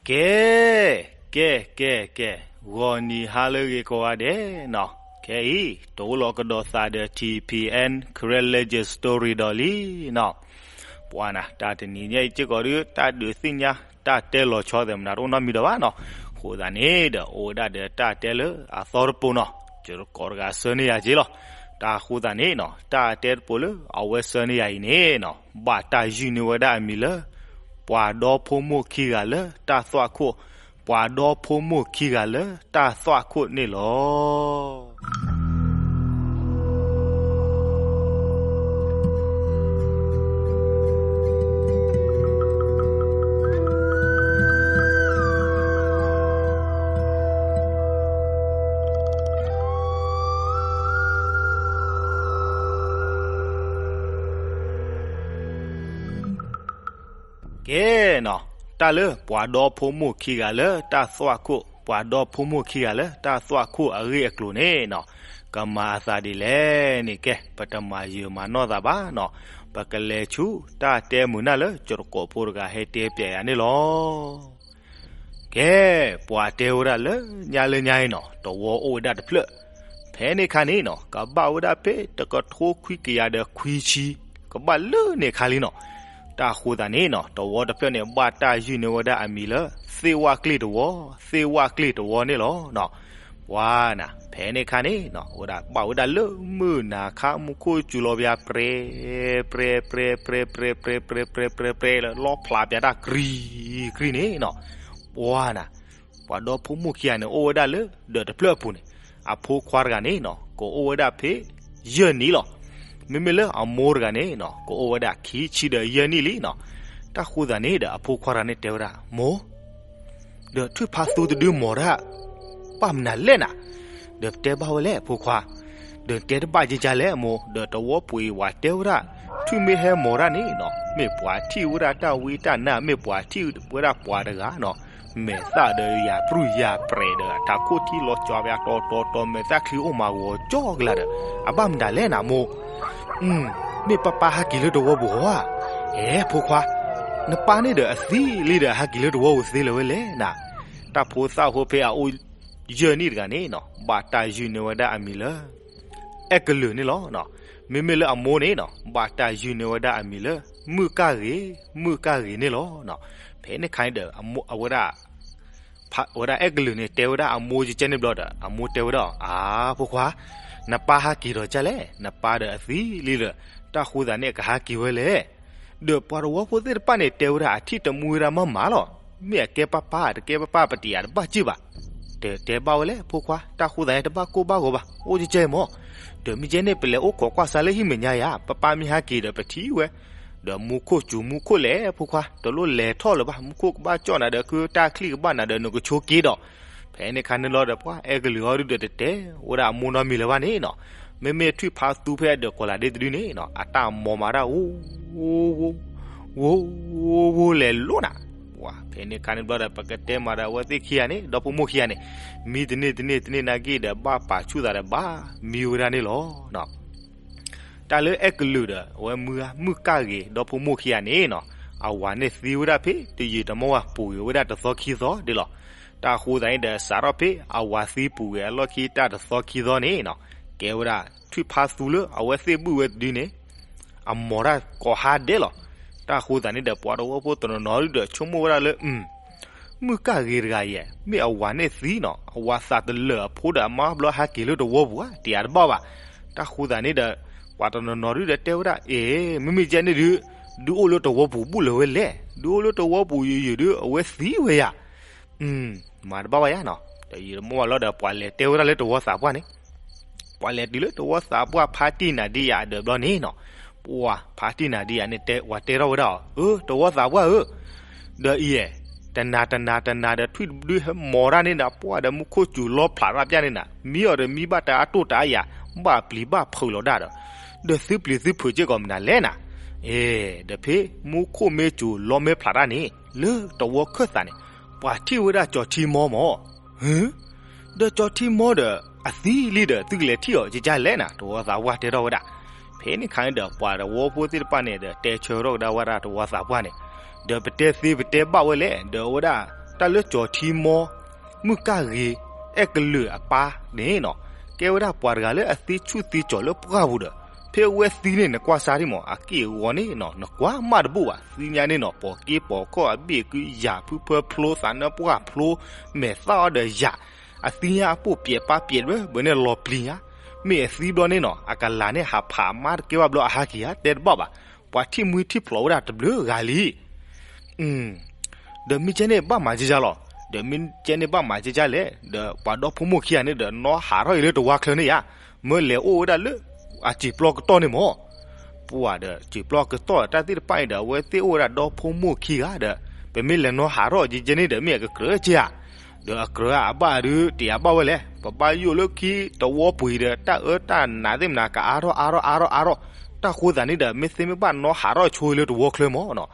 ကဲ, ကဲ, ကဲ, ကဲ, ဂီၤနံၤဟါလၢအဂ့ၤကိးဂၤဒဲးနီၤ, ခဲအံၤ တအိၣ်လီၤကဒီးသးဒီး ထံၣ်ဖံၣ်အဲၣ် Karen Legend Story ဒီးလံနီၤ. ပှၤနၤ တၢ်တနံၤညါအံၤစ့ၢ်ကီးဒီး တၢ်ဒုးသ့ၣ်ညါ တၢ်တဲလီၤဆီသဲးမနၤတအိၣ်နီတမံၤဒီးဘၣ်နီၤ. အဃိသတးန့ၣ်ဒီး အိၣ်ဝဲဒၣ်ဒီးတၢ်တဲလၢအသီတပိၤနီၤ, ယကိးတဂၤဆှၢန့ၢ်ယၤက့လီၤ. တၢ်အဃိသတးန့ၣ်နီၤ တၢ်တဲတပိၤလၢအဝဲဆှၢန့ၢ်ယၤအံၤန့ၣ်နီၤ ဘၣ်တၢ်ယုၢ်န့ၢ်ဝဲဒၣ်အမံၤလၢ ပှၤဒီဖိမိၢ်ခံဂၤလၢတၢ်သွၣ်ခိၣ်, ပှၤဒီဖိမိၢ်ခံဂၤလၢတၢ်သွၣ်ခိၣ်န့ၣ်လီၤ. ကဲနီၤ, တၢ်လၢပှၤဒီဖိမိၢ်ခံဂၤလၢတၢ်သွၣ်ခိၣ်, ပှၤဒီဖိမိၢ်ခံဂၤလၢတၢ်သွၣ်ခိၣ်အဂ့ၢ်အကျိၤန့ၣ်နီၤ, ကမၤအသးဒ်လဲၣ်န့ၣ် ကဲ ပတမၤယံာ်မၤနီၢ်သးဘၣ်နီၤ, ပကလဲၤဆူတၢ်တဲမုာ်နၢ်လၢ ကၠိတကိးဖိတဂၤဟဲတဲပျဲယၤန့ၣ်လီၤ. ကဲ, ပှၤတဲဝဲဒၣ်လၢညါလၢညါအံၤနီၤ တဝီအိၣ်ဝဲဒၣ်တဖျၢၣ်, ဖဲန့ၣ်အခါန့ၣ်နီၤ ကဘၣ်ဝဲဒၣ်ဖဲတကထိခွံကယၤဒီးခွံဆံ, ကဘၣ်လၢန့ၣ်အခါလံနီၤ. တၢ်အဃိသတးန့ၣ်နီၤ တဝီတဖျၢၣ်န့ၣ် ဘၣ်တၢ်ယုၢ်န့ၢ်ဝဲဒၣ်အမံၤလၢ သ့ၣ်ဝၣ်ကျ့ၣ်တဝီ, သ့ၣ်ဝၣ်ကျ့ၣ်တဝီန့ၣ်လီၤ. ပှၤနၤ ဖဲန့ၣ်အခါန့ၣ်နီၤ ဝဲဒၣ်ဘၣ်ဝဲဒၣ်လၢမုၢ်နၤခါ မူခိၣ်စူၤလီၤပယၤ ပြဲ, ပြဲ, ပြဲ, ပြဲ, ပြဲ, ပြဲ, ပြဲ, ပြဲ, ပြဲ, ပြဲ, ပြဲလၢလီဖျးပယၤတၢ်ကြံ, ကြံန့ၣ်နီၤ. ပှၤနၤ ပှၤဒီဖိမိၢ်ခံဂၤန့ၣ် အိၣ်ဝဲဒၣ်လၢဒီးတဖျၢၣ်အပူၤန့ၣ်, အဖိခွါတဂၤန့ၣ်နီၤ ကအိၣ်ဝဲဒၣ်ဖဲယဲၢ်နံၣ်လီၤ. မ့မ့ၢ်လၢအမိၢ်တဂၤန့ၣ်နီၤ ကအိၣ်ဝဲဒၣ်ခံဆံဒီးယဲၢ်နံၣ်လံနီၤ. တၢ်ဃိသတးန့ၣ်ဒီး အဖိခွါတဂၤန့ၣ်တဲဝဲဒၣ်, မိၢ် ဒီးထွံၣ်ဖးသူတဒုမီၤတၢ် ဘၣ်မနုၤလဲၣ်နၤ, ဒီးပတဲဘၣ်ဝဲလဲၣ်အဖိခွါ, ဒီးတဲတဘၣ်ကကလဲၣ်အမိၢ်, ဒီးတဝီပူၤအံၤဝဲတဲဝဲဒၣ်, ထွံၣ်မ့ၢ်ဟဲမီၤတၢ်န့ၣ်နီၤ မ့ၢ်ပှၤထံၣ်ဝဲဒၣ်တၢ်ဝံတၢ်နါ မ့ၢ်ပှၤထံၣ်ဝဲဒၣ်ပှၤတဂၤနီၤ, မဲာ်သၣ်ဒီးယၤပြူၢ်ယၤပြဲးဒီး ထးခိၣ်ထံလီၤကၠီပယၤတီတီတီ မဲာ်သၣ်ချံအိၣ်မးဂီၤကၠီကလာ်ဒီး, အဘၣ်မနုၤလဲၣ်နၤမိၢ် မ့ၢ်ပၢ်ပၢ်ဟဲက့ၤလၢတဝီပူၤဧါ, အဲ ဖိခွါ, နပၢ်န့ၣ်ဒီးအသံလံဒီး ဟဲက့ၤလၢတဝီပူၤသ့လၢၤဝဲလဲၣ်နၤ. တၢ်ဖိသၣ်ဖိဖဲအအိၣ်ယဲၢ်နံၣ်တဂၤန့ၣ်နီၤ ဘၣ်တၢ်ယုၢ်န့ၢ်ဝဲဒၣ်အမံၤလၢ အဲကလုာ်န့ၣ်လီၤ. မ့မ့ၢ်လၢအမိၢ်န့ၣ်နီၤ ဘၣ်တၢ်ယုၢ်န့ၢ်ဝဲဒၣ်အမံၤလၢ မုၣ်ကၣ်ဂ့ၤ, မုၣ်ကၣ်ဂ့ၤန့ၣ်လီၤ. ဖဲန့ၣ်အခါန့ၣ်ဒီး အဝဲဒၣ် ဝဲဒၣ်အဲကလုာ်န့ၣ် တဲဝဲဒၣ်အမိၢ်ကကဲန့ၣ်ဘျီဒီး အမိၢ်တဲဝဲဒၣ်, အါ ဖိခွါ, နပၢ်ဟဲက့ၤဒီးကလဲၣ်, နပၢ်ဒီးအသံလံဒီး တၢ်ဃိသတးန့ၣ် အကဟဲက့ၤဝဲလဲၣ်. ဒီးပှၤတဝီဖိသ့ၣ်တဖၣ်န့ၣ် တဲဝဲဒၣ်အထံၣ်တမှံဝဲဒၣ်မးမးလီၤ. မ့ၢ်အကဲပၢ်ပၢ် တကဲပၢ်ပၢ် ပတယၤတဘၣ်စ့ၢ်ဘၣ်. ဒီးတဲဘၣ်ဝဲလဲၣ် ဖိခွါ, တၢ်ဃိသတးန့ၣ် တဘၣ်ကိၢ်ဘၣ်ဂီၤဘၣ်, အိၣ်ကကဲမး. ဒီးမ့ၢ်ကဲန့ၣ် ပလဲၤအိၣ်ခိးကွၢ်စၢၤလၢဟံၣ်မဲာ်ညါယၤ, ပၢ်ပၢ်မ့ၢ်ဟဲက့ၤဒီး ပထံၣ်ဝဲ ဒီးမူခိၣ်စူၤမူခိၣ်လဲၣ် ဖိခွါ, တလိၣ်လဲၤထီၣ်လၢၤဘၣ်, မူခိၣ်ကဘၣ်ကၠီၣ်နၤဒီး ကတၢ်ချံကဘၣ်နၤဒီး နကဆိက့ဒီး. ဖဲန့ၣ်အခါန့ၣ်လီၤဒီး ပှၤအဲကလုာ်အီၤဒုဒီးတတဲဝဲဒၣ်အမိၢ်နီတမံၤလၢၤဘၣ်န့ၣ်နီၤ. မ့မ့ၢ်ထွံၣ်ဖးသူဖဲအဒၢးကီၤလၤဒ့တဒုန့ၣ်နီၤ အတၢ်မီၤမးတၢ် ဝိ ဝိ ဝိ ဝိလဲၤလိၤနၤ. ပှၤဖဲန့ၣ်အခါန့ၣ်ဘျီဒီး ပကတဲမးဒီး အဝဲသ့ၣ်ခံဂၤန့ၣ် ဒီဖိမိၢ်ခံဂၤန့ၣ် မံတန့ၢ်တန့ၢ်တန့ၢ်နာ်က့ဒီး ဘၣ်ပာ်ဆူၣ်သးဒီးဘၣ်မံဝဲဒၣ်န့ၣ်လီၤ. တၢ်လၢအဲကလုာ်ဒီး အဝဲမုၢ်ဂၤ မုၣ်ကၣ်ဂ့ၤ ဒီဖိမိၢ်ခံဂၤန့ၣ်နီၤ အဝၤန့ၣ်သံဝဲဒၣ်ဖဲတယံာ်တမီၢ်ဝဲ ပူၤကွံာ်ဝဲဒၣ်တသီခံသီဒၣ်လီၤ. တၢ်အဃိသတးန့ၣ်ဒီး စးထီၣ်ဖဲအဝၤသံပူၤကွံာ်အလီၢ်ခံ တၢ်တသီခံသီန့ၣ်နီၤ ကဲဝဲဒၣ် ထွံၣ်ဖးသူလၢအဝဲသ့ၣ်ဘုၣ်ဝဲတဒုန့ၣ် အမီၤတၢ်ကိးဟါဒဲးလီၤ. တၢ်အဃိသတးန့ၣ်ဒီး ပှၤတဝီဖိတနီၤနီၤဒုဒီး ဆိကမိၣ်ဝဲဒၣ်လၢ မုၣ်ကၣ်ဂ့ၤတဂၤအံၤ မ့ၢ်အဝၤန့ၣ်သံနီၤ အဝၤသးတလၢာ်အဖိဒီး အမါဘျီဟဲက့ၤလၢတဝီပူၤဧါ တယၤတဘၣ်ဘၣ်. တၢ်ဃိသတးန့ၣ်ဒီး ပှၤတနီၤနီၤဒုဒီးတဲဝဲဒၣ် အ့ မ့မ့ၢ်ကဲန့ၣ်ဒု ဒုအိၣ်လၢတဝီပူၤဘူၣ်လၢၤဝဲလဲၣ်, ဒုအိၣ်လၢတဝီပူၤယံာ်ယံာ်ဒု အဝဲသံဝဲယၤ မၤတဘၣ်ဘၣ်ယၤနီၤ. တယံာ်တမီၢ်ဘၣ်လီၤဒီး ပှၤလဲၤတဲဝဲဒၣ်လၢတဝီသးပှၢ်န့ၣ်, ပှၤလဲၤတုၤလၢတဝီသးပှၢ် ဖါတံၢ်နၤဒံယၤအဒၢးဘျီန့ၣ်နီၤ, ပှၤဖါတံၢ်နၤဒံယၤန့ၣ် ပှၤတဲထီၣ်ဝဲဒၣ်အီၤ, အၢ တဝီသးပှၢ်ဧၢ, ဒီးအံၤ တနၤတနၤတနၤဒီး ထွံၣ်တဒုဟဲမီၤတၢ်န့ၣ်နၤ ပှၢ်ဒီးမူခိၣ်စူၤလီဖျးတၢ်ပျၢ်န့ၣ်နၤ မံအီၤဒီးမံဘၣ်တၢ်အတိၢ်တၢ်အယၤ ဘၣ်ပျံၤဘၣ်ဖုးလီၤဒၣ်ဒီး ဒီးသုပျံၤသုဖုးစ့ၢ်ကီးမနုၤလဲၣ်နၤ. အ့ ဒီးဖဲမူခိၣ်မ့ၢ်စူၤလီမ့ၢ်ဖျးတၢ်န့ၣ် လၢတဝီခၢၣ်သးန့ၣ် ပှၤထံၣ်ဝဲဒၣ်ကၠီၤထံမီမး. ဟၢ ဒီးကၠီၤထံမီဒီးအသံလံဒီး ကကလဲၣ်နၤ တဝီသးပှၢ်တဲထီၣ်ဝဲဒၣ်. ဖဲန့ၣ်အခါန့ၣ်ဒီး ပှၤတဝီဖိသ့ၣ်တဖၣ်န့ၣ်ဒီး တဲဆၢထီၣ်ကဒါဝဲဒၣ်တဝီသးပှၢ်န့ၣ်, ဒီးပတဲသ့ပတဲဘၣ်ဝဲလဲၣ် ဒီးအဝဲဒၣ် တၢ်လၢကၠီၤထံမီ မုၣ်ကၢ်ဂ့ၤ အဲၣ်ကလုာ်အပၢ်န့ၣ်နီၤ, ကဲဝဲဒၣ်ပှၤတဂၤလၢအသ့ဆူၣ်သ့ကၠီၤလၢပှၢ်ပူၤဒီး ဖဲအဝဲသံန့ၣ် နကွၢ်စါဒံးမး အက့ၢ်အဂီၤန့ၣ်နီၤ နကွၢ်မးတဘူၣ်ဘၣ်, သ့ၣ်ညါန့ၣ်နီၤ ပိာ်က့ပိာ်ခီၣ် အဘ့ၣ်အကုယၤ ဖုဖၢဖျိ သးနၢပှၢ်ဖျိ မဲာ်သၣ်အီၤဒီးယၤ, အသ့ၣ်ညါအပိၢ်ပျဲးပၢ်ပျဲး ဘၣ်ဘၣ်န့ၣ်လီၤပျံၤဧါ, မ့ၢ်အသံဘျီန့ၣ်နီၤ အကလၤန့ၣ်ဟးဖးမါတကဲဘၣ်ဘျီ အဟးက့ၤဧါ တဲတဘၣ်ဘၣ်, ပှၤထံၣ်မှံထံၣ်ဖျိးဝဲဒၣ်တဘျုးဂၤလံ ဒီးမ့ၢ်ကဲန့ၣ်ဘၣ်မၤကကလဲၣ်, ဒီးမ့ၢ်ကဲန့ၣ်ဘၣ်မၤကကလဲၣ်, ဒီးပှၤဒီဖိမိၢ်ခံဂၤန့ၣ်ဒီး နီၢ်ဟးထီၣ်အံၤလၢတဝါချၢန့ၣ်ဧါ, မ့ၢ်လဲၤအိၣ်ဝဲဒၣ်လၢ အစံာ်ပျီကတီၢ်န့ၣ်မး, ပှၤဒီးစံာ်ပျီကတီၢ်တၢ်သ့ၣ်တဖၣ်အံၤဒီး အဝဲသ့ၣ်အိၣ်ဝဲဒၣ်ဒီဖိမိၢ်ခံဂၤဒီး ပမ့ၢ်လဲၤနီၢ်ဟးထီၣ်ကကဲန့ၣ်ဒီး မ့ၢ်အကကြၢးကဲဧါ, ဒီးအကြၢးအဘၣ်ဒုးတယၤဘၣ်ဝဲလဲၣ်, ပဘၣ်ယိၣ်လၢခံတဝီပှ့ၤဒီး တၢ်အၢတၢ်နးသ့ၣ်မနၤ ကအါထီၣ်အါထီၣ်အါထီၣ်အါထီၣ်, တၢ်ဃိသးန့ၣ်ဒီး မ့ၢ်သ့မ့ၢ်ဘၣ်နီၢ်ဟးထီၣ်ဆိလၢတဝီချၢမးနီၤ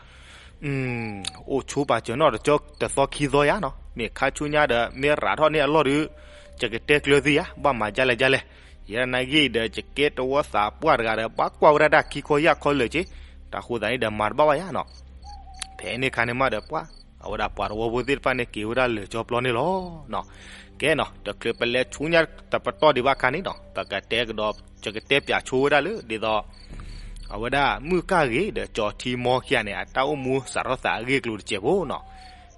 အိၣ်ဆိပာ်စၢၤနီၣ်တကၠီတသီခံသီယါနီၤ, မ့ၢ်ခါဆူညါဒီး မ့ၢ်ရးထီၣ်န့ၢ်အလီၢ်ဒီး ယကတဲကျၢၤသ့ယါ, ဘၣ်မၤဒ်လဲၣ်ဒ်လဲၣ်, ယဲဒၣ်နာ်ဂ့ၢ်ဒီး ယကဲတဝီသးပှၢ်တဂၤဒီး ဘၣ်ကွၢ်ဝဲဒၣ်တၢ်ခံခီယၢ်ခီလၢာ်က့, တၢ်ဃိသးန့ၣ်ဒီး မၤတဘၣ်ဘၣ်ယါနီၤ ဖဲန့ၣ်ခါန့ၣ်မးဒီးပှၤ အဝဲဒၣ်ပှၤတဝီဖိသ့ၣ်တဖၣ်န့ၣ် က့ၤဝဲဒၣ်လၢာ်ကၠီပျီန့ၣ်လီၤ. ကဲနီၤ တချုးပလဲၤဆူညါတပတီၢ်ဒံးဘၣ်ခါန့ၣ်နီၤ ပကတဲကဒီး ယကတဲပၠးဆိဝဲဒၣ်လၢ ဒ်သိး အဝဲဒၣ်မုၣ်ကၢ်ဂ့ၤဒီးကၠီၤထံမီခံဂၤန့ၣ် အတၢ်အိၣ်မူစးထီၣ်သးအဂ့ၢ်အကျိၤတစဲးဖိနီၤ,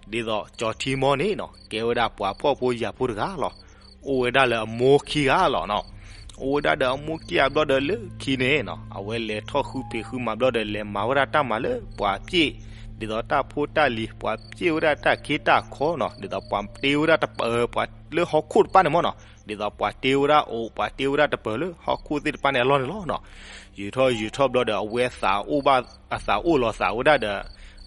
ဒ်သိးကၠီၤထံမီန့ၣ်နီၤ ကဲဝဲဒၣ်ပှၤဖှီၣ်ဖိယာ်ဖိတဂၤလီၤ. အိၣ်ဝဲဒၣ်လၢအမိၢ်ခံဂၤလီၤနီၤ. အိၣ်ဝဲဒၣ်ဒီးအမိၢ်ခံဂၤဘျီဒီးလၢခံန့ၣ်နီၤ အဝဲလဲၤထီၣ်ဃုဖံးဃုမၤဘျီဒီး လဲၤမၤဝဲဒၣ်တၢ်မၤလၢပှၤပျ့ၢ်, ဒ်သိးတၢ်ဖိတၢ်လံၤ ပှၤပျ့ၢ်ဝဲဒၣ်တၢ်ခ့တၢ်ခီနီၤ, ဒ်သိးပှၤတ့ဝဲဒၣ်တပၢၤ ပှၤလၢဟီၣ်ခိၣ်တဖၣ်န့ၣ်မးနီၤ, ဒ်သိးပှၤတ့ဝဲဒၣ်အိၣ် ပှၤတ့ဝဲဒၣ်တပၢၤလၢဟီၣ်ခိၣ်သ့ၣ်တဖၣ်န့ၣ်အလီၢ်န့ၣ်လီၤနီၤ. ယုာ်ထီၣ်ယုာ်ထီၣ်ဘျီဒီး အဝဲသးအိၣ်ဘၣ် အသးအိၣ်လီၤသးဝဲဒၣ်ဒီး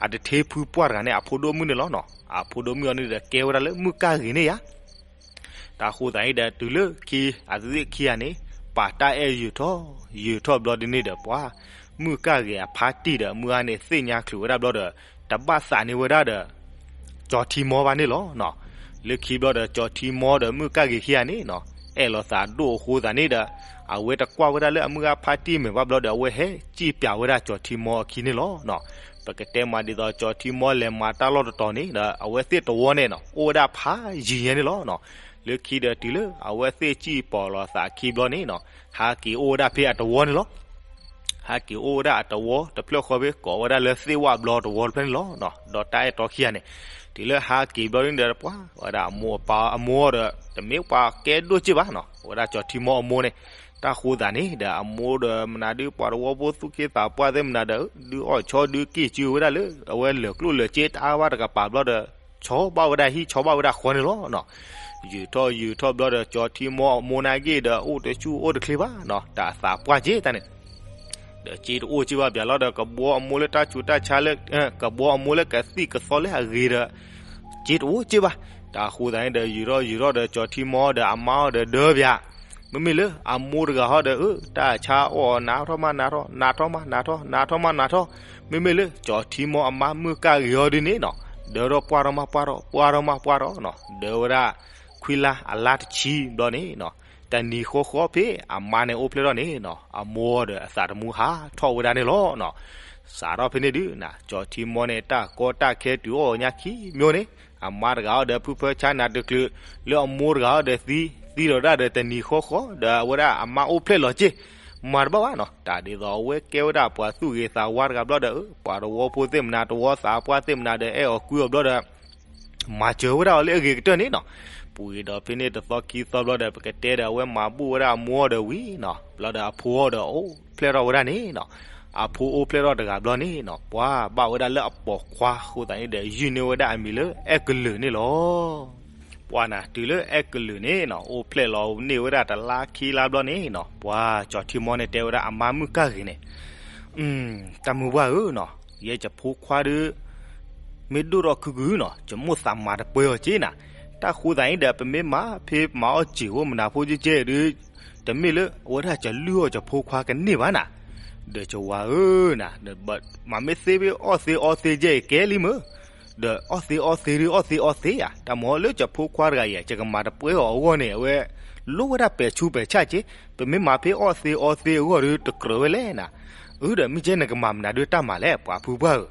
အတထ့ဖုပှၢ်တဂၤန့ၣ် အဖိဒိၣ်မုၣ်န့ၣ်လီၤနီၤ. အဖိဒိၣ်မုၣ်အီၤန့ၣ်ဒီး ကဲဝဲဒၣ်လၢမုၣ်ကၢ်ဂ့ၤန့ၣ်ယါ တၢ်ဃိသးန့ၣ်ဒီး တုၤလၢခံအသ့ၣ်ခံဂၤန့ၣ် ပာ်တၢ်အဲၣ်ယုာ်ထီၣ် ယုာ်ထီၣ်ဘျီဒ်န့ၣ်ဒီး ပှၤ မုၣ်ကၢ်ဂ့ၤအဖါတံၢ်ဒီး မုၢ်ဂၤန့ၣ်သ့ၣ်ညါချုးဝဲဒၣ်ဘျီဒီး တဘၣ်သးန့ၢ်ဝဲဒၣ်ဒီး ကၠီၤထံမီဘၣ်န့ၣ်လီၤနီၤ. လၢခံဘျီဒီး ကၠီၤထံမီဒီးမုၣ်ကၢ်ဂ့ၤခံဂၤန့ၣ်နီၤ အဲၣ်လီၤသးဒိၣ်အဃိသးန့ၣ်ဒီး အဝဲတကွၢ်ဝဲဒၣ်လၢအမုၢ်ဂၤဖါတံၢ်မဲာ်ဘၣ်ဘျီဒီး အဝဲဟဲစံၣ်ပၠးဝဲဒၣ်ကၠီၤထံမီအခံန့ၣ်လီၤနီၤ. ပကတဲမးဒ်သိး ကၠီၤထံမီလဲၤမၤတၢ်လီၢ်တတီၤန့ၣ်ဒီး အဝဲသ့ၣ်တဝီန့ၣ်နီၤ အိၣ်ဝဲဒၣ်ဖးယံၤညါန့ၣ်လီၤနီၤ. လၢခံဒီးတုၤလၢအဝဲသ့ၣ်စံၣ်ပီၤလီၤသးခံဘျီန့ၣ်နီၤ ဟးက့ၤအိၣ်ဝဲဒၣ်ဖဲအတဝီန့ၣ်လီၤ. ဟးက့ၤအိၣ်ဝဲဒၣ်အတဝီတဖျၢၣ်ဃီဖဲ ကိးဝဲဒၣ်လၢသ့ၣ်ဝၣ်ဘျီတဝီတဖျၢၣ်န့ၣ်လီၤနီၤ. ဒီးတၢ်အဲၣ်တီခံဂၤန့ၣ် တုၤလၢဟးက့ၤဘျီန့ၣ်ဒီး ပှၤဝဲဒၣ်အမိၢ်အပၢ်အမိၢ်ဒီး တမ့ၢ်ပှၤကဲဒိၣ်စ့ၢ်ဘၣ်နီၤ ဝဲဒၣ်ကၠီၤထံမီအမိၢ်န့ၣ်. တၢ်ဃိသးန့ၣ်ဒီး အမိၢ်ဒီးမနုၤဒုး ပှၤတဝီဖိသူၣ်က့သးပှၢ်သ့ၣ်မနုၤဒီး ဒုးအီၣ်ဆီဒုးက့ၢ်စုဝဲဒၣ်လၢ အဝဲလၢာ်ကျိၣ်လၢာ်စ့တအါဘၣ်တကပၤဘျီဒီး ဆီဘၣ်ဝဲဒၣ်ဟံၣ်ဆီဘၣ်ဝဲဒၣ်ဃီန့ၣ်လီၤနီၤ. ယုာ်ထီၣ်ယုာ်ထီၣ်ဘျီဒီး ကၠီၤထံမီအမိၢ်နာ်က့ဒီး အိၣ်တဆူၣ်အိၣ်တချ့ဘၣ်နီၤ တၢ်အသးပှၢ်က့တၢ်န့ၣ် ဒီးစ့တအိၣ်စ့ၢ်ဘၣ်ဘၣ်လီၤဒီး ကဘှီအမိၢ်လၢတၢ်ဆူးတၢ်ဆါလၢ ကဘှီအမိၢ်လၢကသံၣ်ကသီလၢအဂ့ၤဒီး စ့တအိၣ်စ့ၢ်ဘၣ်. တၢ်ဃိသးန့ၣ်ဒီး ယုာ်ထီၣ်ယုာ်ထီၣ်ဒီး ကၠီၤထံမီဒီးအမါအီၤဒီးဒၢပၠး မ့မ့ၢ်လၢအမိၢ်တဂၤဟီဒီး အၢ တၢ်ဆါအီၣ်အီၤ နးထီၣ်မးနးထီၣ် နးထီၣ်မးနးထီၣ် နးထီၣ်မးနးထီၣ်. မ့မ့ၢ်လၢကၠီၤထံမီအမါမုၣ်ကၢ်ဂ့ၤအီၤဒ်န့ၣ်နီၤ ဒၢထီၣ်ပှၢ်ထီၣ်မးပှၢ်ထီၣ် ပှၢ်ထီၣ်မးပှၢ်ထီၣ်နီၤ ဒၢဝဲဒၣ် ခွံလါအလါတဆံဘျီန့ၣ်နီၤ တနံၤဃီဃီဖဲအမါန့ၣ်အိၣ်ဖျဲၣ်ထီၣ်န့ၣ်နီၤ အမိၢ်ဒီးအသးတမူဟးထီၣ်ဝဲဒၣ်န့ၣ်လီၤနီၤ. စးထီၣ်ဖဲန့ၣ်ဒုးနီၤ ကၠီၤထံမီန့ၣ် တၢ်ကီတၢ်ခဲတုၤအီၣ်ညါခံမၠိန့ၣ် အမါတဂၤအီၤဒီးဖုဖၢဆါနးတချုး လၢအမိၢ်တဂၤအီၤဒီးသံ သံဒီးဒၣ်ဒီးတနံၤဃီဃီဒီး အဝဲဒၣ်အမါအိၣ်ဖျဲၣ်လီၤစ့ၢ် မၤတဘၣ်ဘၣ်နီၤ. တၢ်ဒ်သိးအဝဲကဲဝဲဒၣ်ပှၤသူၣ်ဂ့ၤသးဝါတဂၤဘျီဒီး ပှၤတဝီဖိသ့ၣ်မနုၤ တဝီသးပှၢ်သ့ၣ်မနုၤဒီး အဲၣ်အီၤကွံအီၤဘျီဒီး မၤစၢၤဝဲဒၣ်အီၤလၢအဂ့ၤကတၢၢ်န့ၣ်နီၤ. ပူၤဂ့ၤဒီးဖဲန့ၣ်တသီခံသီဘျီဒီး ပကတဲဒီး အဝဲမၤဘူၣ်ဝဲဒၣ်အမိၢ်အီၤဒီးဝံၤနီၤ ဘျီဒီးအဖိအီၤဒီးအိၣ်ဖျဲၣ်ထီၣ်ဝဲဒၣ်န့ၣ်နီၤ. အဖိအိၣ်ဖျဲၣ်ထီၣ်တဂၤဘျီန့ၣ်နီၤ ပှၤဘၣ်ဝဲဒၣ်လၢအပိာ်ခွါအဃိသတးန့ၣ်ဒီး ယုၢ်န့ၢ်ဝဲဒၣ်အမံၤလၢအဲၣ်ကလုာ်န့ၣ်လီၤ. ပှၤနၤ တုၤလၢအဲၣ်ကလုာ်န့ၣ်နီၤ အိၣ်ဖျဲၣ်လီၤန့ၢ်ဝဲဒၣ်တလါခံလါဘျီန့ၣ်နီၤ ပှၤကၠီၤထံမီန့ၣ်တဲဝဲဒၣ်အမါမုၣ်ကၢ်ဂ့ၤန့ၣ် တၢ်မုၢ်ပှၢ်ဧၢနီၤ, ယဲယဖိခွါဒီး မ့ၢ်ဒိၣ်ထီၣ်ခုကုာ်နီၤ ယမိၣ်သးမၤတပှဲၤအီၤက့နၤ. တၢ်ဃိသတးန့ၣ်ဒီး ပမ့ၢ်မၤဖဲမၤအီၣ်စ့ၢ်အိၣ်မနၤဖိကဲကဲဒီး တမ့ၢ်လၢအဝဲဒၣ်ယလုၢ်အီၣ်ယဖိခွါကန့ၢ်ဘၣ်နၤ. ဒီးယဝၤဧၢနၤ, မ့မ့ၢ်သ့ဖဲအီၣ်သ့အီသ့ကဲအံၤကဲလံမ့ၢ်, ဒီးအီၣ်သ့အီသ့ဒီးအီၣ်သ့အီသ့ဧါ, တၢ်မ့ၢ်လၢယဖိခွါတဂၤအံၤ ယကမၤတပှဲၤအီၤအဂီၢ်န့ၣ် အဝဲလိၣ်ဝဲဒၣ်ပဲာ်ဆူးပဲာ်ဆၣ်က့, ပမ့ၢ်မၤဖဲအီၣ်သ့အီသ့အဂီၢ်ဒီးတကြၢးဝဲလဲၣ်နၤ. အၢ ဒီးမ့ၢ်ကဲနကမၤမနုၤဒီးတၢ်မၤလဲၣ် ပှၤဖုပှၢ်ဧၢ.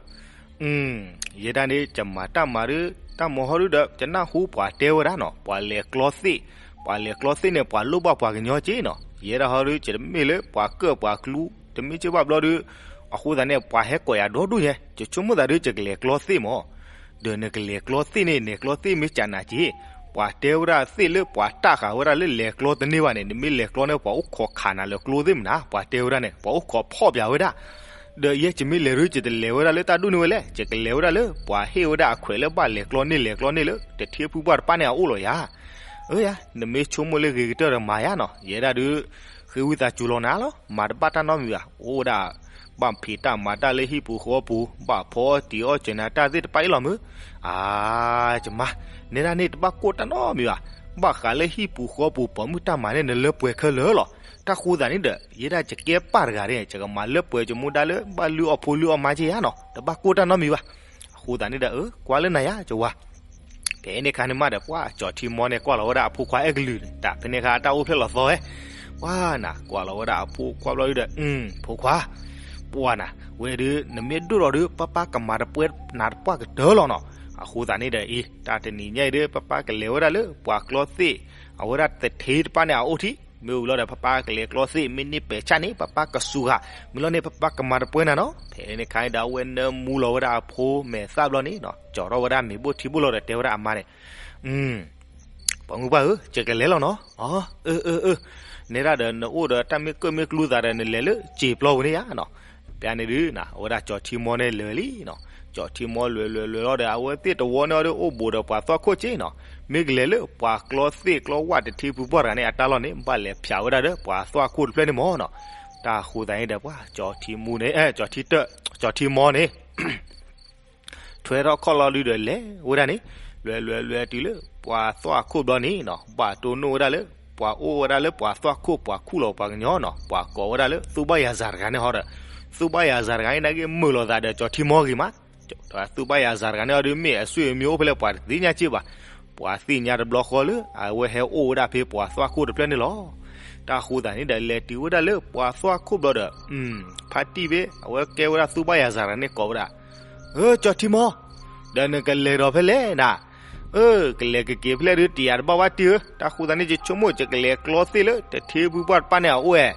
ယဲဒၣ်န့ၣ် ယမၤတၢ်မၤဒုး တၢ်မၤဟီဒုးဒီး ယနၢ်ဟူပှၤတဲဝဲဒၣ်နီၤ ပှၤလဲၤကျီသ့ၣ်, ပှၤလဲၤကျီသ့ၣ်န့ၣ် ပှၤလိၣ်ဘၣ်ပှၤကညီက့နီၤ. ယဲဒၣ်ဟီဒုး ယတမ့ၢ်လၢပှၤကၢၣ်ပှၤကျူ တမ့ၢ်က့ဘၣ်ဘျီဒုး အဃိသတးန့ၣ် ပှၤဟဲကိးယၤဒီဒူၣ်ညါ ယဆိကမိၣ်သးဒုး ယကလဲၤကျီသ့ၣ်မး ဒီးနကလဲၤကျီသ့ၣ်န့ၣ် လဲၤကျီသ့ၣ်မ့ၢ်ကနၤက့, ပှၤတဲဝဲဒၣ်သ့ၣ်လၢပှၤတၢ်ဃာ်ဝဲဒၣ်လၢလဲၤကျီတန့ၢ်ဘၣ်န့ၣ် နမ့ၢ်လဲၤကျီန့ၣ် ပှၤအိၣ်ခိးခးနၤလၢကျိသ့ၣ်မနၤ ပှၤတဲဝဲဒၣ်န့ၣ် ပှၤအိၣ်ခိးဖီၣ်ပၠးဝဲဒၣ်. ဒီးယဲယမ့ၢ်လဲၤဒုး ယတလဲၤဝဲဒၣ်လၢတၢ်ဒူၣ်န့ၣ်ဝဲလဲၣ်, ယကလဲၤဝဲဒၣ်လၢပှၤဟ့ၣ်ဝဲဒၣ်အခွဲးလၢဘၣ်လဲၤကျီန့ၢ်လဲၤကျီန့ၢ်လၢ တထ့ဖုပှၢ်တပၣ်န့ၣ်အအိၣ်လီၤယၤ. အၢယၤ နမ့ၢ်ဆိကမိၣ်လၢဂ့ၤကတၢၢ်ဒီးမၤယၤနီၤ, ယဲဒၣ်ဒုး ဃ့ဝံသးစူၤလီၤနၤလီၤ, မၤတဘၣ်တၢ်နီတမံၤဘၣ်, အိၣ်ဝဲဒၣ် ဘၣ်ဖံးတၢ်မၤတၢ်လၢဟံၣ်ပူၤဃီပူၤ, ဘၣ်ဖီအီၣ်တံၤအီၣ်စၢၤနၤတၢ်သ့ၣ်တဖၣ်အံၤလီၤမုၢ်. အါ ယမါ, နဲဒၣ်န့ၣ် တဘၣ်ကိၢ်တၢ်နီတမံၤဘၣ်, ဘၣ်ဃးလၢဟံၣ်ပူၤဃီပူၤ ပိာ်မုၣ်တၢ်မၤန့ၣ် နလၢပှဲၤခဲလၢာ်လီၤ. တၢ်ဃိသးန့ၣ်ဒီး ယဲဒၣ်ယကဲပၢ်တဂၤန့ၣ် ယကမၤလၢပှဲၤယမူဒါလၢ ဘၣ်လုၢ်အီၣ်ဖိလုၢ်အီၣ်မါက့ယၤနီၤ, တဘၣ်ကိၢ်တၢ်နီတမံၤဘၣ်. အဃိသတးန့ၣ်ဒီး အၢ ကွၢ်လၢနၤယၤ ယဝၤ ဖဲန့ၣ်အခါန့ၣ်မးဒီး ပှၤကၠီၤထံမီန့ၣ် ကွၢ်လီၤဝဲဒၣ်အဖိခွါအဲၣ်ကလုာ်န့ၣ် တၢ်ဖဲန့ၣ်အခါအတၢ်အိၣ်ဖျဲၣ်လီၤသီဝဲ, ပှၤနၤ ကွၢ်လီၤဝဲဒၣ်အဖိခွါဘျီဒုဒီး အၢ ဖိခွါ, ပှၤနၤ ဝဲဒုး နမ့ၢ်ဒိၣ်ထီၣ်ဒုး ပၢ်ပၢ်ကမၤတပှဲနၤတပှၢ်ကတၢၢ်လီၤနီၤ. အဃိသတးန့ၣ်ဒီးအံၤ တၢ်တနံၤညါအံၤဒုး ပၢ်ပၢ်ကလဲၤဝဲဒၣ်လၢ ပှၤကျီသ့ၣ် အဝဲဒၣ်တထ့တပၢ်န့ၣ်အအိၣ်ထံး မ့ၢ်ဝံၤလီၤဒီး ပၢ်ပၢ်ကလဲၤကျီသ့ၣ် မ့ၢ်န့ၢ်ပဲာ်ဆၣ်န့ၣ် ပၢ်ပၢ်ကစူၤဃာ် မ့ၢ်လီၤန့ၣ် ပၢ်ပၢ်ကမၤတပှဲနၤနီၤ. ဖဲန့ၣ်အခါန့ၣ်ဒီး အဝဲနၢမူလီၤဝဲဒၣ်အဖိမဲာ်သၣ်ဘျီန့ၣ်နီၤ ကၠီၤထီၣ်ဝဲဒၣ်မ့ၤဘိၣ်ထံဘိၣ်လီၤဒီးတဲဝဲဒၣ်အမါန့ၣ် ပိာ်မုၣ်ပှၢ်ဧၢ, ယကလဲၤလီၤနီၤ. အၢ အၢ အၢ, နဲဒၣ်ဒီးနအိၣ်ဒီးတၢ်မ့ၢ်ကၢၣ်မ့ၢ်ကျူသးဒီး နလဲၤလၢစံာ်ပျီပူၤန့ၣ်ယါနီၤ. ပျၢန့ၣ်ဒုး အဝဲဒၣ်ကၠီၤထံမီန့ၣ်လဲၤလံနီၤ. ကၠီၤထံမီလဲၤလဲၤလဲၤလီၤဒီး အဝဲသ့ၣ်တဝီန့ၣ်အီၤဒုး အိၣ်ဘူးဒီးပှၤသွၣ်ခိၣ်က့နီၤ. မ့ၢ်ကလဲၤလၢပှၤကျီသ့ၣ်ကျီဝၣ်တထ့ဖုပှၢ်တဂၤန့ၣ် အတၢ်လီၢ်န့ၣ် ဘၣ်လဲၤဖၠးဝဲဒၣ်ဒီးပှၤသွၣ်ခိၣ်တဖျၢၣ်န့ၣ်မီၢ်နီၤ. တၢ်ဃိသတးန့ၣ်ဒီး ပှၤကၠီၤထံမူန့ၣ် ကၠီၤထံတၢၣ် ကၠီၤထံမီန့ၣ် ထွဲထီၣ်ခီၣ်လီၤဒုဒီးလဲၤဝဲဒၣ်န့ၣ်, လွဲၤလွဲၤလွဲၤတုၤလၢပှၤသွၣ်ခိၣ်ဘျီန့ၣ်နီၤ ဘၣ်တိၢ်နီၣ်ဝဲဒၣ်လၢ ပှၤအိၣ်ဝဲဒၣ်လၢပှၤသွၣ်ခိၣ် ပှၤခူၣ်လီၤပှၤကညီနီၤ ပှၤကိးဝဲဒၣ်လၢသူဘၣ်ယၤစၤတဂၤန့ၣ်ဟီဒီး, သူဘၣ်ယၤစၤတဂၤန့ၣ် နာ်က့မုာ်လိာ်သးဒီးကၠီၤထံမီဂ့ၤမး, သူဘၣ်ယၤစၤတဂၤန့ၣ်အီၤဒုး မ့ၢ်အဆွေမျိုးအိၣ်ဖဲလဲၣ် ပှၤတသ့ၣ်ညါက့ဘၣ်. ပှၤသ့ၣ်ညါတဘျီဃီလၢ အဝဲဟဲအိၣ်ဝဲဒၣ်ဖဲပှၤသွၣ်ခိၣ်တဖျၢၣ်န့ၣ်လီၤ. တၢ်ဃိသတးန့ၣ်ဒီး လဲၤတုၤဝဲဒၣ်လၢပှၤသွၣ်ခိၣ်ဘျီဒီး ဖါတံၢ်ဖဲ အဝဲကဲဝဲဒၣ်သူဘၣ်ယၤစၤတဂၤန့ၣ်ကိးဝဲဒၣ်, ဧၢ ကၠီၤထံမီ, ဒီးနကလဲၤဒီးဖဲလဲၣ်နၤ, အၢ ကလဲၤကက့ၤဖဲလဲၣ်ဒုး တယၤတဘၣ်ဘၣ်တံၢ်ဧၢ, တၢ်ဃိသတးန့ၣ် ယဆိကမိၣ် ယကလဲၤကျီသ့ၣ်လၢ တထ့ဖုပှၢ်တပၢ်န့ၣ်အအိၣ်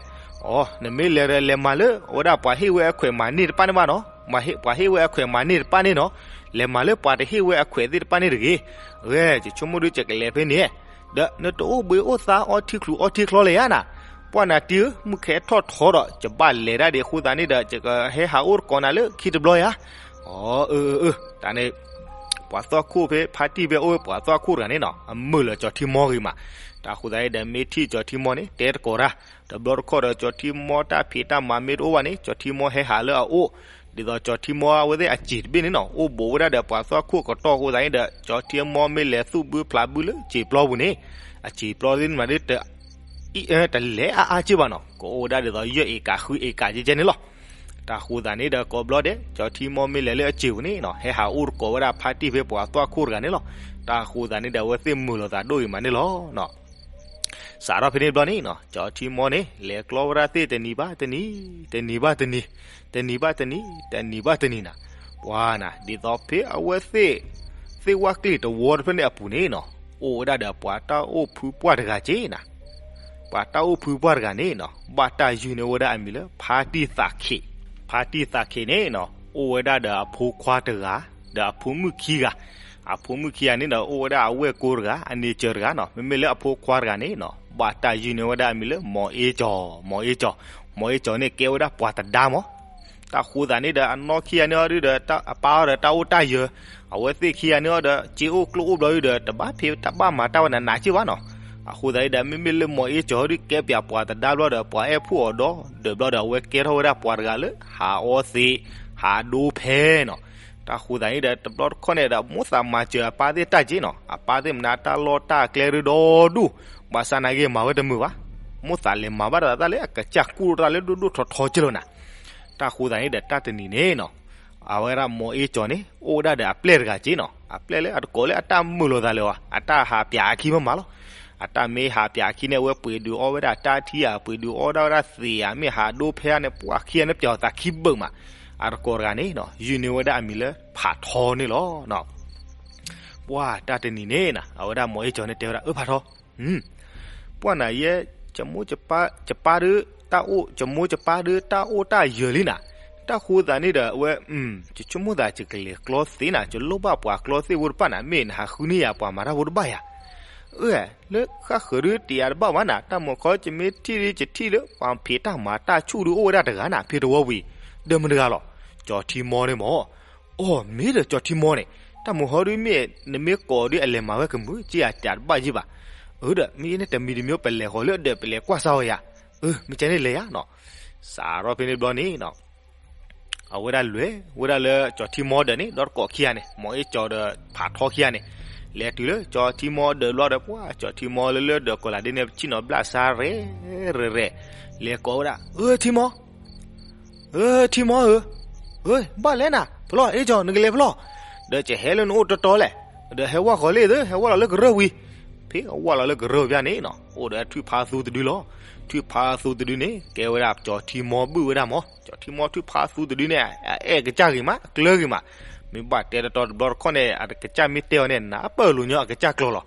ဧါ. အိ နမ့ၢ်လဲၤဒီးလဲၤမၤလၢ အဝဲဒၣ်ပှၤဟ့ၣ်ဝဲအခွဲးမၤန့ၢ်တပၢ်န့ၣ်ဘၣ်နီၤ, ပှၤဟ့ၣ်ဝဲအခွဲးမၤန့ၢ်တပၢ်န့ၣ်နီၤ, လဲၤမၤလၢပှၤတဟ့ၣ်ဝဲအခွဲးသ့ၣ်တပၢ်န့ၣ်တဂ့ၤ. အဝဲ ယဆိကမိၣ်ဒုး ယကလဲၤဖဲန့ၣ် ဒီးနတအိၣ်ဘှံးအိၣ်သါအီထံချုးအီထံချီလဲၣ်ယါနၤ, ပှၢ်နၤတံၢ်ဧၢ, မုၢ်ခဲထီၣ်ထီဒီး ယဘၣ်လဲၤဒၣ်ဒံးအဃိသတးန့ၣ်ဒီး ယကဟဲဟးအိၣ်တကိးနၤလၢခံတဘျီယါ. အိ အၢ အၢ အၢ တၢ်န့ၣ် ပှၤသွၣ်ခိၣ်ဖဲ ဖါတံၢ်ဖဲအိၣ်ဝဲပှၤသွၣ်ခိၣ်တဂၤန့ၣ်နီၤ အမုာ်လၢကၠီၤထံမီဂ့ၤမး. တၢ်ဃိသတးန့ၣ်ဒီး မ့ၢ်ထံၣ်ကၠီၤထံမီန့ၣ် တဲတကိးတၢ်, တဘျီတခီၣ်ဒီး ကၠီၤထံမီတၢ်ဖံးတၢ်မၤမ့ၢ်တအိၣ်ဘၣ်န့ၣ် ကၠီၤထံမီဟဲဟးလၢအအိၣ်, ဒ်သိးကၠီၤထံမီအဝဲသ့ၣ်အစံာ်တဘ့ၣ်န့ၣ်နီၤ အိၣ်ဘူးဝဲဒၣ်ဒီးပှၤသွၣ်ခိၣ်ကတီၢ်အဃိသတးန့ၣ်ဒီး ကၠီၤထံမီမ့ၢ်လဲၤသူၣ်ဘုဖျးဘုလၢစံာ်ပျီပူၤန့ၣ်, အစံာ်ပျီသ့ၣ်မးဒ် တလဲအါအါက့ဘၣ်နီၤ, ကအိၣ်ဝဲဒၣ်ဒ်သိးယဲၢ်အ့ကၤဃုအ့ကၤကဲကဲန့ၣ်လီၤ. တၢ်ဃိသတးန့ၣ်ဒီး ကိးဘျီဒဲး ကၠီၤထံမီမ့ၢ်လဲၤလၢအစံာ်ပူၤန့ၣ်နီၤ ဟဲဟးအိၣ်တကိးဝဲဒၣ်ဖါတံၢ်ဖဲပှၤသွၣ်ခိၣ်တဂၤန့ၣ်လီၤ. တၢ်ဃိသတးန့ၣ်ဒီး အဝဲသ့ၣ်မုာ်လိာ်သးဒိၣ်ဂ့ၤမးန့ၣ်လီၤ. စးထီၣ်ဖဲန့ၣ်ဘျီန့ၣ်နီၤ ကၠီၤထံမီန့ၣ် လဲၤကျီဝဲဒၣ်သ့ၣ်တနံၤဘၣ်တနံၤ, တနံၤဘၣ်တနံၤ, တနံၤဘၣ်တနံၤ, တနံၤဘၣ်တနံၤနၤ, ပှၢ်နၤ ဒ်သိးဖဲအဝဲသ့ၣ် သ့ၣ်ဝၣ်ကျ့ၣ်တဝီတဖျၢၣ်န့ၣ်အပူၤန့ၣ်နီၤ အိၣ်ဝဲဒၣ်ဒီးပှၤတၢ်အိၣ်ဖုပှၢ်တဂၤက့နၤ. ပှၤတၢ်အိၣ်ဖုပှၢ်တဂၤန့ၣ်နီၤ ဘၣ်တၢ်ယုၢ်န့ၢ်ဝဲဒၣ်အမံၤလၢ ဖါတံၢ်သးခ့း, ဖါတံၢ်သးခ့းန့ၣ်နီၤ အိၣ်ဝဲဒၣ်ဒီးအဖိခွါတဂၤ, ဒီးအဖိမုၣ်ခံဂၤ, အဖိမုၣ်ခံဂၤန့ၣ်ဒီး အိၣ်ဝဲဒၣ်အဝဲၢ်ကိတဂၤ, အန့ၢ်စၢၤတဂၤနီၤ, မ့မ့ၢ်လၢအဖိခွါတဂၤန့ၣ်နီၤ ဘၣ်တၢ်ယုၢ်န့ၢ်ဝဲဒၣ်အမံၤလၢ မီၤအ့ကၠီၤ, မီၤအ့ကၠီၤ, မီၤအ့ကၠီၤန့ၣ် ကဲဝဲဒၣ်ပှၤသဒါမး. တၢ်ဃိသတးန့ၣ်ဒီး အနီၢ်ခံဂၤန့ၣ်အီၤဒုဒီး အပၢ်အီၤဒီးတၢ်အိၣ်တၢ်ယၢၤ, အဝဲသ့ၣ်ခံဂၤန့ၣ်အီၤဒီး စ့အိၣ်ကျိၣ်အိၣ်ဘျီဒုဒီး တဘၣ်ဖံးတၢ်ဘၣ်မၤတၢ်ဝဲနးနးက့ဘၣ်နီၤ. အဃိသတးန့ၣ်ဒီး မ့မ့ၢ်လၢမီၤအ့ကၠီၤဒု ကဲပၠးပှၤသဒါဘျီဒီး ပှၤအဲၣ်ဖှိၣ်အီၤဒီး ဒီးဘျီဒီး အဝဲကဲထီၣ်ဝဲဒၣ်ပှၤတဂၤလၢ ဟးအီသံး, ဟးဒိဖဲနီၤ. တၢ်ဃိသတးန့ၣ်ဒီး တဘျီတခီၣ်န့ၣ်ဒီး မိၣ်သးမၤစၢၤအပၢ်သ့ၣ်တၢ်က့နီၤ, အပၢ်သ့ၣ်မနုၤတၢ်လီၢ်တၢ်ကျဲဒုဒီဒူၣ်, ဘၣ်ဆၣ်နာ်က့မၤဝဲတမုာ်ဘၣ်. မိၣ်သးလဲၤမၤဘၣ်တၢ်သးလၢအကစၢ်ကူၣ်ထီၣ်တၢ်လၢဒိၣ်ဒိၣ်ထီထီက့လီၤနၤ. တၢ်ဃိသတးန့ၣ်ဒီး တၢ်တနံၤန့ၣ်နီၤ အဝဲဒၣ်မီၤအ့ကၠီၤန့ၣ် အိၣ်ဝဲဒၣ်ဒီးအပျဲၢ်တဂၤက့နီၤ, အပျဲၢ်လၢအတကိးလၢအတၢ်မုာ်လိာ်သးလၢၤဘၣ်, အတၢ်ဟးပၠးအခံမးမးလီၤ. အတၢ်မ့ၢ်ဟးပၠးအခံန့ၣ် အဝဲပှ့ၤဒုးအီဝဲဒၣ်တၢ်ထံဧါ, ပှ့ၤဒုးအီဒၣ်ဝဲဒၣ်သံးဧါ, မ့ၢ်ဟးဒိဖဲဧါန့ၣ် ပှၢ်ခံဂၤန့ၣ် ပၠးအီၤသးခံဘၢၣ်မး. အတကိးတဂၤန့ၣ်နီၤ ယုၢ်န့ၢ်ဝဲဒၣ်အမံၤလၢဖးထီန့ၣ်လီၤ. ပှၢ်တၢ်တနံၤန့ၣ်နီၤ အဝဲဒၣ်မောင်အေးကျော်န့ၣ်တဲဝဲဒၣ် အၢ ဖးထီ, ပှၢ်နၤယဲ ယမိၢ်ယပၢ်ဒုးတၢ်အိၣ် ယမိၢ်ယပၢ်ဒုးတၢ်အိၣ်တၢ်ယၢၤလံနၤ, တၢ်ဃိသးန့ၣ်ဒီး အဝဲ ယဆိကမိၣ်သး ယကလဲၤကျီသ့ၣ်နၤ ယလိၣ်ဘၣ်ပှၤကျီသ့ၣ်ဖိတဖၣ်နၤ မ့ၢ်နဟးဃုန့ၢ်ယၤပှၤမၤတၢ်ဖိတဘၣ်ယၤ အၢ လၢဃၣ်ဃၢၤဒုးတယၤတဘၣ်ဘၣ်နၤ တၢ်မုာ်ခီ ယမ့ၢ်ထံၣ်ဒုး ယထံၣ်လၢပှၤဖံးတၢ်မၤတၢ်ဆူၣ်ဒုးအိၣ်ဝဲဒၣ်တဂၤနၤ ဖဲတဝီဝံၤ ဒီးမတၤတဂၤလီၤ, ကၠီၤထံမီန့ၣ်မၢ်. အိၣ် မ့ၢ်ဒီးကၠီၤထံမီန့ၣ် တၢ်မုာ်ခီဒုးမ့ၢ် နမ့ၢ်ကိးဒုးအလဲၤမၤဝဲကမုာ် က့ယၤတဘၣ်ယံၣ်ဘၣ်. အၢ ဒီးမ့ၢ်န့ၣ်တမံၤတမံၤ ပလဲၤဃီၤလၢဒီးပလဲၤကွၢ်စၢ်အီၤယၤ, အၢ မ့ၢ်ကဲန့ၣ်လဲၤယၤနီၤ. စးထီၣ်ဖဲန့ၣ်ဘျီန့ၣ် အဝဲဒၣ်လဲၤဝဲဒၣ်လၢကၠီၤထံမီဒီးန့ၣ် ဒီတကိးခံဂၤန့ၣ် မောင်အေးကျော်ဒီးဖးထီခံဂၤန့ၣ် လဲၤတုၤလၢကၠီၤထံမီဒီးဘျီဒီး ပှၢ်ကၠီၤထံမီလၢလၢဒီးကီၤလၤဒ့န့ၣ် ဆ့ၣ်နီၤဘျၣ်စါရဲၣ်ရဲၣ်ရဲၣ် လဲၤကိးဝဲဒၣ် အၢ ထံမီ အၢ ထံမီဧၢ, အၢ ဘၣ်လဲၣ်နၤ ဖျီ အေးကျော် နကလဲၤဖျီ, ဒီးကဟဲလၢနအိၣ်တီတီလဲၣ်, ဒီးဟဲဝဲဃီၤလံသု ဟဲဝဲလီၤလၢကရၢၢ်ဝံၤ, ဖဲအဝဲလီၤလၢကရၢၢ်ဝံၤဖဲန့ၣ်နီၤ အိၣ်ဒီးထွံၣ်ဖးသူတဒုလီၤ. ထွံၣ်ဖးသူတဒုန့ၣ် ကဲဝဲဒၣ်ကၠီၤထံမီဘုၣ်ဝဲဒၣ်မၢ်, ကၠီၤထံမီထွံၣ်ဖးသူတဒုန့ၣ် အအဲၣ်ကစၢ်ဂ့ၤမး အကျၢၤဂ့ၤမး, မ့ၢ်ဘၣ်တဲတတီတဘျီတခီၣ်န့ၣ် အကစၢ်မ့ၢ်တဲအီၤန့ၣ် နးပၢၢ်လိာ်ညီအကစၢ်ကျီၤလီၤ.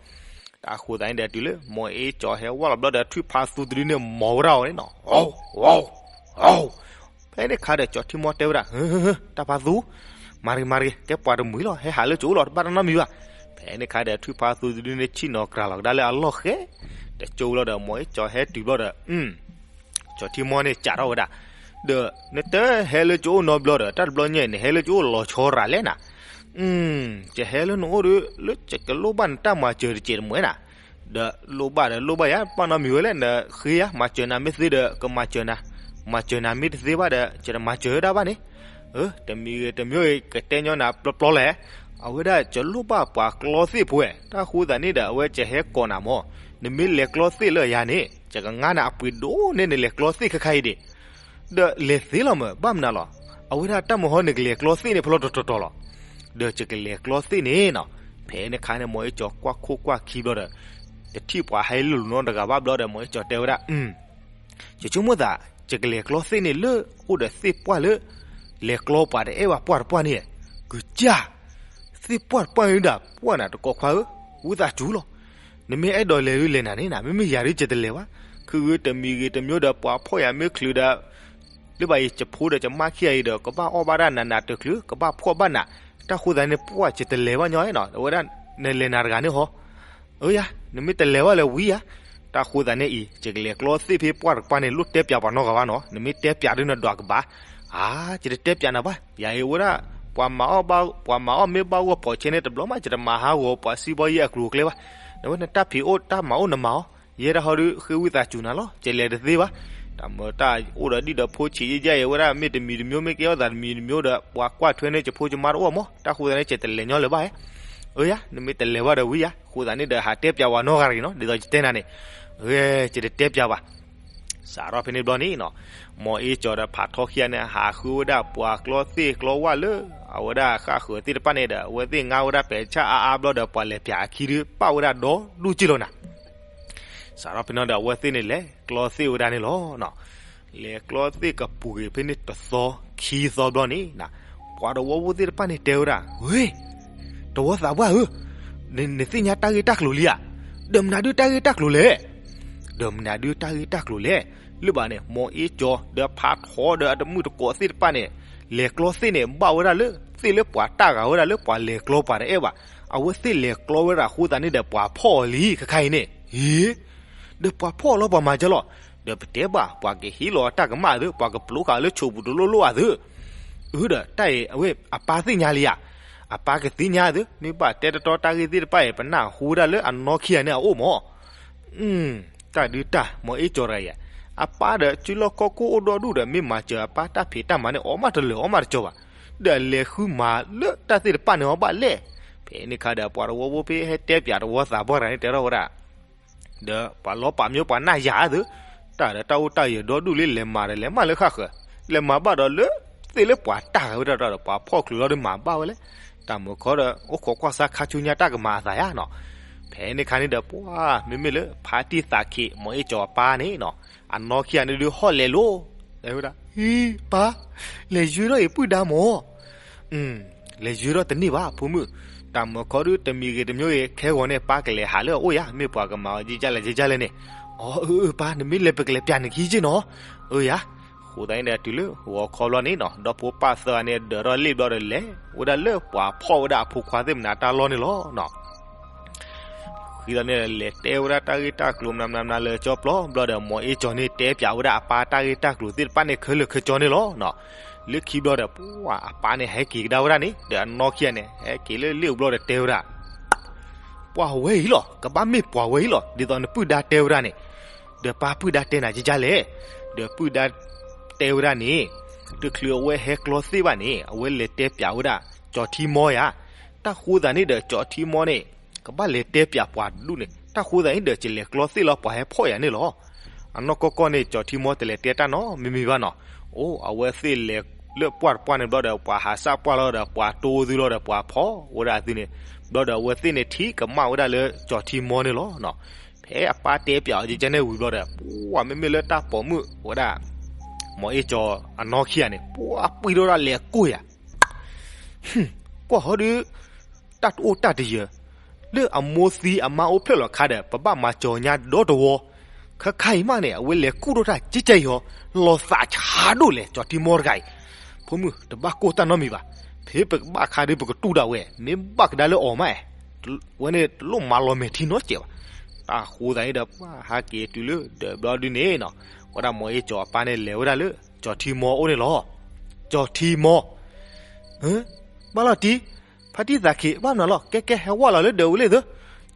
တၢ်ဃိသးန့ၣ်ဒီးတုၤလၢ မောင်အေးကျော်ဟဲဝဲလီၤဘျီဒီး ထွံၣ်ဖးသူတဒုန့ၣ် မီၤဝဲဒၣ်အီၤန့ၣ်နီၤ, ဖဲန့ၣ်ခါဒီးကၠီၤထံမီတဲဝဲဒၣ် တၢ်ဖးသူ, မၤတဂ့ၤမၤတဂ့ၤ ကဲပှၤတမှံၤလီၤ ဟဲဟးလၢကၠိအိၣ်လီၤ တဘၣ်တၢ်နီတမံၤဘၣ်. ဖဲန့ၣ်ခါဒီးထွံၣ်ဖးသူတဒုန့ၣ် ဆ့ၣ်နီၤကြၤလီၤကဒါလၢအလီၢ်ဃဲ, တကၠိလီၤဒီး မောင်အေးကျော်ဟဲတုၤဘျီဒီး ကၠီၤထံမီန့ၣ်စးထီၣ်ဝဲဒၣ်, ဒီးနတဟဲလၢကၠိအိၣ်နီတဘျီဒီး တၢ်တဘျီညါအံၤ နဟဲလၢကၠိအိၣ်လီၤဆီရၤလဲၣ်နၤ, ယဟဲလၢနအိၣ်ဒီး လၢယကလိၣ်ဘၣ်နတၢ်မၤစၢၤတစဲးတမှဲၤနၤ, ဒီးလိၣ်ဘၣ်ဒီးလိၣ်ဘၣ်ယၤ ဘၣ်နီတမံၤဝဲလဲၣ် နဃ့ယၤ မၤစၢၤနၤမ့ၢ်သ့ဒီး ကမၤစၢၤနၤ, မၤစၢၤနၤမ့ၢ်တသ့ဘၣ်ဒီး ယတမၤစၢၤဝဲဒၣ်ဘၣ်န့ၣ်, တမံၤဂ့ၤတမံၤဂ့ၤ ကတဲညီနၤပျီပျီလဲၣ်, အဝဲဒၣ်ယလိၣ်ဘၣ်ပှၤကျီသ့ၣ်ဖိဝဲ, တၢ်ဃိသးန့ၣ်ဒီး အဝဲယဟဲကိးနၤမၢ်, နမ့ၢ်လဲၤကျီသ့ၣ်လၢယၤန့ၣ် ယကငါနၤအပှ့ၤဒိၣ်န့ၢ်နလဲၤကျီသ့ၣ်ခဲခါအံၤဒံး ဒီးလဲၤသ့လီၤမၢ် ဘၣ်မနုၤလီၤ, အဝဲဒၣ်တၢ်မုာ်ဟီန့ၣ် ကလဲၤကျီသ့ၣ်န့ၣ်ဖဲလီၤတတီၤတီၤလီၤ, ဒီးယကလဲၤကျီသ့ၣ်န့ၣ်နီၤ, ဖဲန့ၣ်ခါန့ၣ် မောင်အေးကျော်ကွၢ်ခိၣ်ကွၢ်ခံဘျီဒီး တထံၣ်ပှၤဟဲလၢလိၤနီတဂၤဘၣ်ဘျီဒီး မောင်အေးကျော်တဲဝဲဒၣ် ယဆိကမိၣ်သး ယကလဲၤကျီသ့ၣ်န့ၣ်လၢ အိၣ်ဒီးသ့ၣ်ပှၢ်လၢ လဲၤကျီပှၤတအဲၣ်ဘၣ်ပှၢ်တပှၢ်န့ၣ်, ကစၢ်, သ့ၣ်ပှၢ်တပှၢ်န့ၣ်ဒၣ် ပှၢ်နၤတကိးခွါဧၢ, ဝံသးစူၤလီၤ, နမ့ၢ်အဲၣ်ဒိးလဲၤဒုးလဲၤနၤန့ၣ်နၤ, မ့မ့ၢ်ယၤဒုးယတလဲၤဘၣ်, ခုဂ့ၤတမံၤဂ့ၤတမံၤဒီး ပှၤဖီၣ်ယၤမ့ၢ်ချုးဒီး လၢဘၣ်အံၤ ယဖိဒီးယမါခံဂၤအံၤဒီး ကဘၣ်အီၣ်ဘၣ်ဒၣ်နးနးတချုး ကဘၣ်ဖှီၣ်ဘၣ်နး, တၢ်ဃိသးန့ၣ် ပှၢ်ယတလဲၤဘၣ်ညီနီၤ, အဝဲဒၣ် နလဲၤနၤတဂၤန့ၣ်ဟီ အၢယၤ, နမ့ၢ်တလဲၤဘၣ်လၢဝံယၤ, တၢ်ဃိသးန့ၣ်အံၤ ယကလဲၤကျီသ့ၣ်ဖဲပှၢ်တပှၢ်န့ၣ် လိၣ်တဲပၠးပှၤနီတဂၤဘၣ်နီၤ, နမ့ၢ်တဲပၠးဒုးနဒွးကဘၣ်, အါ ယတတဲပၠးနၤဘၣ်, ယၤအံၤဝဲဒၣ် ပှၤမၤအီၣ်ဘၣ် ပှၤမၤအီၣ်မ့ၢ်ဘၣ်ဂီၢ်ဖီးဆဲန့ၣ်တဘျီမး ယတမၤဟးဂီၤပှၤစံးဘီယဲၢ်အကျိၤအကျဲဘၣ်, နဝဲနတၢ်ဖံးအိၣ်တၢ်မၤအိၣ်နမၤအီၤ, ယဲဒၣ်ဟီဒုးဃ့ဝံသးစူၤနၤလီၤ, ယလဲၤတသ့ဘၣ်, တၢ်မၤတၢ်အိၣ်ဒီးဒံၣ်ဒီးဖိဆံးယဲၢ်ယဲၢ်အံၤ ဝဲဒၣ်မ့ၢ်တမံၤတမံၤ မ့ၢ်ကဲအီၣ်သးတမံၤတမံၤဒီး ပှၤကွၢ်ထွဲန့ၣ် ယဖိယမါတအိၣ်မး, တၢ်ဃိသးန့ၣ် ယတလဲၤညီလၢၤဘၣ်ဧါ အၢယၤ, နမ့ၢ်တလဲၤဘၣ်ဒီးဝံယၤ, ဃိသးန့ၣ်ဒီးဟးတဲပၠးဝဲနီတဂၤတဂ့ၤနီၤ, ဒ်သိးယတဲနၤန့ၣ်, ဂဲၤ ယတတဲပၠးဘၣ်. စးထီၣ်ဖဲန့ၣ်ဘျီန့ၣ်နီၤ, မောင်အေးကျော်ဒီးဖးထီခံဂၤန့ၣ် ဟးဃုဝဲဒၣ်ပှၤကျီသ့ၣ်ကျီဝၣ်လၢ အဝဲဒၣ်ဃၣ်ဃၢၤသ့ၣ်တဖၣ်န့ၣ်ဒီး အဝဲသ့ၣ်ငါဝဲဒၣ်ပဲာ်ဆၣ်အါအါဘျီဒီး ပှၤလဲၤပၠးအခံဒုး ပာ်ဝဲဒၣ်ဒီဒူၣ်က့ၢ်လီၤနၤ စးထီၣ်ဖဲန့ၣ်ဒီး အဝဲသ့ၣ်န့ၣ်လဲၤကျီသ့ၣ်ဝဲဒၣ်န့ၣ်လီၤ. လဲၤကျီသ့ၣ်ကပူၤက့ၤဖဲန့ၣ်တသီခံသီဘျီန့ၣ်, ပှၤတဝီဖိသ့ၣ်တဖၣ်န့ၣ်တဲဝဲဒၣ်, ဝ့, တဝီသးပှၢ်ဧၢ, နသ့ၣ်ညါတၢ်ဂ့ၢ်တၢ်ကျိၤလံဧါ, ဒီးမနုၤဒုးတၢ်ဂ့ၢ်တၢ်ကျိၤလဲၣ်, ဒီးမနုၤဒုးတၢ်ဂ့ၢ်တၢ်ကျိၤလဲၣ်, လၢဘၣ်န့ၣ် မောင်အေးကျော်ဒီးဖးထီဒီးအတမုၣ်တကိးသ့ၣ်တဖၣ်န့ၣ်, လဲၤကျီသ့ၣ်န့ၣ် ဘၣ်ဝဲဒၣ်လၢ သ့ၣ်လၢပှၤတၢ်ဂၤဝဲဒၣ်လၢပှၤလဲၤကျီပှၤတအဲၣ်ဘၣ်, အဝဲသ့ၣ်လဲၤကျီဝဲဒၣ်အဃိသတးန့ၣ်ဒီး ပှၤဖီၣ်အီၤလံခဲခါအံၤန့ၣ်, ဟ့, ဒီးပှၤဖီၣ်အီၤလီၤပှၤမၤကလီၤ, ဒီးပတဲဘၣ် ပှၤကဟ့ၣ်လီၤအတၢ်ကမၣ်အသိး ပှၤကပျိဃာ်လၢဆိးပူၤတလိၣ်လိၣ်အသိး, အၢ ဒီးတၢ်အံၤအဝဲအပၢ်သ့ၣ်ညါလံဧါ, အပၢ်ကသ့ၣ်ညါအသိး မ့ၢ်ဘၣ်တဲတတီတၢ်ဂ့ၢ်သ့ၣ်တဖၣ်အံၤ ပနၢ်ဟူဝဲဒၣ်လၢအနီၢ်ခံဂၤန့ၣ်အအိၣ်မး တၢ်ဒုးတၢ် မောင်အေးကျော်တဂၤအံၤ, အပၢ်ဒီးစုလီၢ်ခီၣ်ခိၣ်အိၣ်ဒီဒူၣ်ဒီး မ့ၢ်မၤစၢၤအပၢ်တၢ်ဖံးတၢ်မၤန့ၣ် အီၣ်မးတလၢာ်အီၣ်မးတကီဘၣ်, ဒီးအလဲၤဃုမၤလၢတၢ်သ့ၣ်တဖၣ်န့ၣ်အီၤဘၣ်လဲၣ်. ဖဲန့ၣ်ခါဒီး ပှၤတဝီဖိဖဲဟဲတဲပၠးတဝီသးပှၢ်တဂၤန့ၣ် တဲထီၣ်ဝဲဒၣ် ဒီးပှၤလီၤပာ်မၠိပှၤနၢ်ယၤအသိး, တၢ်ဒီးတၢ်အိၣ်တၢ်ယၢၤဒီဒူၣ်လံ လဲၤမၤဒီးလဲၤမၤလၢဃၣ်ဃၢၤ, လဲၤမၤဘၣ်ဒီးလၢ သ့ၣ်လၢပှၤတၢ်ဂၤဝဲဒၣ်ဒီး ပှၤဖီၣ်ချုးလီၤဒီးမၤဘၣ်ဝဲလဲၣ်. တၢ်မုာ်ခီဒီး အိၣ်ခိးကွၢ်ဆါခါဆူညါတၢ်ကမၤအသးယါနီၤ. ဖဲန့ၣ်ခါန့ၣ်ဒီး ပှၤမ့မ့ၢ်လၢဖါတံၢ်သးခံး မောင်အေးကျော်အပၢ်န့ၣ်နီၤ, အနီၢ်ခံဂၤန့ၣ်ဒုးဟီၣ်လဲၤလိၤ, တဲဝဲဒၣ် အံၤ ပၢ်, လဲၤယုၢ်ထီၣ်အံၤပုၢ်ဒါမၢ်. လဲၤယုၢ်ထီၣ်တန့ၢ်ဘၣ် ဖိမုၣ်, တၢ်မၢခီဒုတမံၤဂ့ၤတမံၤဂ့ၤ ခဲဂီၤန့ၣ် ပၢ်ကလဲၤဟးလၢအအိၣ်ယၤ, မ့ၢ်ပှၤကမၤအီၤယကလဲၣ်ယကလဲၣ်န့ၣ်. အီ အၢ အၢ ပၢ်, နမ့ၢ်လဲၤပကလဲၤပျးနခံက့ၢ်နီၤ. အၢ ယၤ. အဃိသတးန့ၣ်ဒီး တုၤလၢဂီၤခီဘျီန့ၣ်နီၤ, ဒီဖိပၢ်သၢဂၤန့ၣ် ဒၢးထီၣ်လ့ၣ်ဘျီဒီး လဲၤဝဲဒၣ်လၢပှၤဖီၣ်ဝဲဒၣ်အဖိခွါသ့ၣ်မနၤတၢ်လီၢ်န့ၣ်လီၤ. ဃိသတးန့ၣ် လဲၤတဲဝဲဒၣ်တၢ်ဂ့ၢ်တၢ်ကျိၤမနုၤမနုၤလၢကၠီပျီဘျီဒီး မ်အ့ၣ်ကၠီၤန့ၣ်တဲပျးဝဲဒၣ်အပၢ်တၢ်ဂ့ၢ်တၢ်ကျိၤသ့ၣ်တဖၣ်န့ၣ် ခဲလၢာ်ခဲဆ့န့ၣ်လီၤ. လၢခံဘျီဒီး ပှၤအပၢ်န့ၣ်ဟဲက့ၤကဒါဝဲဒၣ်န့ၣ် ဒီးအနီၢ်ခံဂၤန့ၣ် ဟဲက့ၤလၢလ့ၣ်အိၣ်ဘျီဒီးတဲဝဲဒၣ် ပှၤဝဲအံၤလီၤ, ကဘၣ်မ့ၢ်ပှၤဝဲအံၤလီၤ, ဒ်သိးနပုၢ်ဒါတဲဝဲဒၣ်န့ၣ်, ဒီးပၢ်ပုၢ်ဒါတဲနၤကကလဲၣ်, ဒီးပုၢ်ဒါတဲဝဲဒၣ်န့ၣ်, တချုးအဝဲဟဲကျီသ့ၣ်ဘၣ်န့ၣ် အဝဲလဲၤတဲပျးဝဲဒၣ် ကၠီၤထံမီယၤ, တၢ်ဃိသတးန့ၣ်ဒီး ကၠီၤထံမီန့ၣ် ကဘၣ်လဲၤတဲပျးပှၤတဒူၣ်န့ၣ် တၢ်ဃိသတးန့ၣ်ဒီး ကလဲၤကျီသ့ၣ်လီၤပှၤဟဲဖီၣ်ယၤန့ၣ်လီၤ. အနီၢ်ကီၢ်ကီၢ်န့ၣ် ကၠီၤထံမီတလဲၤတဲတၢ်နီတမံၤမံၤဘၣ်နီၤ. အိၣ် အဝဲသ့ၣ်လဲၤလၢပှၢ်တပှၢ်န့ၣ်ဘျီဒီး ပှၤဟးစၢ်ပှၢ်လီၤဒီး ပှၤတိၢ်သုလီၤဒီး ပှၤဖီၣ်ဝဲဒၣ်အသုန့ၣ်, ဘျီဒီးအဝဲသ့ၣ်န့ၣ်ထံၣ်ကမၣ်ဝဲဒၣ်လၢကၠီၤထံမီန့ၣ်လီၤ. ဖဲအပၢ်တဲပျးအီၤကကန့ၣ်ဝံၤဘျီဒီး ပှၤမ့မ့ၢ်လၢတၢ်ပိာ်မုၣ်ဝဲဒၣ် မ်အ့ၣ်ကၠီၤအနီၢ်ခံဂၤန့ၣ် ပှၤပှံၢ်ထီၣ်ဒၣ်လဲၤကိၢ်ယၤ ကွၢ်ဟီဒီး တၢ်တအိၣ်တၢ်တယၢၤ, လၢအမိၢ်သံအမါအိၣ်ဖျဲၣ်လီၤခါဒီး ပဘၣ်မၤကၠီၤညါဒီတဝီ, ခဲခါအံၤမးန့ၣ် အဝဲလဲၤကူၣ်ထီၣ်တၢ်ကဲကဲအံၤဟီ, လီၤသးဆါဒိၣ်လဲၣ် ကၠီၤထံမီတဂၤအံၤ, ဖိမုၣ် တဘၣ်ကိၢ်တၢ်နီတမံၤဘၣ်, ဖဲပကဘၣ်ခါဒီးပကတူၢ်ဒၣ်ဝဲ, မ့ၢ်ဘၣ်ကဒါလၢအီၤမး, ဝဲန့ၣ်တလိၣ်မၤလီၤမဲာ်ထံနီတစဲးဘၣ်. တၢ်ဃိသတးန့ၣ်ဒီး ပှၤဟးက့ၤတုၤလၢဒီးဘျီဒုန့ၣ်နီၤ, ဝဲဒၣ်မ်အ့ၣ်ကၠီၤအပၢ်န့ၣ်လဲၤဝဲဒၣ်လၢ ကၠီၤထံမီအအိၣ်န့ၣ်လီၤ. ကၠီၤထံမီ ဘၣ်လီၤတံၢ်, ဖါတံၢ်သးခ့ ဘၣ်မနုၤလီၤ, ကဲကဲ ဟဲဝဲလီၤလၢဒၢးဝံၤလံသၢ,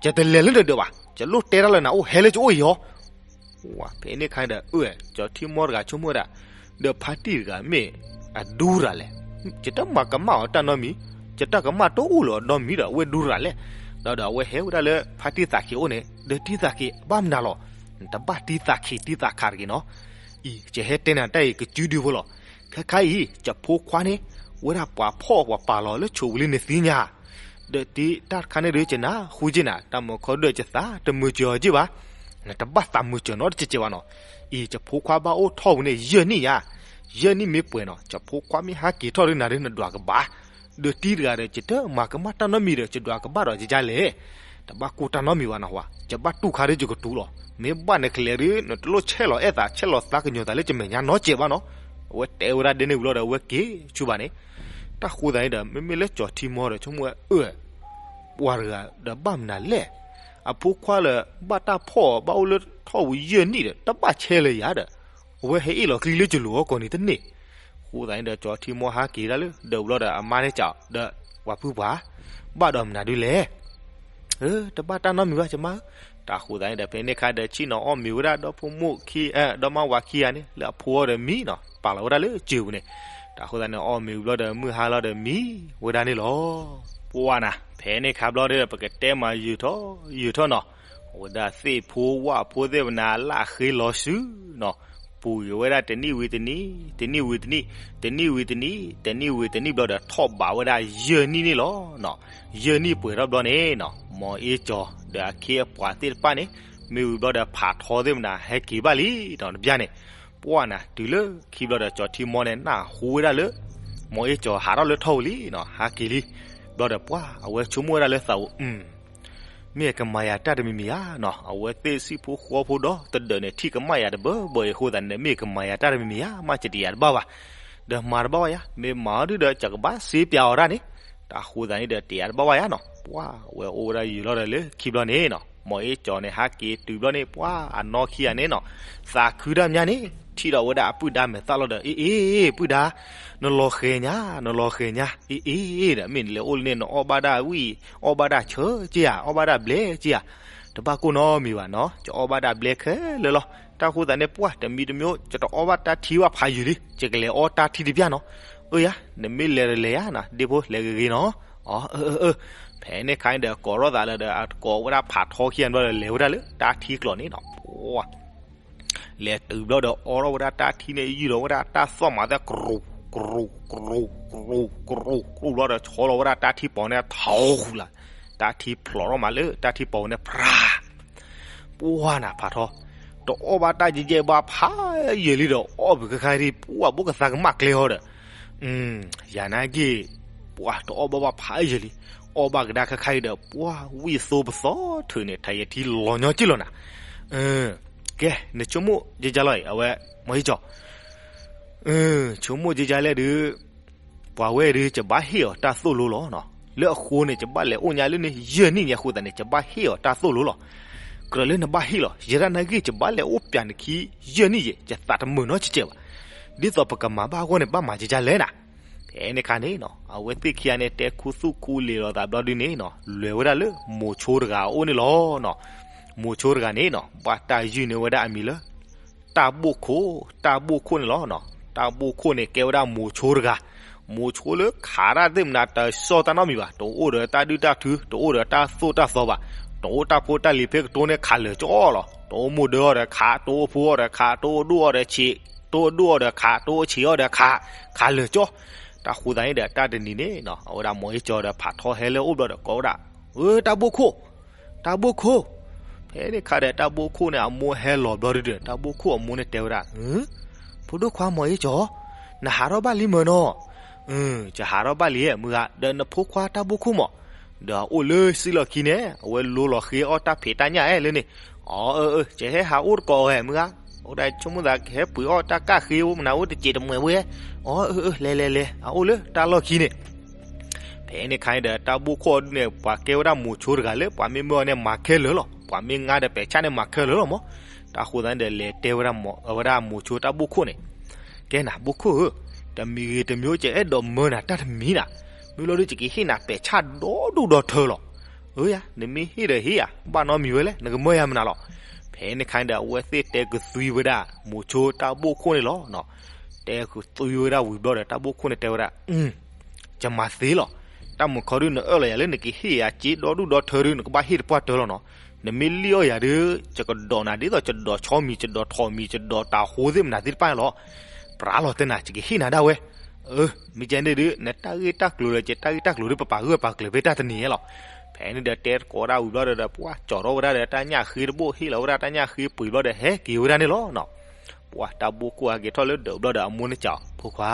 ယတလဲၤလၢနဒၢးဘၣ်, ယလိၣ်တဲတၢ်လၢနအိၣ် ဟဲလၢယအိၣ်အံၤဟီ. ဝဲဖဲန့ၣ်ခါဒီး အၢ ကၠီၤထံမီတဂၤဆိကမိၣ်ဝဲဒၣ်, ဒီးဖါတံၢ်တဂၤမ့ၢ်အဒူရၤလဲၣ်, ယတမၤကမၣ်အီၤတၢ်နီတမံၤ, ယတၢ်ကမၣ်တအိၣ်လၢၤအီၤနီတမံၤဒီး အဝဲဒူရၤလဲၣ်. ဒီးဒီးအဝဲဟဲဝဲဒၣ်လၢဖါတံၢ်သးခ့အအိၣ်န့ၣ်, ဒီးတံၢ်သးခ့ ဘၣ်မနုၤလီၤ, နတဘၣ်တံၢ်သးခ့တံၢ်သးခးတဂ့ၤနီၤ. အံၤ ယဟဲတဲနၤတၢ်အံၤကစုဒုဖိလီၤ. ခဲခါအံၤ ယဖိခွါန့ၣ် ဝဲဒၣ်ပှၤဖီၣ်ပှၤပာ်လီၤလၢဆိဝံၤလံနသ့ၣ်ညါ, ဒီးတံၢ်တၢ်တခါန့ၣ်ဒီး ယနၢ်ဟူက့ၤနၤ, တၢ်မုာ်ခီဒုး ယသးတမုာ်စၢၤအီၤက့ၤဘၣ်, နတဘၣ်သးမုာ်စၢၤနီတစဲးစဲးဘၣ်နီၤ. အံၤ ယဖိခွါဘၣ်အိၣ်ထီၣ်ဝံၤန့ၣ် ယဲၢ်နံၣ်ညါ, ယဲၢ်နံၣ်မ့ၢ်ပှဲၤနီၤ, ယဖိခွါမ့ၢ်ဟးက့ၤထီၣ်ဒုးနၤဒုး နဒွးကဘၣ်, ဒီးတံၢ်တဂၤဒီး ယတမၤကမၣ်တၢ်နီတမံၤဒီး ယဒွးကဘၣ်ဒီးယကလဲၣ်, တဘၣ်ကိၢ်တၢ်နီတမံၤဘၣ်နီၤ, ယဘၣ်တူၢ်ခါဒုးယကတူၢ်လီၤ, မ့ၢ်ဘၣ်နကလဲၤဒုး နတလိၣ်ဆဲးလီၤအဲၣ်သး ဆဲးလီၤသးကညီၤသးလၢယမဲာ်ညါနီတစဲးဘၣ်နီၤ. အဝဲတဲဝဲဒၣ်ဒ်န့ၣ်ဝံၤလီၤဒီး အဝဲက့ၤဆူဘၣ်န့ၣ်, တၢ်ဃိသတးန့ၣ်ဒီး မ့မ့ၢ်လၢကၠီၤထံမီဒီး ဆိကမိၣ်ဝဲအၢ ပှၤတဂၤဒီးဘၣ်မနုၤလဲၣ်, အဖိခွါလၢ ဘၣ်တၢ်ဖီၣ်အီၤ ဘၣ်အိၣ်လၢထီၣ်ဝံၤယဲၢ်နံၣ်ဒီး တဘၣ်ဆဲးလၢၤယၤဒီး, အဝဲဟဲအ့ၣ်လီၤကျံလၢယလိၤအဂီၢ်န့ၣ်တန့ၢ်. ဃိသတးန့ၣ်ဒီး ကၠီၤထံမီဟးက့ၤဒၣ်လၢ ဒီးဝံၤလီၤဒီး အမါန့ၣ်စံးဒီး ပှၤဖုပှၢ်, ဘၣ်ဒီးမနုၤဒုးလဲၣ်. အၢ တဘၣ်တၢ်နီတမံၤဘၣ် ကမါဧၢ. တၢ်ဃိသတးန့ၣ်ဒီး ဖဲန့ၣ်ခါဒီး ဆ့ၣ်နီၤအီၣ်မ့ၤဝဲဒၣ် ဒီဖိမိၢ်ခံ ဒီမါဝၤခံဂၤန့ၣ် လၢအဖိအီၤဒီးမံနီၤ, ပာ်လီၤဝဲဒၣ်လၢစၢၤပူၤန့ၣ်. တၢ်ဃိသတးန့ၣ် အီၣ်မ့ၤဝံၤဘျီဒီး မုၢ်ဟါလီၤဒီးမံဝဲဒၣ်န့ၣ်လီၤ. ပှၤနၤ ဖဲန့ၣ်ခါဘျီဒီး ပကတဲမၤယုာ်ထီၣ်ယုာ်ထီၣ်နီၤ, အဝဲဒၣ်သ့ၣ်ဖိဝၣ်ဖိသ့ၣ်မနၤ လၢအဃ့လီၤစုနီၤ, ပူၤကွံာ်ဝဲဒၣ်တနံၣ်ဝံၤတနံၣ်, တနံၣ်ဝံၤတနံၣ်, တနံၣ်ဝံၤတနံၣ်, တနံၣ်ဝံၤတနံၣ်ဘျီဒီး ထီၣ်ဘးဝဲဒၣ်ယဲၢ်နံၣ်န့ၣ်လီၤ. ယဲၢ်နံၣ်ပှဲၤထီၣ်ဘျီန့ၣ်နီၤ, မ်အ့ၣ်ကၠီၤဒီးအခ့အပှၤသ့ၣ်တဖၣ်န့ၣ် မ့ၢ်ဝံၤဘျီဒီး ဖးထီသ့ၣ်မနၤ ဟဲက့ၤဘၣ်လံနီၤ တဘျီန့ၣ်. ပှၤနၤ တုၤလၢခံဘျီဒီး ကၠီၤထံမီန့ၣ် နၢ်ဟူဝဲဒၣ်လၢ မ်အ့ၣ်ကၠီၤဟးထီၣ်လၢထီၣ်ပူၤလံနီၤ, ဟးက့ၤလံ. ဘျီဒီးပှၤ အဝဲဆိကမိၣ်ဝဲဒၣ်လၢသးပူၤ အု မ့ၢ်ကမၤယၤတၢ်တမံၤမံၤဧါနီၤ, အဝဲသ့ၣ်ဆံၣ်ဖိဃီဖိဒီတဒၢးန့ၣ် ထံၣ်ကမၣ်ယၤတဘၢဘၢအံၤအဃိသတးန့ၣ် မ့ၢ်ကမၤယၤတၢ်တမံၤမံၤဧါ, မ့ၢ်ကတယၤတဘၣ်ဘၣ်, ဒီးမၤတဘၣ်ဘၣ်ယၤ, မ့ၢ်မၤအီၤဒုဒီး ကကဘၣ်စ့ပျးအီၤတၢ်န့ၣ်, တၢ်ဃိသတးန့ၣ်ဒီး တယၤတဘၣ်ဘၣ်ယၤနီၤ. ပှၤ အဝဲအိၣ်ဝဲဒၣ်ယံာ်လီၤဒီးလၢခံဘျီန့ၣ်နီၤ, မ်အ့ၣ်ကၠီၤန့ၣ် ဟးက့ၤတုၤဘျီန့ၣ် ပှၤအနီၢ်ခံဂၤန့ၣ်နီၤ, သးခုတၢ်မးန့ၣ် ထံၣ်ဒီးဝဲဒၣ်အပုၢ်ဒါမဲာ်သၣ်လီၤဒီး အ့ၣ်အ့ၣ် ပုၢ်ဒါ နလီၤဃဲၤညါ နလီၤဃဲၤညါ အ့ၣ်အ့ၣ်ဒီး မ့ၢ်နလဲၤအိၣ်လၢန့ၣ် နအီၣ်ဘၣ်ဒၣ်ဝံၣ် အီၣ်ဘၣ်ဒၣ်ဆၢက့ဧါ အီၣ်ဘၣ်ဒၣ်ဘျဲက့ဧါ, တဘၣ်ကိၢ်နီတမံၤဘၣ်နီၤ, ကအီၣ်ဘၣ်ဒၣ်ဘျဲခဲလၢာ်လီၤ. တၢ်ဃိသတးန့ၣ် ပှၤတမံၤတမံၤ ကတအီၣ်ဘၣ်တၢ်ထံဘၣ်ဖးယံာ်လံ, ယကလဲၤအီၣ်တၢ်ထံတပျၢ်နီၤ. အၢယၤ နမ့ၢ်လဲၤဒီးလဲၤယၤနီၤ, ဒ့ဖိလဲၤဂ့ၤဂ့ၤနီၤ. အၢ အၢ အၢ ဖဲန့ၣ်ခါန့ၣ်ဒီး ကိးထီၣ်သးလၢဒီး အကိးဝဲဒၣ်ဖးထီခံဂၤဘျီဒီး လဲၤဝဲဒၣ်လၢတၢ်ထံကျိၤန့ၣ်နီၤ. ပှၤ လဲၤတုၤဘျီဒီး အီထီၣ်ဝဲဒၣ်တၢ်ထံန့ၣ် ယုၢ်ဒီးဝဲဒၣ်တၢ်သီၣ်မးသဲ ကရူး ကရူး ကရူး ကရူး ကရူး ကရူးဘျီဒီး ဆီလီၤဝဲဒၣ်တၢ်ထံပိာ်န့ၣ် ထီဃူလၢ်, တၢ်ထံဖျိးထီၣ်မးလၢတၢ်ထံပိာ်န့ၣ် ဖြး ပှၤနၤဖးထီ တအီၣ်ဘၣ်တၢ်ယဲၢ်ယဲၢ်ဘၣ်ဖးယံာ်လံဒီး အီၣ်ဘၣ်ခဲခါဒ် ပှၢ်ဘိကသါကမၣ်ကျဲဟီဒီး, ယၤနာ်က့ၢ်, ပှၢ်တအီၣ်ဘၣ်ဘၣ်ဖးယံာ်လံ, အီၣ်ဘၣ်ကဒါခဲခါအံၤဒီး ပှၢ်ဝံၣ်သိပသီထုးန့ၣ် ထးယဲၢ်ထံလီၤညီက့ၢ်လီၤနၤ. ကဲ, နဆိကမိၣ်ယကလီၤအံၤ အဝဲ, မီၤဟ့ကၠီၤ ဆိကမိၣ်ကကလဲၣ်ဒုး, ပှၤဝဲဒုး ယဘၣ်ဟ့ၣ်အီၤတၢ်သိၣ်လိလီၤ. လၢအဃိန့ၣ် ယဘၣ်လဲၤအိၣ်ညါလၢန့ၣ် ယဲၢ်နံၣ်ညါအဃိသတးန့ၣ် ယဘၣ်ဟ့ၣ်အီၤတၢ်သိၣ်လိလီၤ. ကြၢးလၢနဘၣ်ဟ့ၣ်လီၤ. ယဲဒၣ်နာ်က့ၢ် ယဘၣ်လဲၤအိၣ်ပၠးနခံ ယဲၢ်နံၣ်ယဲၢ် ယသးတမုာ်နီတစဲးဘၣ်. ဒ်သိးပကမၤဘၣ်အဂီၢ်န့ၣ် ဘၣ်မၤကကလဲၣ်နၤ. ဖဲန့ၣ်ခါန့ၣ်နီၤ အဝဲသ့ၣ်ခံဂၤန့ၣ် တဲခူသူၣ်ခူလံာ်လိာ်သးဘျီဒုန့ၣ်နီၤ လဲၤဝဲဒၣ်လၢမိၤဆိတဂၤအအိၣ်န့ၣ်လီၤ. မိၤဆိတဂၤန့ၣ်နီၤ ဘၣ်တၢ်ယုၢ်န့ၢ်ဝဲဒၣ်အမံၤလၢ တၢ်ဘိၣ်ခိၣ်, တၢ်ဘိၣ်ခိၣ်န့ၣ်လီၤ. တၢ်ဘိၣ်ခိၣ်န့ၣ်ကဲဝဲဒၣ်မိၤဆိတဂၤ, မိၤဆိလၢခးတၢ်သ့ၣ်မနၤ တၢ်စီၣ်တၢ်နီတမံၤဘၣ်, တအိၣ်ဒီးတၢ်ဒုၣ်တၢ်ထု, တအိၣ်ဒီးတၢ်သိၣ်တၢ်သီဘၣ်, တအိၣ်တၢ်ဖိတၢ်လံၤဖဲကတိၤန့ၣ် ခးလၢာ်ကၠီလီၤ. တအိၣ်မိၢ်ဒၢအီၤဒီးခး, တအိၣ်ဖိအီၤဒီးခး, တအိၣ်ဒိၣ်အီၤဒီးဆံး, တအိၣ်ဒိၣ်အီၤဒီးခး, တအိၣ်ဆံးအီၤဒီးခး, ခးလၢာ်ကၠီ. တၢ်ဃိသတးန့ၣ်ဒီး တၢ်တနံၤန့ၣ်နီၤ အဝဲဒၣ်မိၤဟ့ကၠီဒီးဖးထီဟဲလၢအအိၣ်ဘျီဒီး ကိးဝဲဒၣ်, အၢ တၢ်ဘိၣ်ခိၣ်, တၢ်ဘိၣ်ခိၣ်. ဖဲန့ၣ်ခါဒီး တၢ်ဘိၣ်ခိၣ်န့ၣ် အမိၢ်ဟဲလီၤဘျီဒုဒီး တၢ်ဘိၣ်ခိၣ်အမိၢ်န့ၣ်တဲဝဲဒၣ်, ဖိဒိၣ်ခွါမိၤဟ့ကၠီၤ, နဟးထီၣ်ဘၣ်လံမ့ၢ်နီၤ. ယဟးထီၣ်ဘၣ်လံဧၢ မုၢ်ဂၤ, ဒီးနဖိခွါတၢ်ဘိၣ်ခိၣ်မး, ဒီးအအိၣ်လၢစံၣ်လီၢ်ခံန့ၣ် အဝဲလိလီၤဃ့အီၣ်တၢ်ဖံးတၢ်ညၣ်အဲၣ်လၢန့ၣ်. အီ အၢ အၢ ယဟဲဟးအိၣ်တကိးဝဲ မုၢ်ဂၤ, အိၣ်ဒၣ်ဆိကမိၣ်သးကဟဲပှ့ၤအီၣ်တၢ်ကၣ်ဃ့အိၣ်မနုၤအိၣ်တစဲးတမှဲးဝဲ. အီ အၢ အၢ လဲၤလဲၤလဲၤ အအိၣ်လၢတၢ်လီၢ်ခံန့ၣ် ဖဲန့ၣ်ခါန့ၣ်ဒီး တၢ်ဘိၣ်ခိၣ်အီၤဒုန့ၣ် ပှၤကဲဝဲဒၣ်မိၤဆိတဂၤလၢ ပှၤမ့ၢ်မၢအီၤန့ၣ် မၤခဲလၢာ်လီၤ. ပှၤမ့ၢ်ငါဒီးပဲာ်ဆၣ်န့ၣ် မၤခဲလၢာ်လီၤမး. တၢ်ဃိသတးန့ၣ်ဒီး လဲၤတဲဝဲဒၣ်မိၤဆိတၢ်ဘိၣ်ခိၣ်န့ၣ်, ကဲနၤ ဘိၣ်ခိၣ်ဧၢ, တမံၤဂ့ၤတမံၤအိၣ် ယအဲၣ်ဒိးမၢနၤတၢ်တမံၤနၤ, မ့ၢ်လီၤဒု ယကဟ့ၣ်နၤပဲာ်ဆၣ်ဒီဒူၣ်ဒီထၢလီၤ. အၢ ယၤ နမ့ၢ်ဟ့ၣ်ဒီးဟ့ၣ်ယၤ ဘၣ်နီတမံၤဝဲလဲၣ် နကမၢယၤမနုၤလီၤ. ဖဲန့ၣ်ခါန့ၣ်ဒီး အဝဲသ့ၣ်တဲကသွံဝဲဒၣ် မိၤဆိတၢ်ဘိၣ်ခိၣ်န့ၣ်လီၤ. တဲကသွံဝဲဒၣ်ဝံၤဘျီဒီး တၢ်ဘိၣ်ခိၣ်န့ၣ်တဲဝဲဒၣ်, ယမၤသ့လီၤ. တၢ်မုၢ်ခီဒု နအၢၣ်လီၤယၤလၢနကဟ့ၣ်ယၤစ့ဒီဒူၣ်ဒီထၢဒု နကဘၣ်ဟ့ၣ်တပှၢ်တၢၢ်လီၤနီၤ. နမ့ၢ်လံၣ်အီၣ်ယၤဒု ယကဒိးနၤဒ်သိး ယဒိးဆီမံၤ ယဒိးထိးမံၤ ယဒိးတၤဟိသ့ၣ်မနၤသ့ၣ်တဖၣ်န့ၣ်လီၤ. ပြးလီၤတဲနၤ ယကဟ့ၣ်နၤဒၣ်ဝဲ. အၢ မ့ၢ်ကဲန့ၣ်ဒု နတၢ်ဂ့ၢ်တၢ်ကျိၤဒီး ယတၢ်ဂ့ၢ်တၢ်ကျိၤဒု ပပာ်ဂၢၢ်ပာ်ကျၢၤဖဲတၢ်တနံၤညါလီၤ. ဖဲန့ၣ်ဒီးတဲသကိးဒၣ်ဝံၤဘျီဒီး ပှၢ်ကၠီထီၣ်ဝဲဒၣ်ဒီး တၢ်ညၣ်ဃ့တဘိၣ် ဟ့ၣ်လီၤဝဲဒၣ်တၢ်ညၣ်ဃ့ပှ့ၤဘျီဒီး ဟဲက့ၤဝဲဒၣ်န့ၣ်လီၤနီၤ. ပှၢ်တၢ်ဘိၣ်ခိၣ်ဟဲက့ၤထီၣ်လၢဒၢးဘျီဒီး အမိၢ်န့ၣ်စံး ဖိခွါ,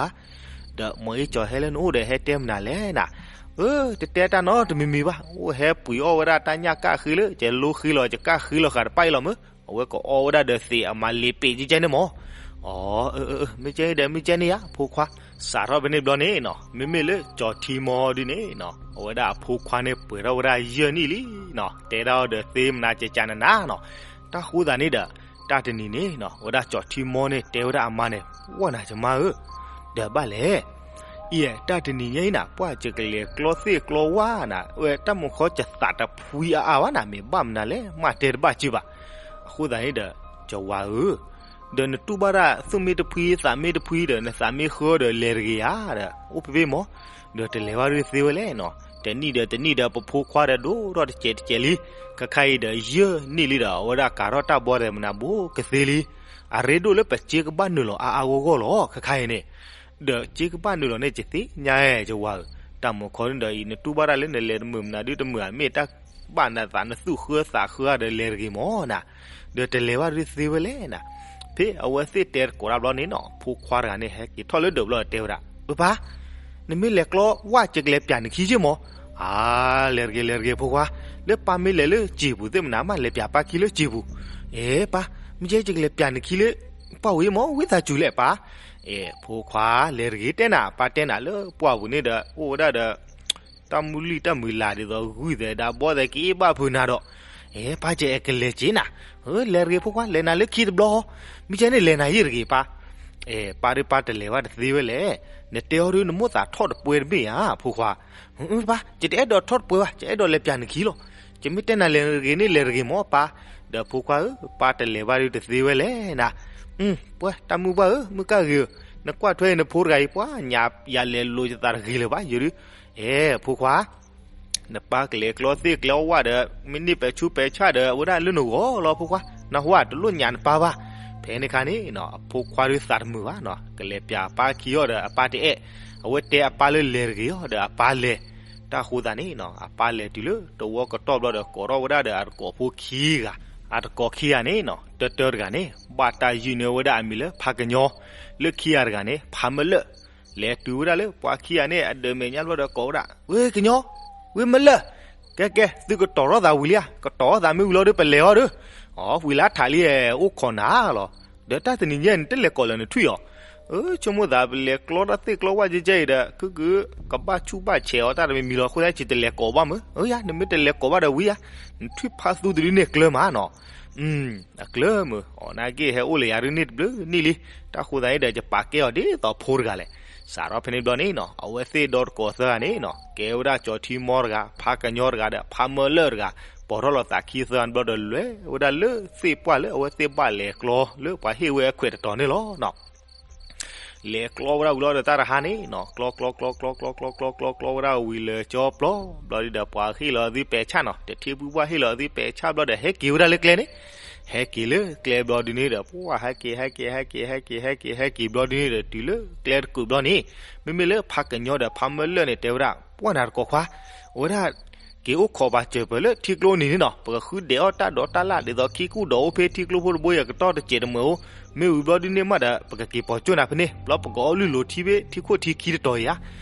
ဒီးမိၤအ့ၣ်ကၠီၤဟဲလၢနအိၣ်ဒီး ဟဲတဲမနုၤလဲၣ်နၤ. အၢ တတဲတၢ်နီတမံၤမံၤဘၣ်, အိၣ်ဟဲပှ့ၤအီၣ်ဝဲဒၣ်တၢ်ညၣ်ကၣ်ဃ့လၢ ယလိဃ့လီၤ ယကၣ်ဃ့လီၤဃာ်တပၣ်အံၤလီၤမၢ်. အဝဲကအီၣ်ဝဲဒၣ်ဒီးသ့ၣ်အမၤလ့ၤပ့ၤကဲကဲန့ၣ်မး. အီ အၢ အၢ အၢ မ့ၢ်ကဲဒီး မ့ၢ်ကဲန့ၣ်ယါ ဖိခွါ, စးထီၣ်ဖဲန့ၣ်ဘျီန့ၣ်နီၤ မ့မ့ၢ်လၢကၠီၤထံမီဒုန့ၣ်နီၤ အဝဲဒၣ်အဖိခွါန့ၣ်ပှဲၤထီၣ်ဝဲဒၣ်ယဲၢ်နံၣ်လံနီၤ တဲဒၣ်အီၤဒီးသ့မနၤကကနနၤနီၤ. တၢ်ဃိသတးန့ၣ်ဒီး တၢ်တနံၤန့ၣ်နီၤ အဝဲဒၣ်ကၠီၤထံမီန့ၣ် တဲဝဲဒၣ်အမါန့ၣ်, ဝဲနၤယမါဧၢ, ဒီးဘၣ်လဲၣ် အံၤ တၢ်တနံၤညါအံၤနၤ ပှၢ်ယကလဲၤကျီသ့ၣ်ကျီဝၣ်နၤ ဝဲတၢ်မုၢ်ခီယသးတဖှံအါအါဘၣ်နၤ မ့ၢ်ဘၣ်မနုၤလဲၣ် မ့ၢ်တဲတဘၣ်စ့ၢ်ဘၣ်. အဃိသတးန့ၣ်ဒီး ယဝၤဧၢ, ဒီးနတူၢ်ဘၣ်ဒၣ်သူၣ်မ့ၢ်တဖှံသးမ့ၢ်တဖှံဒီး နသးမ့ၢ်ဃၢဒီးလဲၤတဂ့ၤဧါဒီး အိၣ်ဖဲဖဲမး, ဒီးတလဲၤဘၣ်ဒုးသ့ဝဲလဲၣ်နီၤ. တနံၣ်ဒီးတနံၣ်ဒီး ပဖိခွါဒီးဒိၣ်ထီၣ်တစဲးတစဲးလံ, ခဲခါအံၤဒီးယဲၢ်နံၣ်လံဒီး အဝဲဒၣ်ကၤထီၣ်တၢ်ဘီသဲးမနၤဘူးကသ့လံ. အရ့ဒိၣ်လၢပစ့ကဘၣ်နုာ်လီၤအါအါဂီၢ်ဂီၢ်လီၤ ခဲခါအံၤန့ၣ် ဒီးစ့ကဘၣ်နုာ်လီၤန့ၣ် ယသ့ၣ်ညါယဝၤဧၢ, တၢ်မုၢ်ခီန့ၣ်ဒီးအံၤ နတူၢ်ဘၣ်တၢ်လၢနလဲၤတမုာ်မနုၤဒုတမုာ်ဧါ မ့ၢ်တၢ်ဘၣ်နသးနသူၣ်ဃၢသးဃၢဒီးလဲၤတဂ့ၤမးနၤ, ဒီးတလဲၤဘၣ်ဒုးသ့ဝဲလဲၣ်နၤ. ဖဲအဝဲသ့ၣ်တဲသကိးတၢ်ဘျီန့ၣ်နီၤ ဖိခွါတဂၤန့ၣ်ဟဲက့ၤထီၣ်လၢဒၢးဘျီဒီးတဲဝဲဒၣ်, အၢပၢ်, နမ့ၢ်လဲၤကျီဝၣ် ယကလဲၤပၠးနခံက့ၢ်မး. အါ, လဲၤတဂ့ၤ လဲၤတဂ့ၤ ဖိခွါ, လၢပၢ်မ့ၢ်လဲၤလၢစံာ်ပူၤသ့ၣ်မနၤ မ့ၢ်လဲၤပၠးပၢ်ခံလၢစံာ်ပူၤ. အ့ ပၢ်, မ့ၢ်ကဲ ယကလဲၤပၠးနခံလၢ ပှၢ်ဝံၤမး ဝံသးစူၤလဲၣ်ပၢ်. အ့ ဖိခွါ, လဲၤတဂ့ၤ တဲနၤ ပၢ်တဲနၤလၢပှၢ်ပူၤန့ၣ်ဒီး အိၣ်ဝဲဒၣ်ဒီး တၢ်မုၢ်လံၢ်တၢ်မုၢ်လၢ်ဒ်သိး ဂုၢ်သဲးဒီးဘီသဲးက့ၤဘၣ်ဖုးနၤဒီး, အ့ ပၢ် ယအဲၣ်ကလဲၤက့ၤနၤ. အၢ လဲၤတဂ့ၤ ဖိခွါ, လဲၤနၤလၢခံတဘျီ, မ့ၢ်ကဲန့ၣ် လဲၤနၤယံာ်တဂ့ၤပၢ်. အ့ ပၢ်ဒီး ပၢ်တလဲၤဘၣ်တသ့ဝဲလဲၣ်, နတဲအီၤဒုး နမိၣ်သးထီၣ်တပှဲၤတဘ့ၣ်ဧါ ဖိခွါ. ပၢ်, ယတအဲၣ်ဒိးထီၣ်တပှဲၤဘၣ်, ယအဲၣ်ဒိးလဲၤပၠးနခံလီၤ. ယမ့ၢ်တဲနၤလဲၤတဂ့ၤန့ၣ် လဲၤတဂ့ၤမးပၢ်. ဒီးဖိခွါဧၢ, ပၢ်တလဲၤဘၣ်ဒုးတသ့ဝဲလဲၣ်နၤ. ပှၢ် တၢ်မုၢ်ပှၢ်ဧၢ, မုၢ်ကၢ်ဂ့ၤဧၢ, နကွၢ်ထွဲအံၤနဖိတဂၤအံၤ ပှၢ်ညါယၤလဲၤလိာ်ယသးတဂ့ၤလၢၤဘၣ် ယဒုး. အဲ ဖိခွါ နပၢ်ကလဲၤကျီသ့ၣ်ကျဲအီဝၣ်ဒီး မ့ၢ်န့ၢ်ပဲာ်ဆူးပဲာ်ဆၣ်ဒီး အဝဲဒၣ်လၢနဂီၢ်လီၤ ဖိခွါ, နဟူဧါ တလိၣ်ညါနပၢ်ဘၣ်. ဖဲန့ၣ်ခါန့ၣ်နီၤ အဖိခွါဒုးသးတမုာ်ဘၣ်နီၤ, ကလဲၤပၠးပၢ်ခံအီၤဒီး အပၢ်တအဲၣ်, အဝဲတဲအပၢ်လၢလဲၤတဂ့ၤအီၤဒီး အပၢ်လဲၤ. တၢ်ဃိသတးန့ၣ်နီၤ အပၢ်လဲၤတုၤလၢတဝီကတီၢ်ဘျီဒီး ကိးထီၣ်ဝဲဒၣ်ဒီးအတကိးဖိခံဂၤ, အတကိးခံဂၤန့ၣ်နီၤ တၢတၢတဂၤန့ၣ် ဘၣ်တၢ်ယုၢ်န့ၢ်ဝဲဒၣ်အမံၤလၢဖးကညီ, လၢခံဂၤတဂၤန့ၣ် ဖးမၢလၢၢ်, လဲၤတုၤဝဲဒၣ်လၢပှၤခံဂၤန့ၣ် အဒၢးမဲာ်ညါဘျီဒီးကိးဝဲဒၣ် ဝ့ၢ်ကညီ, ဝ့ၢ်မၢလၢၢ်, ကဲကဲ သုကတီၤထီၣ်သးဝံၤလံဧါ, ကတီၤထီၣ်သးမ့ၢ်ဝံၤလီၤဒီးပလဲၤအီၤဒီး, အီ ဝံၤလၢထးလံ အိၣ်ခိးနၤလီၤ, ဒီးတၢ်တနံၤညါန့ၣ် တလဲၤကိးလၢနထွံၣ်အီၤ, အၢ ဆိကမိၣ်သးပလဲၤကျီတၢ်သ့ၣ်ကျီဝၣ်ကဲကဲအံၤဒီး ခုခု ကဘၣ်ဆူၣ်ဘၣ်ဆဲးအီၤတၢ်တမံၤမံၤလီၤ အဃိသတး ယတလဲၤကိးဘၣ်မၢ်, အၢယါ နမ့ၢ်တလဲၤကိးဘၣ်ဒီးဝံၤဧါ, နထွံၣ်ဖးသူတဒုန့ၣ်ကျၢၤမးနီၤ အကျၢၤမုၢ် အီၤနာ်က့ဟဲအိၣ်လၢယၤဒုန့ၣ်တဘျုးနံၣ်လံ, တၢ်ဃိသးန့ၣ်ဒီး ယပာ်ကဲအီၤဒ်သိးဖိတဂၤလဲၣ်. စးထီၣ်ဖဲန့ၣ်ဘျီန့ၣ်နီၤ အဝဲသ့ၣ်ဒီတကိးသၢဂၤန့ၣ်နီၤ ကဲဝဲဒၣ်ကၠီၤထံမီတဂၤ ဖးကညီတဂၤဒီး ဖးမၢလၢၢ်တဂၤ, ပိာ်ထီၣ်လီၤသးခံသၢဂၤဘျီဒီး လဲၤဝဲဒၣ်လၢသ့ၣ်ပှၢ်လၢအဝဲသ့ၣ်ဘၣ်လဲၤကျီ လၢပှၤဟ့ၣ်ဝဲအခွဲးတတီၤန့ၣ်လီၤနီၤ. လဲၤကျီဝဲဒၣ်ဝံၤလီၤဒီးတၢ်တဟါန့ၣ်နီၤ ကျီကျီကျီကျီကျီကျီကျီကျီကျီဝဲဒၣ်ဝံၤလၢကၠီပျီ ဘျီဒုဒီးပှၤဟ့ၣ်လီၤအသုပဲာ်ဆၣ်နီၤ တထံၣ်ဘုဘၣ်ဟ့ၣ်လီၤအသုပဲာ်ဆၣ်ဘျီဒီး ဟဲက့ၤဝဲဒၣ်လၢကျဲန့ၣ်, ဟဲက့ၤလၢကျဲဘျီဒုန့ၣ်ဒီး ပှၢ်ဟဲက့ၤ ဟဲက့ၤ ဟဲက့ၤ ဟဲက့ၤ ဟဲက့ၤ ဟဲက့ၤဘျီဒုန့ၣ်ဒီး တုၤလၢကျဲတကုးဘျီန့ၣ်, မ့မ့ၢ်လၢဖးကညီဒီးဖးမၢလၢၢ်န့ၣ် တဲဝဲဒၣ် ပှၢ်နၤတကိးခွါ, အဝဲဒၣ် က့ၤအိၣ်ခိးပာ်စၢၤပၢၤလၢထံကျိနံၤန့ၣ်နီၤ ပကဃုဒဲးအီၣ်တၢ်ဒိးတၢ်လၣ် ဒ်သိးခံကူၣ်ဒိးအိၣ်ဖဲထံကျိဖိတဘိအံၤ အကတီၢ်တစဲးတမုာ်ဧိၤ, မ့ၢ်ဝံၤဘျီဒုန့ၣ်မးဒီး ပကက့ၤပိာ်ကၠိၣ်နၤဖဲန့ၣ် ဘျီပကအီၣ်လုၢ်လိာ်ထံဖဲထံခိၣ်ထံခံတတီၤအံၤဧါ,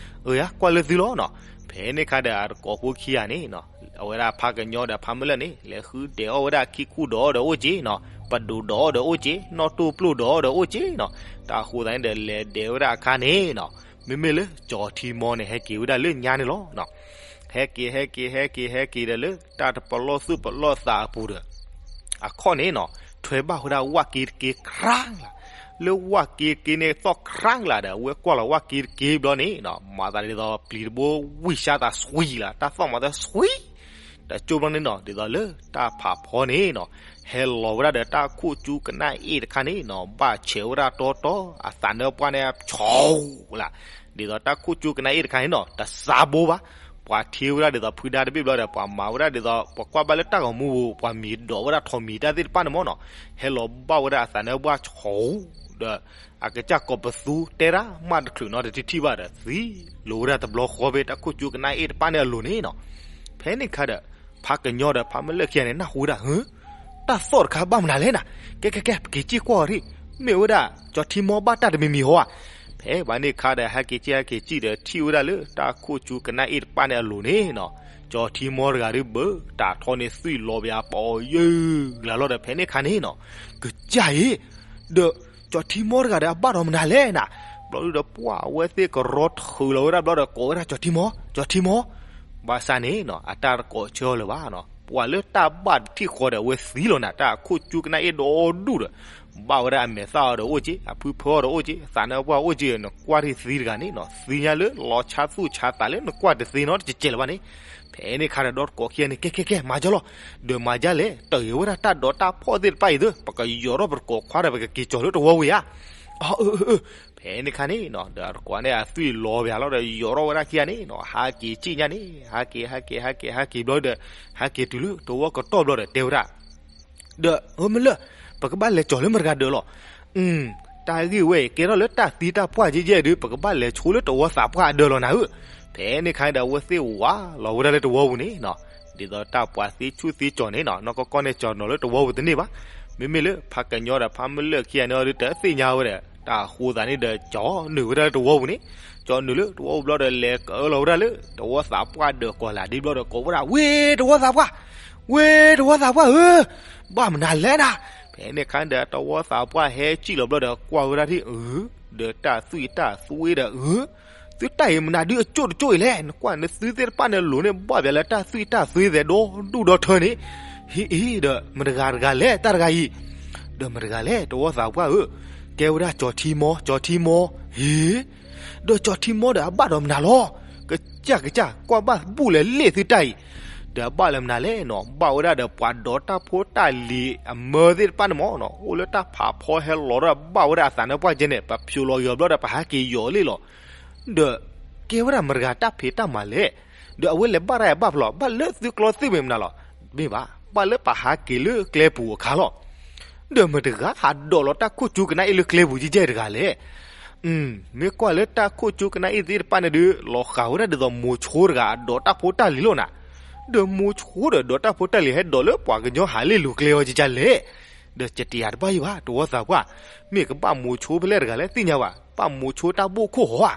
အၢယါ ကွၢ်လၢသုလီၤနီၤ. ဖဲန့ၣ်ခါဒီးအတကိးဖိခံဂၤန့ၣ်နီၤ အဝဲဒၣ်ဖးကညီဒီးဖးမၢလၢၢ်န့ၣ် လဲၤဃုဒဲးအီၣ်ဝဲဒၣ်ခံကူၣ်ဒိးအီၣ်ဒီးအိၣ်က့နီၤ ပဒိးဒိးအီၣ်ဒီးအိၣ်က့ နီၣ်တိၢ်ပျိၢ်ဒိးအီၣ်ဒီးအိၣ်က့နီၤ. တၢ်ဃိသးန့ၣ်ဒီး လဲၤဒဲးဝဲဒၣ်အခါန့ၣ်နီၤ မ့မ့ၢ်လၢကၠီၤထံမီန့ၣ် ဟဲက့ၤဝဲဒၣ်လၢညါန့ၣ်လီၤ. ဟဲက့ၤ ဟဲက့ၤ ဟဲက့ၤ ဟဲက့ၤဒီးလၢတၢ်တပလီၢ်သူၣ်ပလီၢ်သးအပူၤဒီး အခီၣ်န့ၣ်နီၤ ထွဲဘၣ်ဝဲဒၣ်ဝၣ်က့တက့ခရၣ်လၢ်, လၢဝၣ်က့တက့န့ၣ်သီၣ်ခရၣ်လၢ်ဒီး အဝဲကွၢ်လီၤဝၣ်က့တက့ဘျီန့ၣ်နီၤ မၤသးဒ်သိးပျံၤတဘိဝံၣ်ဆါသးစွံလၢ် တၢ်သီၣ်မၤသးစွံ တကၠိၢ်ဘျီန့ၣ်နီၤ ဒ်သိးလၢတၢ်ဖးဖီန့ၣ်နီၤ ဟဲလီၤဝဲဒၣ်ဒီးတၢ်ခိၣ်ကၠူကနၣ်အ့ၣ်တခါန့ၣ်နီၤ ဘၣ်ဆဲးဝဲဒၣ်တီတီ အသးနၢပှၢ်န့ၣ် ဆီလၢ်, ဒ်သိးတၢ်ခိၣ်ကၠူကနၣ်အ့ၣ်တခါန့ၣ်နီၤ တစးဘိဘၣ်, ပှၤထံဝဲဒၣ်ဒ်သိးဖုဒါတဘ့ၣ်ဘျီဒီး ပှၤမၤဝဲဒၣ်ဒ်သိး ပှၤကွၢ်ဘၣ်လၢတၢ်ဂီၤမူပူၤ ပှၤမံၤဒိးဝဲဒၣ်ထိးမံၤတၢ်သ့ၣ်တဖၣ်န့ၣ်မီၢ်နီၤ, ဟဲလီၤဘၣ်ဝဲဒၣ်အသးနၢပှၢ်ဆီဒီး အကစၢ်ကိးပသူတဲဒၣ်မးတချုးနီတထံၣ်ထံၣ်ဘၣ်ဒီး သံလိာ်ဝဲဒၣ်တဘျီဃီဖဲတၢ်ခိၣ်ကၠူကနၣ်အ့ၣ်တဖၣ်န့ၣ်အလိၤန့ၣ်နီၤ. ဖဲန့ၣ်ခါဒီး ဖးကညီဒီးဖးမၢလၢၢ်ခံဂၤန့ၣ် နၢ်ဟူဝဲဒၣ် ဟၢ တၢ်သီၣ်တခါဘၣ်မနုၤလဲၣ်နၤ, ကဲကဲကဲ ပက့ၤစံၣ်ကွၢ်အီၤဒံး, မ့ၢ်ဝဲဒၣ် ကၠီၤထံမီဘၣ်တၢ်တမံၤမံၤဟီဧါ. ဖဲဘၣ်န့ၣ်ခါဒီး ဟဲက့ၤစံၣ်ဟဲက့ၤစံၣ်ဒီး ထံၣ်ဝဲဒၣ်လၢတၢ်ခိၣ်ကၠူကနၣ်အ့ၣ်တဖၣ်န့ၣ်အလိၤန့ၣ်နီၤ, ကၠီၤထံမီတဂၤဒုးဘၢ တၢ်ထီန့ၣ်သွံၣ်လီၤဘၣ်ပီၤယုၢ်လၢ်လီၤဒီး ဖဲန့ၣ်ခါန့ၣ်နီၤ, ကစၢ်အံၤ ဒီး ကၠီၤထံမီတဂၤဒီးအဘၣ်ဒီးမနုၤလဲၣ်နၤ, ဘျီဒုဒီးပှၢ်အဝဲသ့ၣ်ကရီထုးလီၤဝဲဒၣ်ဘျီဒီး ကိးဝဲဒၣ်ကၠီၤထံမီ, ကၠီၤထံမီ, ဘၣ်ဆၣ်န့ၣ်နီၤ အတၢ်တကိးဆၢအီၤလၢၤဘၣ်နီၤ, ပှၤလၢတၢ်ဘၣ်တထံၣ်ဃီဒီး အဝဲသံလီၤနၤ, တၢ်ခိၣ်ကၠူကနၣ်အ့ၣ်ဒီဒူၣ်ဒီး ဘၣ်ဝဲဒၣ်အမဲာ်သၣ်အီၤဒီးအိၣ်က့, အဖုဖၢအီၤဒီးအိၣ်က့, အသးနၢပှၢ်အိၣ်က့, နကွၢ်ထံၣ်သံတဂၤန့ၣ်နီၤ, သံညါလၢလီၤဆါသူၣ်ဆါသးလၢနကွၢ်တသ့နီတကဲးလၢၤဘၣ်န့ၣ်, ဖဲန့ၣ်ခါဒီး ဒီတကိးခံဂၤန့ၣ် ကဲကဲကဲ မၤကၢ်လီၤ, ဒီးမၤကၢ်လဲၣ်, တၢ်ဂ့ၤဝဲဒၣ်တၢ်ဒိးတၢ်ဖှီၣ်သ့ၣ်တဖၣ်အံၤသ့ၣ် ပကယီၤထီၣ်ပတကိးခွါဒီး ပကက့ၤကၠီၤလၢတဝီပူၤဧါ, အၢအၢအၢ, ဖဲန့ၣ်ခါန့ၣ်နီၤ ဒီးတကိးန့ၣ် အသွံၣ်လီၤဘၣ်လီၤဒီး ယီၤထီၣ်ဝဲဒၣ်ခံဂၤန့ၣ်နီၤ, ဟးက့ၤစံၣ်ညါန့ၣ် ဟးက့ၤ ဟဲက့ၤ ဟဲက့ၤ ဟဲက့ၤဘျီဒီး ဟဲက့ၤတုၤလၢတဝီကတီၢ်ဘျီဒီး တဲဝဲဒၣ် ဒီးအၢမ့ၢ်လၢ ပကဘၣ်လဲၤကၠီၤလၢမတၤတဂၤဒၢးလီၤ, တၢ်ဂ့ၢ်ဝဲအံၤ ကဲထီၣ်လၢတၢ်သံတၢ်ပှၢ်ယဲၢ်ယဲၢ်ဒီး ပကဘၣ်လဲၤဆိလၢတဝီသးပှၢ်အဒၢးလီၤနၤဧၢ, ဖဲန့ၣ်ခါန့ၣ်ဒီး အဝဲသ့ၣ်ဝးလီၤဝဲဒၣ်လၢတဝီပူၤန့ၣ်နီၤ, ဒ်သိးတၢ်ပှၤသံဆူၣ်သံကၠီၤန့ၣ်နီၤ နီၢ်ကီၢ်ကီၢ်န့ၣ် ကၠီၤနီၤလၢတဝီပူၤတန့ၢ်ဘၣ်, မ့မ့ၢ်လၢဖးကညီဒီးဖးမၢလၢၢ်ခံဂၤန့ၣ်အီၤဒီး တသ့ၣ်ညါဝဲဒီး တၢ်ဃိသးန့ၣ်ဒီး ကၠီၤနုာ်ဝဲဒၣ်လၢတဝီပူၤန့ၣ်, ကၠီၤနုာ်လၢတဝီပူၤဘျီဒီး လဲၤကအၢလီၤဝဲဒၣ်လၢ တဝီသးပှၢ်ဒၢးကီၤလၢ်ဒ်ဘျီဒီး ကိးဝဲဒၣ် ဝ့ၢ်တဝီသးပှၢ်, ဝ့ၢ်တဝီသးပှၢ်ဧၢ, ဘၣ်မနုၤလဲၣ်နၤ, ဖဲန့ၣ်ခါဒီး တဝီသးပှၢ်ဟဲစံၣ်လီၤဘျီဒီး ကွၢ်ဝဲဒၣ်ထံၣ်အၢ, ဒီးတၢ်သွံၣ်တၢ်သွ့ဒီးအၢ, သုတၢ်အံၤမနုၤဒုးအကၠိၣ်တကၠိၣ်အံၤလဲၣ်, နကွၢ်နသုသ့ၣ်တဖၣ်န့ၣ်လိၤန့ၣ် ဘၣ်ဘၣ်လၢတၢ်သွံၣ်တၢ်သွ့သဲးဒီဒူၣ်ဒီထၢန့ၣ်, ဟ့ၣ်အံၤဒီး မတၤတဂၤတဂၤလဲၣ် တၢ်တဂၤအံၤ, ဒီးမတၤတဂၤလဲၣ် တဝီသးပှၢ်ဧၢ, ကဲဝဲဒၣ်ကၠီၤထံမီ ကၠီၤထံမီ, ဟ့ၣ် ဒီးကၠီၤထံမီဒီးအဘၣ်ဒီးမနုၤလီၤ, ကစၢ်ကစၢ် ကွၢ်ဘၣ်ဘူၣ်လဲၤလ့ၣ်သုတၢ်အံၤ, ဒီးအဘၣ်လၢမနုၤလဲၣ်နီၤ, ဘၣ်ဝဲဒၣ်ဒီးပှၤဒိးတၢ်ဖိတၢ်လံၤအမၢသ့ၣ်တဖၣ်န့ၣ်မီၢ်နီၤ, အိၣ်လၢတၢ်ဖးဖီဟဲလီၤဒီး ဘၣ်ဝဲဒၣ်အသးနၢပှၢ်ကဲန့ၣ် ပဖျိးလီၤဂ့ၤအီၤဘျီဒီး ပဟးက့ၤယီၤလ့ၣ်လီၤ, ဒီးကဲဝဲဒၣ်မတၤတဂၤတၢ်ဖံးတၢ်မၤလဲၣ်, ဒီးအဝဲလဲၤဘၣ်တၢ်အံၤဘၣ်ဖျိး ဘၣ်လၢသုကျီသ့ၣ်မ့ၢ်မနုၤလီၤ, မ့ၢ်ဘၣ် ဘၣ်လၢပဟးက့ၤလၢကျဲပူၤအခါလီၤ. ဒီးမတၤတဂၤဟးဒိးလီၤတၢ်ခိၣ်ကၠူကနၣ်အ့ၣ်လၢကျဲပူၤကဲကဲတဂၤလဲၣ်. မ့ၢ်ကွၢ်လၢတၢ်ခိၣ်ကၠူကနၣ်အ့ၣ်သ့ၣ်တဖၣ်န့ၣ်ဒီး လီၤဃာ်ဝဲဒၣ်ဒ်သိးမိၤဆိတဂၤ အဒိးတၢ်ဖိတၢ်လံၤလီၤနၤ. ဒီးမိၤဆိဒီး ဒီးတၢ်ဖိတၢ်လံၤဟဲဒိးလၢပှၤကညီဟးလ့ၣ်လိၤကျဲအီၤကကလဲၣ်, ဒီးကတံာ်ယၤတဘၣ်ယံၤဘၣ် တဝီသးပှၢ်, မ့ၢ်ကဘၣ်မိၤဆိဖဲလဲၣ်တဂၤလဲၣ်သ့ၣ်ညါဘၣ်, ဘၣ်မိၤဆိတၢ်ဘိၣ်ခိၣ်ဟီဧါ.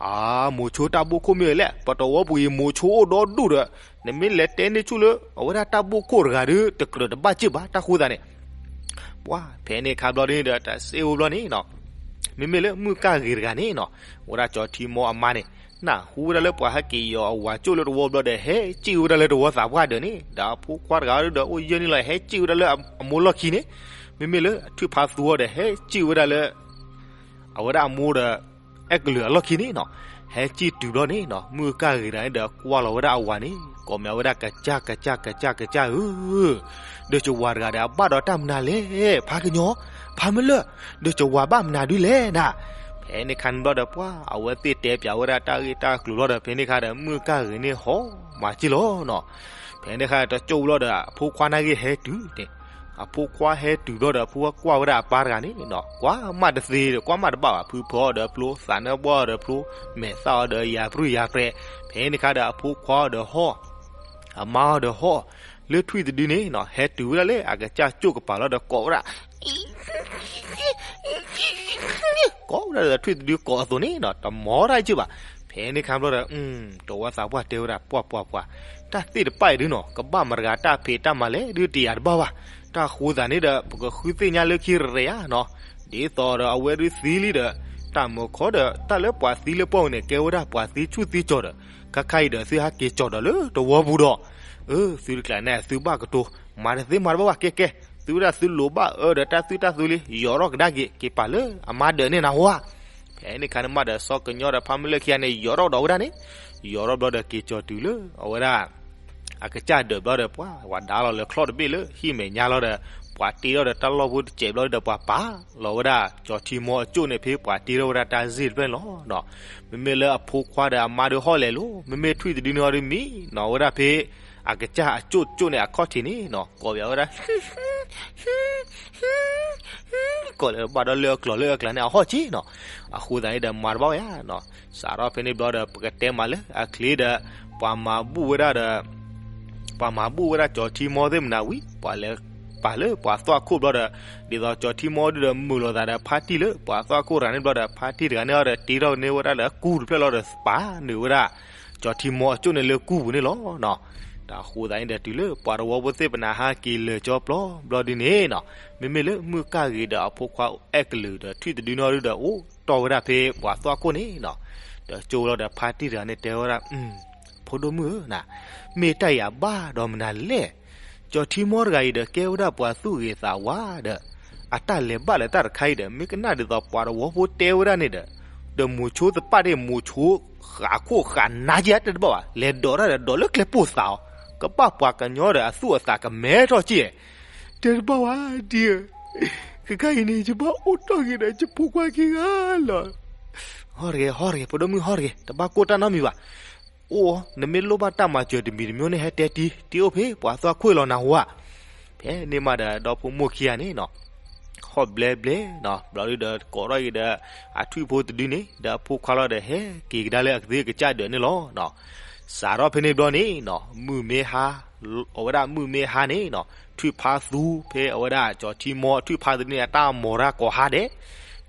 အါ, မိၤဆိတၢ်ဘိၣ်ခိၣ်မ့ၢ်ဝဲလဲၣ်, ပတဝီပူၤအံၤမိၤဆိအိၣ်ဒီဒူၣ်ဒီး နမ့ၢ်လဲၤတဲန့ၢ်ဆူၣ်လၢ အဝဲဒၣ်တၢ်ဘိၣ်ခိၣ်တဂၤဒီး တကြၢးတဘၣ်စ့ၢ်ဘၣ် တၢ်ဃိသးန့ၣ် ပှၤဖဲန့ၣ်ခါဘျီဒ်န့ၣ်ဒီး တၢ်စ့ၢ်ဝဲဘျီန့ၣ်နီၤ, မ့မ့ၢ်လၢမုၣ်ကၢ်ဂ့ၤတဂၤန့ၣ်နီၤ, ဝဲဒၣ်ကၠီၤထံမီအမါန့ၣ်, နၢ်ဟူဝဲဒၣ်လၢပှၤဟဲက့ၤယီၤအဝၤကၠိၣ်လၢတဝီဘျီဒီး ဟဲစံၣ်ဝဲဒၣ်လၢတဝီသးပှၢ်ဒၢးန့ၣ်, ဒီးအဖိခွါတဂၤဒီး အိၣ်ယဲၢ်နံၣ်လီၤ ဟဲစံၣ်ဝဲဒၣ်လၢအမိၢ်လီၢ်ခံန့ၣ်, မ့မ့ၢ်လၢထွံၣ်ဖါသူအီၤဒီး ဟဲစံၣ်ဝဲဒၣ်လၢ အဝဲဒၣ်အမိၢ်ဒီး အဲကလုာ်အလီၢ်ခံန့ၣ်နီၤ, ဟဲစံၣ်တုၤဘျီန့ၣ်နီၤ, မုၣ်ကၢ်ဂ့ၤတဂၤန့ၣ်ဒီး ကွၢ်လီၤဝဲဒၣ်အဝၤန့ၣ် ကိးမ့ၢ်ဝဲဒၣ်ကစၢ် ကစၢ် ကစၢ် ကစၢ်ဧၢ, ဒီးကဝၤတဂၤဒီး အဘၣ်ဒီးတၢ်မနုၤလဲၣ် ဖါကညီ, ဖါမုၢ်လၢၢ်, ဒီးကဝၤဘၣ်မနုၤဒုလဲၣ်နၤ. ဖဲန့ၣ်ခါန့ၣ်ဘျီဒီး ပှၤအဝဲသ့ၣ်တဲပၠးဝဲဒၣ်တၢ်ဂ့ၢ်တၢ်ကျိၤလီၤဒီး ဖဲန့ၣ်ခါဒီး မုၣ်ကၢ်ဂ့ၤန့ၣ်ဟီမၤစ့ၢ်လီၤနီၤ. ဖဲန့ၣ်ခါတကၠိၢ်ဘျီဒီး အဖိခွါနာ်က့ဟဲတုၤန့ၣ်, အဖိခွါဟဲတုၤဘျီဒီး အဖိခွါကွၢ်ဝဲဒၣ်အပၢ်တဂၤန့ၣ်နီၤ, ကွၢ်မးတသ့ဒီး ကွၢ်မးတဘၣ်ဘၣ် ဖုဖၢအီၤဒီးဖျိ သးနၢပှၢ်အီၤဒီးဖျိ, မဲာ်သၣ်အီၤဒီးယၤပြူၢ်ယၤပြဲး, ဖဲန့ၣ်ခါဒီး အဖိခွါအီၤဒီးဟီၣ် အမါအီၤဒီးဟီၣ်, လၢထွံၣ်တဒုန့ၣ်နီၤ ဟဲတုၤဝဲဒၣ်လၢအကစၢ်ကၠိၢ်ကပၤလီၤဒီး ကိးဝဲဒၣ် ကိးဝဲဒၣ်ဒီး ထွံၣ်တဒုကိးအသိးန့ၣ်နီၤ တမၤတၢ်စ့ၢ်ဘၣ်. ဖဲန့ၣ်ခါဘျီဒီး တဝီသးပှၢ်တဲဝဲဒၣ် ပှၤပှၤပှၤ, တၢ်သ့ၣ်တဖၣ်အံၤဒုနီၤ ကဘၣ်မတၤတဂၤတၢ်ဖံးတၢ်မၤလဲၣ်ဒု တယၤတဘၣ်ဘၣ်. တၢ်ဃိသးန့ၣ်ဒီး ပကဃုသ့ၣ်ညါလၢခံတရံးဧါနီၤ, ဒ်သိးဒီးအဝဲဒုသံလံဒီး တၢ်မုာ်ခီဒီး တၢ်လၢပှၤသံလၢပှၢ်ပူၤန့ၣ် ကဲဝဲဒၣ်ပှၤသံဆူၣ်သံကၠီၤဒီး ခါခါအံၤဒီး သုဟဲက့ၤကၠီၤဒီးလၢတဝီပူၤဒီး အၢ သုတကျါန့ၣ် သုဘၣ်ကတိၤ မၤတသ့မၤတဘၣ်ဘၣ် ကဲကဲ, သုဝဲဒၣ်သုလိၤဘၣ်အၢဒီးတၢ်သုတၢ်သုလံ ယီၤထီၣ်ကဒါက့ၤ က့ၤပာ်လၢအမါဒၢးန့ၣ်နၢ်ဟူဧါ. ဖဲန့ၣ်ခါန့ၣ်မးဒီး စီၤကညီဒီးဖါမုၢ်လၢၢ်ခံဂၤန့ၣ် ယီၤထီၣ်ကဒီးဝဲဒၣ်န့ၣ်, ယီၤထီၣ်ဘျီဒီးက့ၤကၠီၤတုၤလၢ အဝဲဒၣ် အကစၢ်ဒၢးဘျီဒီး ပှၤဝဲဒၣ်လီၤလၢချီၣ်တဘ့ၣ်လၢဟံၣ်မဲာ်ညါလီၤဒီး ပှၤတ့ထီၣ်ဒီးတၢ်လီၢ်ဖိတစဲးဘျီဒီး ပှၤပာ်လီၤဝဲဒၣ် ကၠီၤထံမီအကၠိၣ်န့ၣ် ဖဲပှၤတ့ထီၣ်ဝဲဒၣ်တၢ်စ့ၣ်တဖျၢၣ်န့ၣ်လီၤ. မ့မ့ၢ်လၢအဖိခွါဒီးအမါဒုးဟီၣ်လဲၤလိၤ, မ့မ့ၢ်ထွံၣ်တဒုန့ၣ်အီၤဒုးမံနီၤဝဲဒၣ်ဖဲ အကစၢ်အကၠိၣ်ကၠိၣ်န့ၣ်အခီၣ်ထံးန့ၣ်နီၤ ကိးပၠးဝဲဒၣ် ကိးလၢဘၣ်ဒီးလၢအကျိၤလၢအကျါန့ၣ် အဟီၣ်က့နီၤ. အဃိသတးန့ၣ်ဒီးမၤတဘၣ်ဝဲဧါနီၤ. စးထီၣ်ဖဲန့ၣ်ဘျီဒီး ပကတဲမးလၢအချ့ဒီး ပှၤမၤဘူၣ်ဝဲဒၣ်ဒီး ပှၤမၤဘူၣ်ဝဲဒၣ်ကၠီၤထံမီသ့ၣ်မနၤဝံၤ ပှၤလဲၤပာ်လၢပှၤသွၣ်ခိၣ်ဘျီဒီး ဒ်သိးကၠီၤထံမီဒုဒီးမုာ်လိာ်သးဒီးဖါတံၢ်လၢပှၤသွၣ်ခိၣ်တဂၤန့ၣ်ဘျီဒီး ဖါတံၢ်တဂၤန့ၣ်အီၤဒီးတ့ထီၣ်န့ၢ်ဝဲဒၣ်လၢကူတဖျၢၣ်လီၤဒီး ပာ်နုာ်ဝဲဒၣ် ကၠီၤထံမီအကၠိၣ်န့ၣ်လၢကူပူၤန့ၣ်လီၤနီၤ. တၢ်ဃိသတးန့ၣ်ဒီး တုၤလၢပှၤတဝီဖိသ့ၣ်ပနၢ်ဟါက့ၤလၢာ်ကၠီပျီဘျီဒုန့ၣ်နီၤ မ့မ့ၢ်လၢမုၣ်ကၢ်ဂ့ၤဒီးအဖိခွါအဲကလုာ်ဒီးထွံၣ်တဒုန့ၣ်အီၤဒုဒီး အိၣ်တီၢ်ဝဲဒၣ်ဖဲပှၤသွၣ်ခိၣ်န့ၣ်နီၤ. ဒီးကၠိလီၤဒီးဖါတံၢ်တဂၤန့ၣ်တဲဝဲဒၣ် ဖိဒိၣ်မုၣ်ဧၢ, မ့ၢ်တၢ်အံၤအဘၣ်ဒီးမနုၤလဲၣ်. ကၠီၤထံမီတဂၤအံၤဒီး ကဲဝဲဒၣ်ပှၤသူၣ်ဂ့ၤသးဝါဒီး အတၢ်လဲၤဘၣ်လၢတၢ်တခါအံၤဒီး မ့ၢ်ကနၣ်ဒ်သိးပှၤတဝီဖိတဲဝဲဒၣ်န့ၣ်ဒီး ဒီးမိၤဆိသပၣ်တ့ၢ် မိၤဆိဃးခိၣ်ဃးနါက့ တဲတဘၣ်ဘၣ်, လဲၤဒိးတၢ်ဒီးဒိးလၢကျဲပိၢ်သးအီၤ, ကဘၣ်ပှၤကညီဒီးအသူၣ်အသးကမဲထီၣ်က့ တဲတဘၣ်ဝဲဒ်ဧၢ, ခဲခါအံၤန့ၣ် ယဘၣ်အိၣ်တီၢ်က့ၤဒီးယဖိခွါခံဂၤလီၤ. ဟီၣ်တဂ့ၤ ဟီၣ်တဂ့ၤ ဖိဒိၣ်မုၣ် ဟီၣ်တဂ့ၤ တဘၣ်ကိၢ်တၢ်နီတမံၤဘၣ်. အိၣ် နမ့ၢ်လိၣ်ဘၣ်တၢ်မၤစၢၤတမံၤတမံၤန့ၣ် ဟဲတဲတံ တံအိၣ်ဖဲပှၤသွၣ်ခိၣ်လီၤနၢ်ဟူဧါ. ဖဲန့ၣ်မးဒီး ဒီဖိမိၢ်ခံဂၤန့ၣ်နီၤ ဟီၣ်ဘျဲဘျဲနီၤ ဘျီဒုဒီးကိးထီၣ်က့ၤဒီး အထွံၣ်ဖိတဒုန့ၣ် ဒီးအဖိခွါလီၤဒီး ဟဲက့ၤကဒါလၢအကသ့ၣ်ကစၢ်ဒၢးန့ၣ်လီၤ. စးထီၣ်ဖဲန့ၣ်ဘျီန့ၣ်နီၤ မုၢ်မ့ၢ်ဟါ အဝဲဒၣ်မုၢ်မ့ၢ်ဟါန့ၣ်နီၤ ထွံၣ်ဖါသူ ဖဲအဝဲဒၣ်ကၠီၤထံမီထွံၣ်ဖါတဒုန့ၣ် အတၢ်မီၤတၢ်ကိးဟါဒဲး,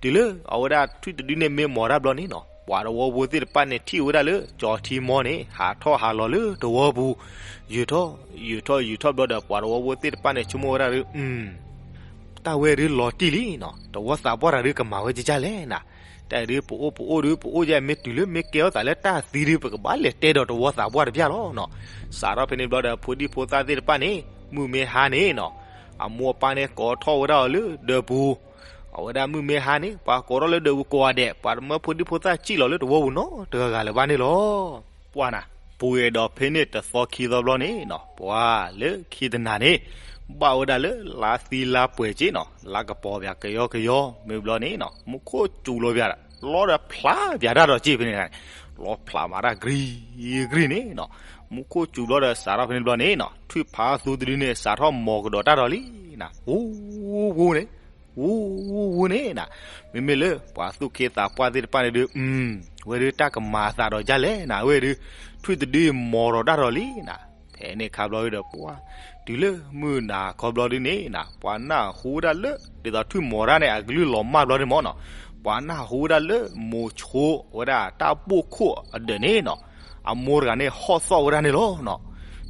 တုၤလၢအဝဲဒၣ်ထွံၣ်တဒုန့ၣ်မ့ၢ်မီၤတၢ်ဘျီန့ၣ်နီၤ ပှၤတဝီဖိသ့ၣ်တဖၣ်န့ၣ်ထံၣ်ဝဲဒၣ်လၢကၠီၤထံမီန့ၣ် ဟးထီၣ်ဟးလီၤလၢတဝီပူၤ, ယုာ်ထီၣ် ယုာ်ထီၣ်ယုာ်ထီၣ်ဘျီဒီး ပှၤတဝီဖိသ့ၣ်တဖၣ်န့ၣ် ဆိကမိၣ်ဝဲဒၣ်ဒုး တၢ်ဝဲဒုးလီၤတံၢ်လံနီၤ တဝီသးပှၢ်တဂၤဒုးကမၤဝဲကကလဲၣ်နၤ, တၢ်အံၤဒုးပအိၣ်ပအိၣ်ဒုး ပအိၣ်ယဲၢ်မ့ၢ်တုၤလၢမ့ၢ်ကဲထီၣ်သးလၢတၢ်သံဒုး ပကဘၣ်လဲၤတဲဒီးတဝီသးပှၢ်တပျၢ်လီၤနီၤ. စးထီၣ်ဖဲန့ၣ်ဘျီဒီး ဖိဒံဖိသၣ်သ့ၣ်တဖၣ်န့ၣ် မုၢ်မ့ၢ်ဟါန့ၣ်နီၤ အမိၢ်အပၢ်န့ၣ်ကိးထီၣ်ဝဲဒၣ်အီၤလၢဒၢးပူၤ, အဝဲဒၣ်မုၢ်မ့ၢ်ဟါန့ၣ် ပှၤကိးထီၣ်လၢဒၢးပူၤကိးဂၤဒဲး ပှၤတမၢဖိဒံဖိသၣ်စံၣ်လီၤလၢတဝီပူၤနီတဂၤဂၤလၢၤဘၣ်န့ၣ်လီၤ. ပှၢ်နၤ ပူၤအဲၣ်ဒိးဖဲန့ၣ်တသီခံသီဘျီန့ၣ်နီၤ ပှၢ်လၢခံတနၤန့ၣ် ဘၣ်ဝဲဒၣ်လၢလါသံလါပှဲၤက့နီၤ လါကပီၤပၠးကယီကယီ မ့ၢ်ဘျီန့ၣ်နီၤ မူခိၣ်စူၤလီၤပၠး လီဒီးဖျးပၠးတၢ်ဒီးက့ဖဲန့ၣ် လီဖျးမးတၢ် ကြံဂရံန့ၣ်နီၤ မူခိၣ်စူၤဘျီဒီး စးထီၣ်ဖဲန့ၣ်ဘျီန့ၣ်နီၤ ထွံၣ်ဖါသူတဒုန့ၣ် စးထီၣ်မီၤကဒီးတၢ်ဒီးလံနၤ ဝူဝူန့ၣ် ဝူဝူဝူန့ၣ်နၤ မ့မ့ၢ်လၢပှၤသူၣ်က့သးပှၢ်သ့ၣ်တဖၣ်န့ၣ်ဒုး ဝဲဒုးတၢ်ကမၤအသးဒီးဒ်လဲၣ်နၤ ဝဲဒုး ထွံၣ်တဒုမီၤဒီးတၢ်ဒီးလံနၤ ဖဲ ဖဲန့ၣ်ခါဘျီဒုဒီး ပှၤ တုၤလၢမုၢ်နၤခီဘျီဒုန့ၣ်နီၤ ပှၤနၢ်ဟူဝဲဒၣ်လၢ ဒ်သိးထွံၣ်မီၤတၢ်န့ၣ် အကလုၢ်လီၤမၢ်ဘျီဒုမၢ်နီၤ, ပှၤနၢ်ဟူဝဲဒၣ်လၢ မိၤဆိဝဲဒၣ်တၢ်ဘိၣ်ခိၣ်အဒၢးန့ၣ်နီၤ, အမိၢ်တဂၤန့ၣ်ဟီၣ်သီၣ်ဝဲဒၣ်န့ၣ်လီၤနီၤ.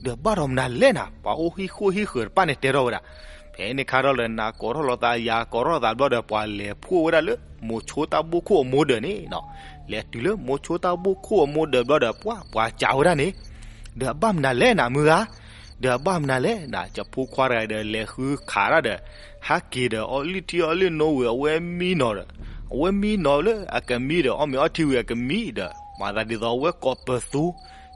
ဒီးဘၣ်ဒီးမနုၤလဲၣ်နၤ ပှၤအိၣ်ဟံၣ်ဃိၣ်ဟံၣ်ဃၢၤတဖၣ်န့ၣ်တဲထီၣ်ဝဲဒၣ်, ဖဲန့ၣ်ခါဒီး လၢနၤကိးထီၣ်လိာ်သးယၤကိးထီၣ်လိာ်သးဘျီဒီး ပှၤလဲၤဖှိၣ်ဝဲဒၣ်လၢ မိၤဆိတၢ်ဘိၣ်ခိၣ်အမိၢ်ဒၢးန့ၣ်နီၤ. လဲၤတုၤလၢမိၤဆိတၢ်ဘိၣ်ခိၣ်အမိၢ်ဒၢးဘျီဒီး ပှၤ ပှၤစံးဝဲဒၣ်န့ၣ်, ဒီးအဘၣ်မနုၤလဲၣ်နၤမုၢ်ဂၤ, ဒီးအဘၣ်မနုၤလဲၣ်နၤ ယဖိခွါတဂၤဒီး လဲၤဃုခးတၢ်ဒီး ဟးက့ၤဒီး အီၣ်လုၢ်ထံအီလုၢ်နိဝံၤ အဝဲမံနီၤဒီး အဝဲမံနီၤလၢအကမံဒီး အီၣ်မ့ၤအီထံဝံၤအကမံဒီး မၤသးဒ်သိးအဝဲကိးပသူ,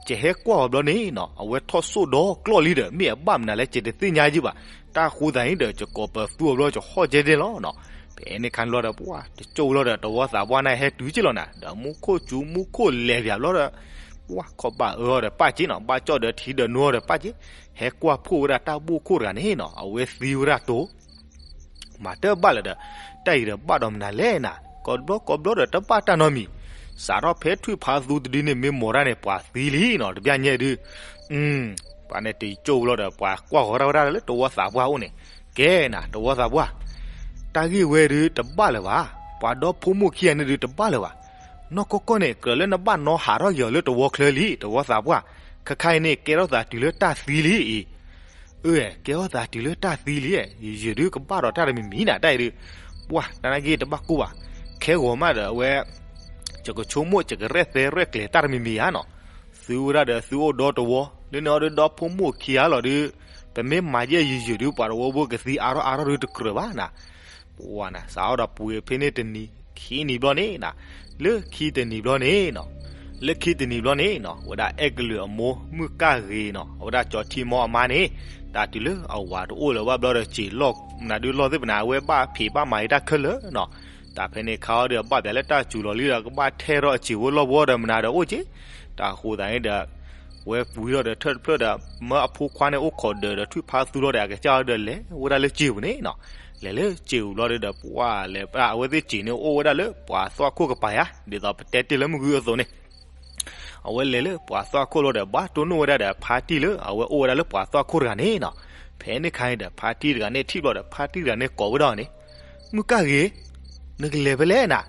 ယဟဲကွၢ်အီၤဘျီန့ၣ်နီၤ အဝဲထီၣ်စိၣ်ဒီကျီၢ်လံဒီး မ့ၢ်အဘၣ်မနုၤလဲၣ် ယတသ့ၣ်ညါယုၢ်ဘၣ်. တၢ်ဃိသတးန့ၣ်ဒီး ယကိးပသူအီၤဘျီ ယဟီၣ်ကဲဒ့လီၤနီၤ. ဖဲန့ၣ်ခါန့ၣ်လီၤဒီး ပှၤတကၠိၢ်လီၤဒီး တဝီသးပှၢ်န့ၣ်ဟဲတုၤက့လီၤနၤ ဒီးမူခိၣ်စူၤမူခိၣ်လဲၤပၠးဘျီဒီး ပှၤခီဘၣ်အၢအီၤဒီးပၢ်က့နီၤ ဘၣ်ကၠီၣ်ဒီးထံဒီးနူအီၤဒီးပၢ်က့, ဟဲကွၢ်ဖှိၣ်ဝဲဒၣ်တၢ်ဘိၣ်ခိၣ်တဂၤန့ၣ်နီၤ အဝဲသံဝဲဒၣ်တိၤ မၤတၢ်ဘၣ်လၢၤဒီး တၢ်အံၤဒီးဘၣ်ဒီးမနုၤလဲၣ်နၤ ကိးဘျီကိးဘျီဒီးတဘၣ်တၢ်နီတမံၤ, စးထီၣ်ဖဲထွံၣ်ဖးသူတဒုန့ၣ် မ့ၢ်မီၤတၢ်န့ၣ် ပှၤသံလံနီၤ တဘျီညါဒု ပှၤန့ၣ်တကၠိၢ်လီၤဒီး ပှၤကွၢ်ဃီၤတၢ်ဝဲဒၣ်လၢတဝီသးပှၢ်အိၣ်န့ၣ်, ကဲနၤတဝီသးပှၢ်, တၢ်ဂ့ၢ်ဝဲဒုတဘၣ်လၢၤဘၣ်, ပှၤဒီဖိမိၢ်ခံဂၤန့ၣ်ဒုတဘၣ်လၢၤဘၣ်. နီၢ်ကီၢ်ကီၢ်န့ၣ် ကြၢးလၢနဘၣ်နီဟးထီၣ်က့ၤအီၤလၢတဝီချၢလံ တဝီသးပှၢ်, ခဲခါအံၤန့ၣ် ကဲထီၣ်သးတုၤလၢတၢ်သံလံအံၤ အၢ ကဲထီၣ်သးတုၤလၢတၢ်သံလံ, ယယုၢ်ဒုကဘၣ်ဒီးတၢ်တမံၤမံၤနၤ တၢ်အံၤဒု, ပှၤတၢ်နာ်က့တဘၣ်ကိၢ်ဘၣ်, ခဲဂီၤမးဒီးအဝဲ, ယကဆိကမိၣ် ယကရဲၣ်သဲရဲၣ်ကျဲၤတၢ်တမံၤမံၤဧါနီၤ, သုဝဲဒၣ်ဒီးသုအိၣ်ဒီတဝီ, လၢန့ၣ်အီၤဒုဒီဖိမိၢ်ခံဂၤလီၤဒု, ပမ့ၢ်မၤယဲၢ်ယုၢ်ယုၢ်ဒု ပှၤတဝီဘိကသံအါထီၣ်အါထီၣ်ဒုတကြၢးဘၣ်နၤ ပှၤနၤ စးထီၣ်ဒီးပှ့ၤဖဲန့ၣ်တနံၤ, ခံနံၤဘျီန့ၣ်နၤ, လၢခံတနံၤဘျီန့ၣ်နီၤ, လၢခံတနံၤဘျီန့ၣ်နီၤ ဝဲဒၣ်အဲၣ်ကလုာ်အမိၢ် မုၣ်ကၢ်ဂ့ၤနီၤ အဝဲဒၣ်ကၠီထံမီအမါန့ၣ်, တၢ်တုၤလၢအဝၤတအိၣ်လၢၤဘၣ်ဘျီဒီး စံာ်လီၢ်မနုၤဒုလီၢ်သ့ၣ်ပနၤ အဝဲဘၣ်ဖံးဘၣ်မၤအံၤတၢ်ခဲလၢာ်နီၤ, တၢ်ဖဲန့ၣ်ခါအီၤဒီး ဘၣ်ပၠးလၢတၢ်စူၤလီၤလံဒီး ကဘၣ်ထဲထီၣ်အစံာ်ဖိလီၢ်ဖိဒီးမနၤဒီးအိၣ်က့, တၢ်ဃိသးန့ၣ်ဒီး ဝဲပှ့ၤထီၣ်ဒီးထၢၣ်တဖျၢၣ်ဒီး မၢအဖိခွါန့ၣ်အိၣ်ခိးဒၢးဒီးထွံၣ်ဖးသူလီၤဒီး အကစၢ်အီၤဒီးလဲၤဝဲဒၣ်လၢစံာ်ပူၤန့ၣ်နီၤ, လဲၤလၢစံာ်ပူၤဘျီဒီး ပှၤလဲၤ အဝဲသ့ၣ်စံာ်န့ၣ်အိၣ်ဝဲဒၣ်လၢပှၤသွၣ်ခိၣ်ကပၤယါ ဒ်သိးပတဲတ့ၢ်လၢမုၢ်ဂုၢ်အသိးန့ၣ် အဝဲလဲၤလၢပှၤသွၣ်ခိၣ်လီၤဒီး ဘၣ်တိၢ်နီၣ်ဝဲဒၣ်ဒီးဖါတံၢ်လၢအဝဲအိၣ်ဝဲဒၣ်လၢပှၤသွၣ်ခိၣ်တဂၤန့ၣ်နီၤ, ဖဲန့ၣ်ခါန့ၣ်ဒီး ဖါတံၢ်တဂၤန့ၣ်ထံၣ်ဘျီဒီး ဖါတံၢ်တဂၤန့ၣ်ကိးဝဲဒၣ်အီၤန့ၣ်, မုၣ်ကၢ်ဂ့ၤ, နကလဲၤဖဲလဲၣ်နၤ,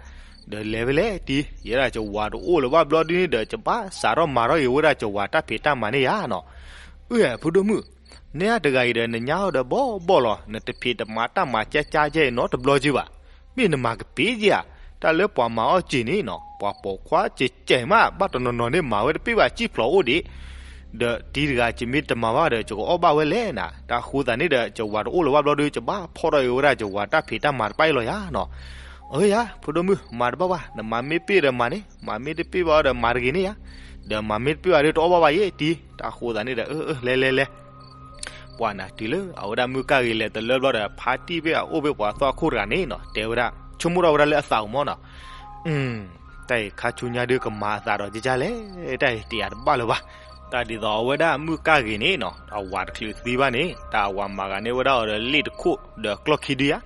ဒီးလဲၤဖဲလဲၣ်တံၤ ယဲဒၣ်ယဝၤတအိၣ်လၢၤဘၣ်ဘျီဒုန့ၣ်ဒီး ယဘၣ်စးထီၣ်မၤထီၣ်က့ၤဝဲဒၣ်ယဝၤတၢ်ဖံးတၢ်မၤန့ၣ်ယါနီၤ, အၢ ဖိဒိၣ်မုၣ်, နဲအတဂၤအံၤဒီး နညါအီၤဒီးဘီၣ်ဘီၣ်လီၤ နတဖံးတမၤတၢ်မၤကၠါကၠါယဲနီတဘျီက့ဘၣ်, မ့ၢ်နမၤကပ့ၤက့ဧါ, တၢ်လၢပှၤမၤအီၣ်စံာ်န့ၣ်နီၤ ပှၤပိာ်ခွါကဲးကဲးမး ဘၣ်တနီၤနီၤန့ၣ် မၤဝဲတပ့ၢ်ဘၣ် စံၣ်ဖျိးအိၣ်ဒံး, ဒီးတံၤတဂၤကမ့ၢ်တမၤဘၣ်ဒီး ယကအီၣ်ဘၣ်ဝဲလဲၣ်နၤ, တၢ်ဃိသးန့ၣ်ဒီး ယဝၤတအိၣ်လၢၤဘၣ်ဘျီဒီး ယဘၣ်ဖီၣ်ထီၣ်က့ၤဝဲဒၣ်ယဝၤတၢ်ဖံးတၢ်မၤတဖၣ်အံၤလီၤယါနီၤ, အၢယါ ဖိဒိၣ်မုၣ် မၤတဘၣ်ဘၣ် နမၤမ့ၢ်ပ့ၢ်ဒီးမၤန့ၣ် မၤမ့ၢ်တပ့ၢ်ဘၣ်ဒီးမၤတဂ့ၤန့ၣ်ယါ, ဒီးမၤမ့ၢ်တပ့ၢ်ဘၣ်ဒီးတအီၣ်ဘၣ်ဘၣ်ယဲတံၤ, တၢ်ဃိသးန့ၣ်ဒီး အၢ အၢ လဲၤလဲၤလဲၤ ပှၤနၤ တုၤလၢအဝဲဒၣ်မုၣ်ကၢ်ဂ့ၤလဲၤတလၢဘျီဒီး ဖါတံၢ်ဖဲအအိၣ်ဖဲပှၤသွၣ်ခိၣ်တဂၤန့ၣ်နီၤ တဲဝဲဒၣ် ဆိကမိၣ်ထီၣ်ဝဲဒၣ်လၢအသးအိၣ်မၢ်နီၤ, တၢ်အံၤခါဆူညါဒုကမၤအသးဒီးကကလဲၣ်, တၢ်အံၤတယာ်တဘၣ်လၢၤဘၣ်, တၢ်ဒ်သိးအဝဲဒၣ်မုၣ်ကၢ်ဂ့ၤန့ၣ်နီၤ အဝၤတချုးသံဘၣ်န့ၣ် တၢ်အဝၤမၤဂၤန့ၢ်ဝဲဒၣ်အီၤဒီးလ့ၣ်တခိၣ်ဒီးအကျီၢ်ခံဒုယါ,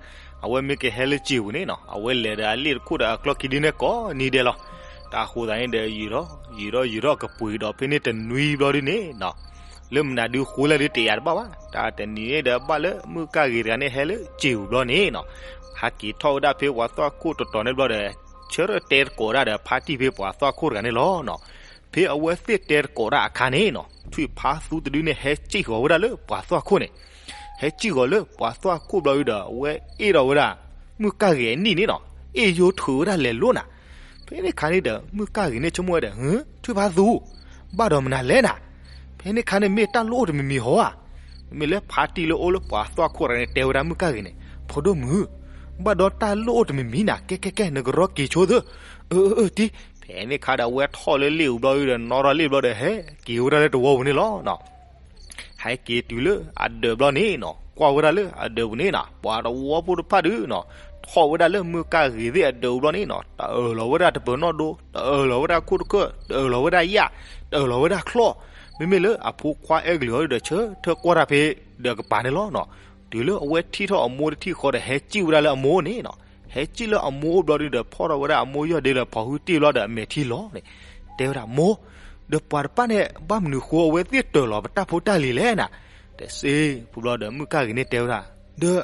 အဝဲမ့ၢ်ကဟဲလၢစံာ်ပူၤန့ၣ်နီၤ အဝဲလဲၤဒီးအလ့ၣ်တခိၣ်ဒီးအကျီၢ်ခံဒုန့ၣ်ကိးနံၤဒဲးလီၤ, တၢ်ဃိသးန့ၣ်ဒီး ယံာ်ထီၣ်ယံာ်ထီၣ်ယံာ်ထီၣ်ကပှ့ၤဒီးဖဲန့ၣ်တနွံဘျီဒုန့ၣ်နီၤ လၢမနုၤဒုဃိလဲၣ်ဒုတယာ်တဘၣ်ဘၣ်, တၢ်တနံၤန့ၣ်ဒီးဘၣ်လၢမုၣ်ကၢ်ဂ့ၤတဂၤန့ၣ်ဟဲလၢစံာ်ပူၤဘျီန့ၣ်နီၤ, ဟဲက့ၤထီၣ်ဝဲဒၣ်ဖဲပှၤသွၣ်ခိၣ်တတီၤန့ၣ်ဘျီဒီး ဆၢထၢၣ်တဲသကိးဒၣ်ဒီးဖါတံၢ်ဖဲပှၤသွၣ်ခိၣ်တဂၤန့ၣ်လီၤနီၤ, ဖဲအဝဲသ့ၣ်တဲသကိးတၢ်အခါန့ၣ်နီၤ ထွံၣ်ဖါသူတဒုန့ၣ် ဟဲစံၣ်ဃီၤဝဲဒၣ်လၢပှၤသွၣ်ခိၣ်န့ၣ်, ဟဲစံၣ်ဃီၤလၢပှၤသွၣ်ခိၣ်ဘျီဒုဒီး အဝဲအ့ၣ်ဒီးဝဲဒၣ် မုၣ်ကၢ်ဂ့ၤအနံၣ်န့ၣ်နီၤ, အ့ၣ်ယိထုးဝဲဒၣ်လဲၤလိၤနၤ, ဖဲန့ၣ်ခါန့ၣ်ဒီး မုၣ်ကၢ်ဂ့ၤန့ၣ်ဆိကမိၣ်ဝဲဒီး ဟု ထွံၣ်ဖါသူ ဘၣ်ဒီးမနုၤလဲၣ်နၤ, ဖဲန့ၣ်ခါန့ၣ်မ့ၢ်တၢ်လိၣ်အိၣ်တမံၤမံၤဟီဧါ, မ့မ့ၢ်လၢဖါတံၢ်လၢအိၣ်လၢပှၤသွၣ်ခိၣ်တဂၤန့ၣ် တဲဝဲဒၣ်မုၣ်ကၢ်ဂ့ၤန့ၣ် ဖိဒိၣ်မုၣ်, ဘၣ်ဒီးတၢ်လိၣ်အိၣ်တမံၤမံၤနၤ ကဲကဲကဲ နကရီက့ၤဆိသု, အၢ အၢ အၢ တံၤ, ဖဲန့ၣ်ခါဒီးအဝဲထီၣ်လၢလ့ၣ်ပူၤဘျီဒုဒီး နီၣ်ထီၣ်လ့ၣ်ဘျီဒီး ဟဲက့ၤဝဲဒၣ်လၢတဝီပူၤန့ၣ်လီၤနီၤ ဟဲက့ၤတုၤလၢအဒၢးဘျီန့ၣ်နီၤ, ကွၢ်ဝဲဒၣ်လၢအဒၢးပူၤန့ၣ်နီၤ, ပှၤတဝီဖိတဖၣ်ဒုးနီၤ, ထီၣ်ဝဲဒၣ်လၢမုၢ်ကၢ်ဂ့ၤသ့ၣ်အဒၢးပူၤဘျီန့ၣ်နီၤ, တအၢၣ်လီၤဝဲဒၣ်တပၢၤနီၣ်ဒိ, တအၢၣ်လီၤဝဲဒၣ်ခိၣ်တခၢၣ်, တအၢၣ်လီၤဝဲဒၣ်ယၣ်, တအၢၣ်လီၤဝဲဒၣ်ချီၣ်, မ့မ့ၢ်လၢအဖိခွါအဲကလုာ်အီၤဒုးဒီး ဆၢထၢၣ်ကွၢ်တၢ်ဖဲဒၢးကပၤန့ၣ်လီၤနီၤ. တုၤလၢအဝဲထံၣ်ထီၣ်အမိၢ်တထံၣ်ဃီဒီး ဟဲစံၣ်ဝဲဒၣ်လၢအမိၢ်န့ၣ်နီၤ, ဟဲစံၣ်လၢအမိၢ်အိၣ်ဘျီဒုးဒီး ဖီၣ်ထီၣ်ဝဲဒၣ်အမိၢ်ယီၢ်ဒ့ဒီး ဖီၣ်ဟုတ့ၢ်ဘျီဒီး အမဲာ်ထံလီၤန့ၣ်, တဲဝဲဒၣ် မိၢ်, ဒီးပှၤတဖၣ်န့ၣ် ဘၣ်မနုၤဃိအဝဲသ့ၣ်တၢၢ်လီၤပတၢ်ဖိတၢ်လံၤလဲၣ်နၤ. တစ့ဖိဘျီဒီး မုၣ်ကၢ်ဂ့ၤန့ၣ်တဲဝဲဒၣ်, ဒီး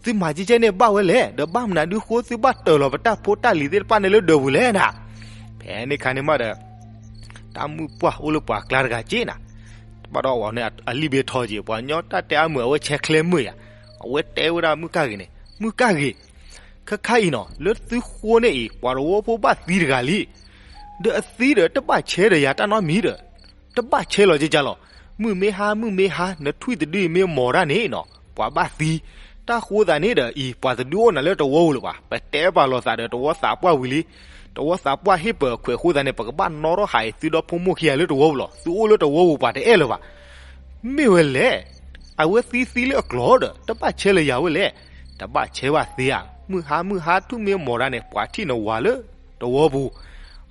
သုမၤကဲကဲန့ၣ်ဘၣ်ဝဲလဲၣ်, ဒီးဘၣ်မနုၤဒုးဃိသုဘၣ်တၢၢ်လီၤပတၢ်ဖိတၢ်လံၤသ့ၣ်တဖၣ်န့ၣ်လၢဒၢးပူၤလဲၣ်နၤ. ဖဲန့ၣ်ခါန့ၣ်မးဒီး တၢ်မုၣ်ပှၢ်အိၣ်လၢပှၤကျါတဂၤက့နၤ, တဘၣ်ဒီးအီၤန့ၣ်အလံာ်ဘ့ထီက့, ပှၤညီတၢ်တဲအါမုာ်အဝဲဆဲးချဲမုာ်ယၤ, အဝဲတဲဝဲဒၣ်မုၣ်ကၢ်ဂ့ၤန့ၣ်, မုၣ်ကၢ်ဂ့ၤ, ခဲခါအံၤနီၤ လၢသုဃိန့ၣ်အံၤ ပှၤတဝီဖိဘၣ်သံတဂၤလံ. ဒီးအသံဒီးတဘၣ်ဆဲးဒီးယၤတၢ်နီတမံၤဒီး တဘၣ်ဆဲးလီၤကကလီၤ. မုၢ်မ့ၢ်ဟါ မုၢ်မ့ၢ်ဟါ နထွံၣ်တဒုအံၤမ့ၢ်မီၤတၢ်န့ၣ်နီၤ ပှၤဘၣ်သံ. တၢ်ဃိသးန့ၣ်ဒီးအံၤ ပှၤတဒုအိၣ်နၤလၢတဝီပူၤလၢၤဘၣ်. ပတဲပာ်လီၤသးဒီးတဝီသးပှၢ်ဝံၤလံ. တဝီသးပှၢ်ဟ့ၣ်ပၢၤခွဲးဃိသးန့ၣ် ပကဘၣ်နီထီၣ်ဟးအံၤ သုဒီဖိမိၢ်ခံဂၤလၢတဝီပူၤလီၤ. သုအိၣ်လၢတဝီပူၤပှၤတအဲၣ်လၢၤဘၣ်. မ့ၢ်ဝဲလဲၣ်. အဝဲသံသံလၢအကျိၤဒီး တဘၣ်ဆဲးလၢယၤဝဲလဲၣ်. တဘၣ်ဆဲးဘၣ်သ့ဧါ. မုၢ်ဟါမုၢ်ဟါ ထွံၣ်မ့ၢ်မီၤတၢ်န့ၣ် ပှၤထံၣ်နဝၤလၢတဝီပူၤ.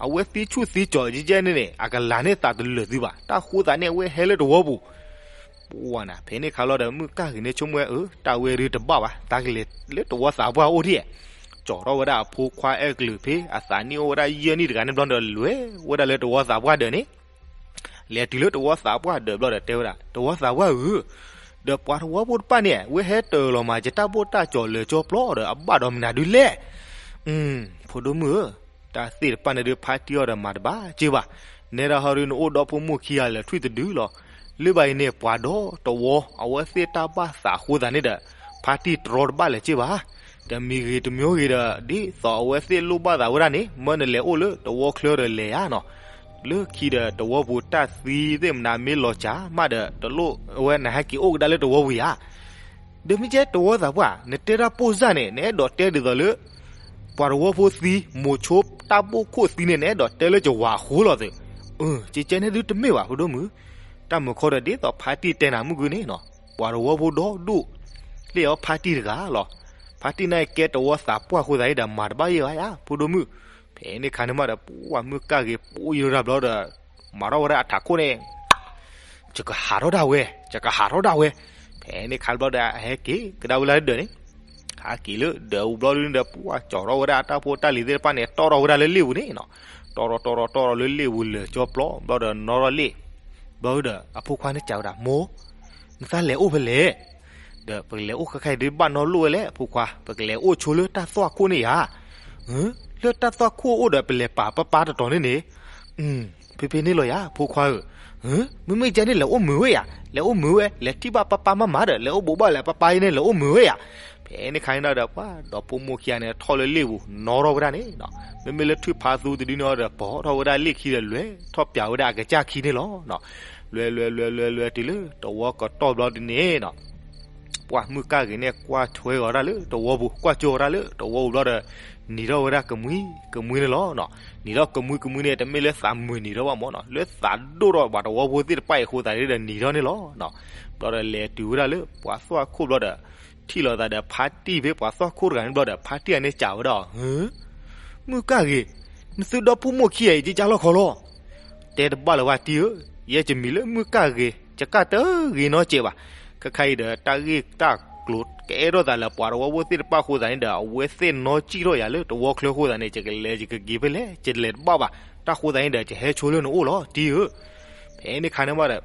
အဝဲသံဆူၣ်သံကၠီၤကကဲန့ၣ်န့ၣ် အကလၤန့ၢ်သးတလၢာ်သုဘၣ်. တၢ်ဃိသးန့ၣ် အဝဲဟဲလၢတဝီပူၤ ပှၤနၤ. ဖဲန့ၣ်ခါလီၤဒီး မုၣ်ကၢ်ဂ့ၤန့ၣ်ဆိကမိၣ်ဝဲ, အၢ တၢ်ဝဲဒုးတဘၣ်ဘၣ်, တၢ်ကလဲၤလၢတဝီသးပှၢ်အိၣ်ဒံး. ကၠီၤထီၣ်ဝဲဒၣ်အဖိခွါအဲၣ်ကလုာ်ဖဲ အသးနံၣ်အိၣ်ဝဲဒၣ်ယဲၢ်နံၣ်တဂၤန့ၣ်ဘျီဒီး လဲၤဝဲဒၣ်လၢတဝီသးပှၢ်ဒၢးန့ၣ်. လဲၤတုၤလၢတဝီသးပှၢ်ဒၢးဘျီဒီးတဲဝဲဒၣ်, တဝီသးပှၢ်ဧၢ, ဒီးပှၤတဝီဖိတဖၣ်န့ၣ် ဝဲဟဲတၢၢ်လီၤမၤယတၢ်ဘိၣ်တၢ်ကၠီၤလၢာ်ကၠီပျီဒီး အဘၣ်ဒီးမနုၤဒုးလဲၣ်. ဖိဒိၣ်မုၣ်ဧၢ, တၢ်သ့ၣ်တဖၣ်န့ၣ်ဒုး ဖါတံၢ်အီၤဒီးမၤတဘၣ်က့ဘၣ်. နဲဒၣ်ဟီဒုး နအိၣ်ဒီဖိမိၢ်ခံဂၤလၢာ်ထွံၣ်တဒုလီၤ. လၢဘၣ်အံၤန့ၣ် ပှၤဒီတဝီ အဝဲသ့ၣ်တၢ်ဘၣ်သးဃိသးန့ၣ်ဒီး ဖါတံၢ်တြီတဘၣ်လၢၤက့ဘၣ်. တမံၤဂ့ၤတမံၤဂ့ၤဒီး ဒ်သိးအဝဲသ့ၣ်လိၣ်ဘၣ်သးဝဲဒၣ်န့ၣ် မၢနလဲၤအိၣ်လၢတဝီချၢဒီးလဲၤယါနီၤ. လၢခံဒီးတဝီပူၤတၢ်သံသ့ၣ်မနုၤမ့ၢ်လီၤစၢ်မးဒီး တလိၣ်ဝဲနဟဲက့ၤအိၣ်ကဒါလၢတဝီပူၤယါ. ဒီးမ့ၢ်ကဲတဝီသးပှၢ် နတဲတၢ်ပိၢ်စၢ်န့ၣ် နအဲၣ်ဒိးတဲဒ်သိးလၢ ပှၤတဝီဖိသံ မိၤဆိတၢ်ဘိၣ်ခိၣ်သံန့ၣ် နအဲၣ်ဒိးတဲလၢကဝၤအဃိလီၤသ့. အၢ ကကဲန့ၣ်ဒုးတမ့ၢ်ဘၣ် ဖိဒိၣ်မုၣ်. တၢ်မုာ်ခီဒီးဒ်သိးဖါတံၢ်တဲနၤမုၢ်ဂုၢ်န့ၣ်နီၤ, ပှၤတဝီဖိဒီဒူၣ် လၢအီၤဖါတံၢ်တဂၤလီၤ. ဖါတံၢ်န့ၣ်ကဲတဝီသးပှၢ်အဃိသတးဒီး မၤတဘၣ်ယဲၢ်ဘၣ်ယါ ဖိဒိၣ်မုၣ်. ဖဲန့ၣ်ခါန့ၣ်မးဒီး ပှၤမုၣ်ကၢ်ဂ့ၤပိာ်ယိၤတၢ်ဘျီဒီး မၤထီၣ်ဝဲဒၣ်အထးခိၣ်န့ၣ် ယကဟးထီၣ်ဒၣ်ဝဲ, ယကဟးထီၣ်ဒၣ်ဝဲ. ဖဲန့ၣ်ခါတဘျီဒီး အဟဲက့ၤကဒါဝဲလၢဒၢးန့ၣ်, ဟဲက့ၤလၢဒၢးအူဘျီဒုန့ၣ်ဒီး ပှၤကၠီၤထီၣ်ဝဲဒၣ်အတၢ်ဖိတၢ်လံၤသ့ၣ်တဖၣ်န့ၣ် တီၣ်ထီၣ်ဝဲဒၣ်လၢလ့ၣ်ပူၤန့ၣ်နီၤ. တီၣ်ထီၣ်တီၣ်ထီၣ်တီၣ်ထီၣ်လၢလ့ၣ်ပူၤ လၢာ်ကၠီပျီဘျီဒီး နီၣ်ထီၣ်လ့ၣ်. ဘျီဒီး အဖိခွါန့ၣ်စံးဝဲဒၣ်, မိၢ်, နသးလဲၤအိၣ်ဖဲလဲၣ်. ဒီးပကလဲၤအိၣ်ခဲခါအံၤဒုးဘၣ်နီတလိၣ်ဝဲလဲၣ် အဖိခွါ, ပကလဲၤအိၣ်ဆိလၢတၢ်သွၣ်ခိၣ်န့ၣ်ယါ. လၢတၢ်သွၣ်ခိၣ်အိၣ်ဒီး ပလဲၤပာ်ပၢ်ပၢ်တတီၤန့ၣ်န့ၣ်. ဖဲဖဲန့ၣ်လီၤယါ ဖိခွါဧၢ. မ့မ့ၢ်ကဲန့ၣ် လဲၤအိၣ်မုာ်ဝဲယါ, လဲၤအိၣ်မုာ်ဝဲ, လဲၤထံၣ်ဘၣ်ပၢ်ပၢ်မးမးဒီး လဲၤအိၣ်ဘူးဘၣ်လၢပၢ်ပၢ်အံၤန့ၣ် လဲၤအိၣ်မုာ်ဝဲယါ. ဖဲန့ၣ်ခါန့ၣ်ဒီး ပှၤဒီဖိမိၢ်ခံဂၤန့ၣ် ထီၣ်လၢလ့ၣ်ပူၤ နီၣ်ထီၣ်ဝဲဒၣ်န့ၣ်နီၤ. မ့မ့ၢ်လၢထွံၣ်ဖးသူတဒုန့ၣ်ဒီး ပိာ်ထီၣ်ဝဲဒၣ်လ့ၣ်ခံဒီး လဲၤထီၣ်ပၠးဝဲဒၣ်အကစၢ်ခံန့ၣ်လီၤ. လဲၤလဲၤလဲၤလဲၤလဲၤတုၤလၢတဝီကတီၢ်ဘျီဒုန့ၣ်နီၤ, ပှၤမုၣ်ကၢ်ဂ့ၤန့ၣ် ကွၢ်ထွဲအီၤဒၣ်လၢတဝီပူၤ, ကွၢ်ကၠိအီၤဒၣ်လၢတဝီပူၤဘျီဒီး နံၤထီၣ်ဝဲဒၣ်ကမှံကမှံန့ၣ်လီၤ. နံၤထီၣ်ကမှံကမှံန့ၣ် တမ့ၢ်လၢသးမုာ်နံၤထီၣ်ဘၣ်မၢ်နီၤ, လၢသးဒိၣ်ထီၣ်ပှၤတဝီဖိသ့ၣ်တဖၣ်အံၤအဃိသတးဒီး နံၤထီၣ်န့ၣ်လီၤ. ဘျီဒီးလဲၤတုၤဝဲဒၣ်လၢပှၤသွၣ်ခိၣ်ဘျီဒီး ထံၣ်လိာ်သးဒီးဖါတံၢ်ဖဲပှၤသွၣ်ခိၣ်တဂၤန့ၣ်ဘျီဒီး ဖါတံၢ်အန့ၣ်စံးဝဲဒၣ်အီၤ, မုၣ်ကၢ်ဂ့ၤ, နသုဒီဖိမိၢ်ခံဂၤအံၤ ကကၢ်လီၢ်ခီလီၤ. တဲတဘၣ်လၢၤဘၣ်တံၢ်ဧၢ, ယဲယမံၤလၢမုၣ်ကၢ်ဂ့ၤ, ယကၢ်တဂ့ၤနီတစဲးဘၣ်. ခဲခါအံၤဒီး တၢ်ဂ့ၢ်တၢ်ကျိၤကအဲၣ်ထီၣ်သးလၢပှၤတဝီဖိသ့ၣ်တဖၣ်အဃိသတးန့ၣ်ဒီး အဝဲသ့ၣ်နီၣ်စံၣ်ထီၣ်ယၤလၢတဝီချၢအဃိသတးန့ၣ် ယကလဲၤယကက့ၤဖဲလဲၣ် ယလဲၤတဘၣ်ဘၣ်. တၢ်ဃိသတးန့ၣ်ဒီး ယဟဲဆိလၢနအိၣ်လီၤတံၢ်ဧၢ. ဖဲန့ၣ်ခါန့ၣ်မးဒီး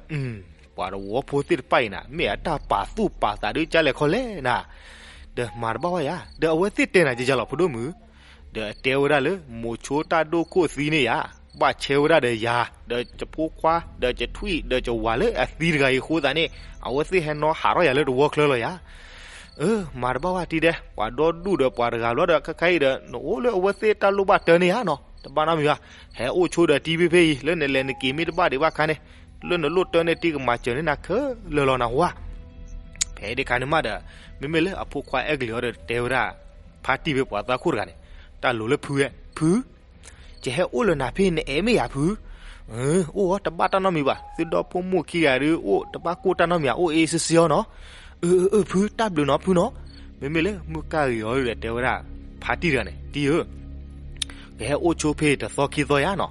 ပှၤတဝီဖိသ့ၣ်တဖၣ်အံၤန့ၣ် မ့ၢ်အတၢ်ပာ်သူၣ်ပာ်သးဒုးကၢ်လဲၣ်ခီလဲၣ်နၤ. ဒီးမၤတဘၣ်ဘၣ်ယၤ, ဒီးအဝဲသ့ၣ်တဲနၤကကၢ်လီၤ ဖိဒိၣ်မုၣ်. ဒီးအတဲဝဲဒၣ်လၢ မိၤဆိတၢ်ဒိၣ်ခိၣ်သံန့ၣ်ယၤ, ဘၣ်ဆဲးဝဲဒၣ်ဒီးယၤ, ဒီးယဖိခွါ, ဒီးယထွံၣ်, ဒီးယဝၤလၢအသံတဂၤအံၤအဃိသတးန့ၣ် အဝဲသ့ၣ်ဟဲနီၣ်ဟးထီၣ်ယၤလၢတဝီချၢလီၤယၤ. အၢ မၤတဘၣ်ဘၣ်တံၢ်ဒဲး, ပှၤဒီဒူၣ်ဒီးပှၤတဂၤဘျီဒီး ခဲခါအံၤဒီး နအိၣ်လၢအဝဲသ့ၣ်တၢ်လိၣ်ဘၣ်တၢ်န့ၢ်ယၤနီၤ, တဘၣ်နီတမံၤဘၣ်. ဟဲအိၣ်ဆိဒီးတံၢ်ဖဲဖဲအံၤ, လၢနလဲၤနက့ၤမ့ၢ်တဘၣ်ဒံးဘၣ်ခါန့ၣ်, လၢနလိၣ်တၢ်န့ၢ်တံၢ်ကမၤစၢၤန့ၢ်နၤခဲလၢာ်လီၤနၢ်ဟူဧါ. ဖဲဒၣ်ခါန့ၣ်မးဒီး မ့မ့ၢ်လၢအဖိခွါအဲၣ်ကလုာ်အီၤဒီးတဲဝဲဒၣ် ဖါတံၢ်ဖဲပှၤသးခိၣ်တဂၤန့ၣ်, တၢ်လိၤလၢဖုဧါ, ဖု ယဟဲအိၣ်လၢနၤဖဲနအဲၣ်မ့ၢ်ယၤဖု. အိၣ်အီၤတဘၣ်တၢ်နီတမံၤဘၣ်, သုဒီဖိမိၢ်ခံဂၤဒုးအိၣ်တဘၣ်ကိၢ်တၢ်နီတမံၤဧါ, အိၣ်အ့စ့စ့အီၤနီၤ. အၢ အၢ အၢ ဖု တၢ်ဘျုးနီၤဖုနီၤ. မ့မ့ၢ်လၢမုၣ်ကၢ်ဂ့ၤအီၤဒီးတဲဝဲဒၣ် ဖါတံၢ်တဂၤန့ၣ်, တံၢ်ဧၢ ကဟဲအိၣ်ဆိဖဲတသီခံသီယါနီၤ.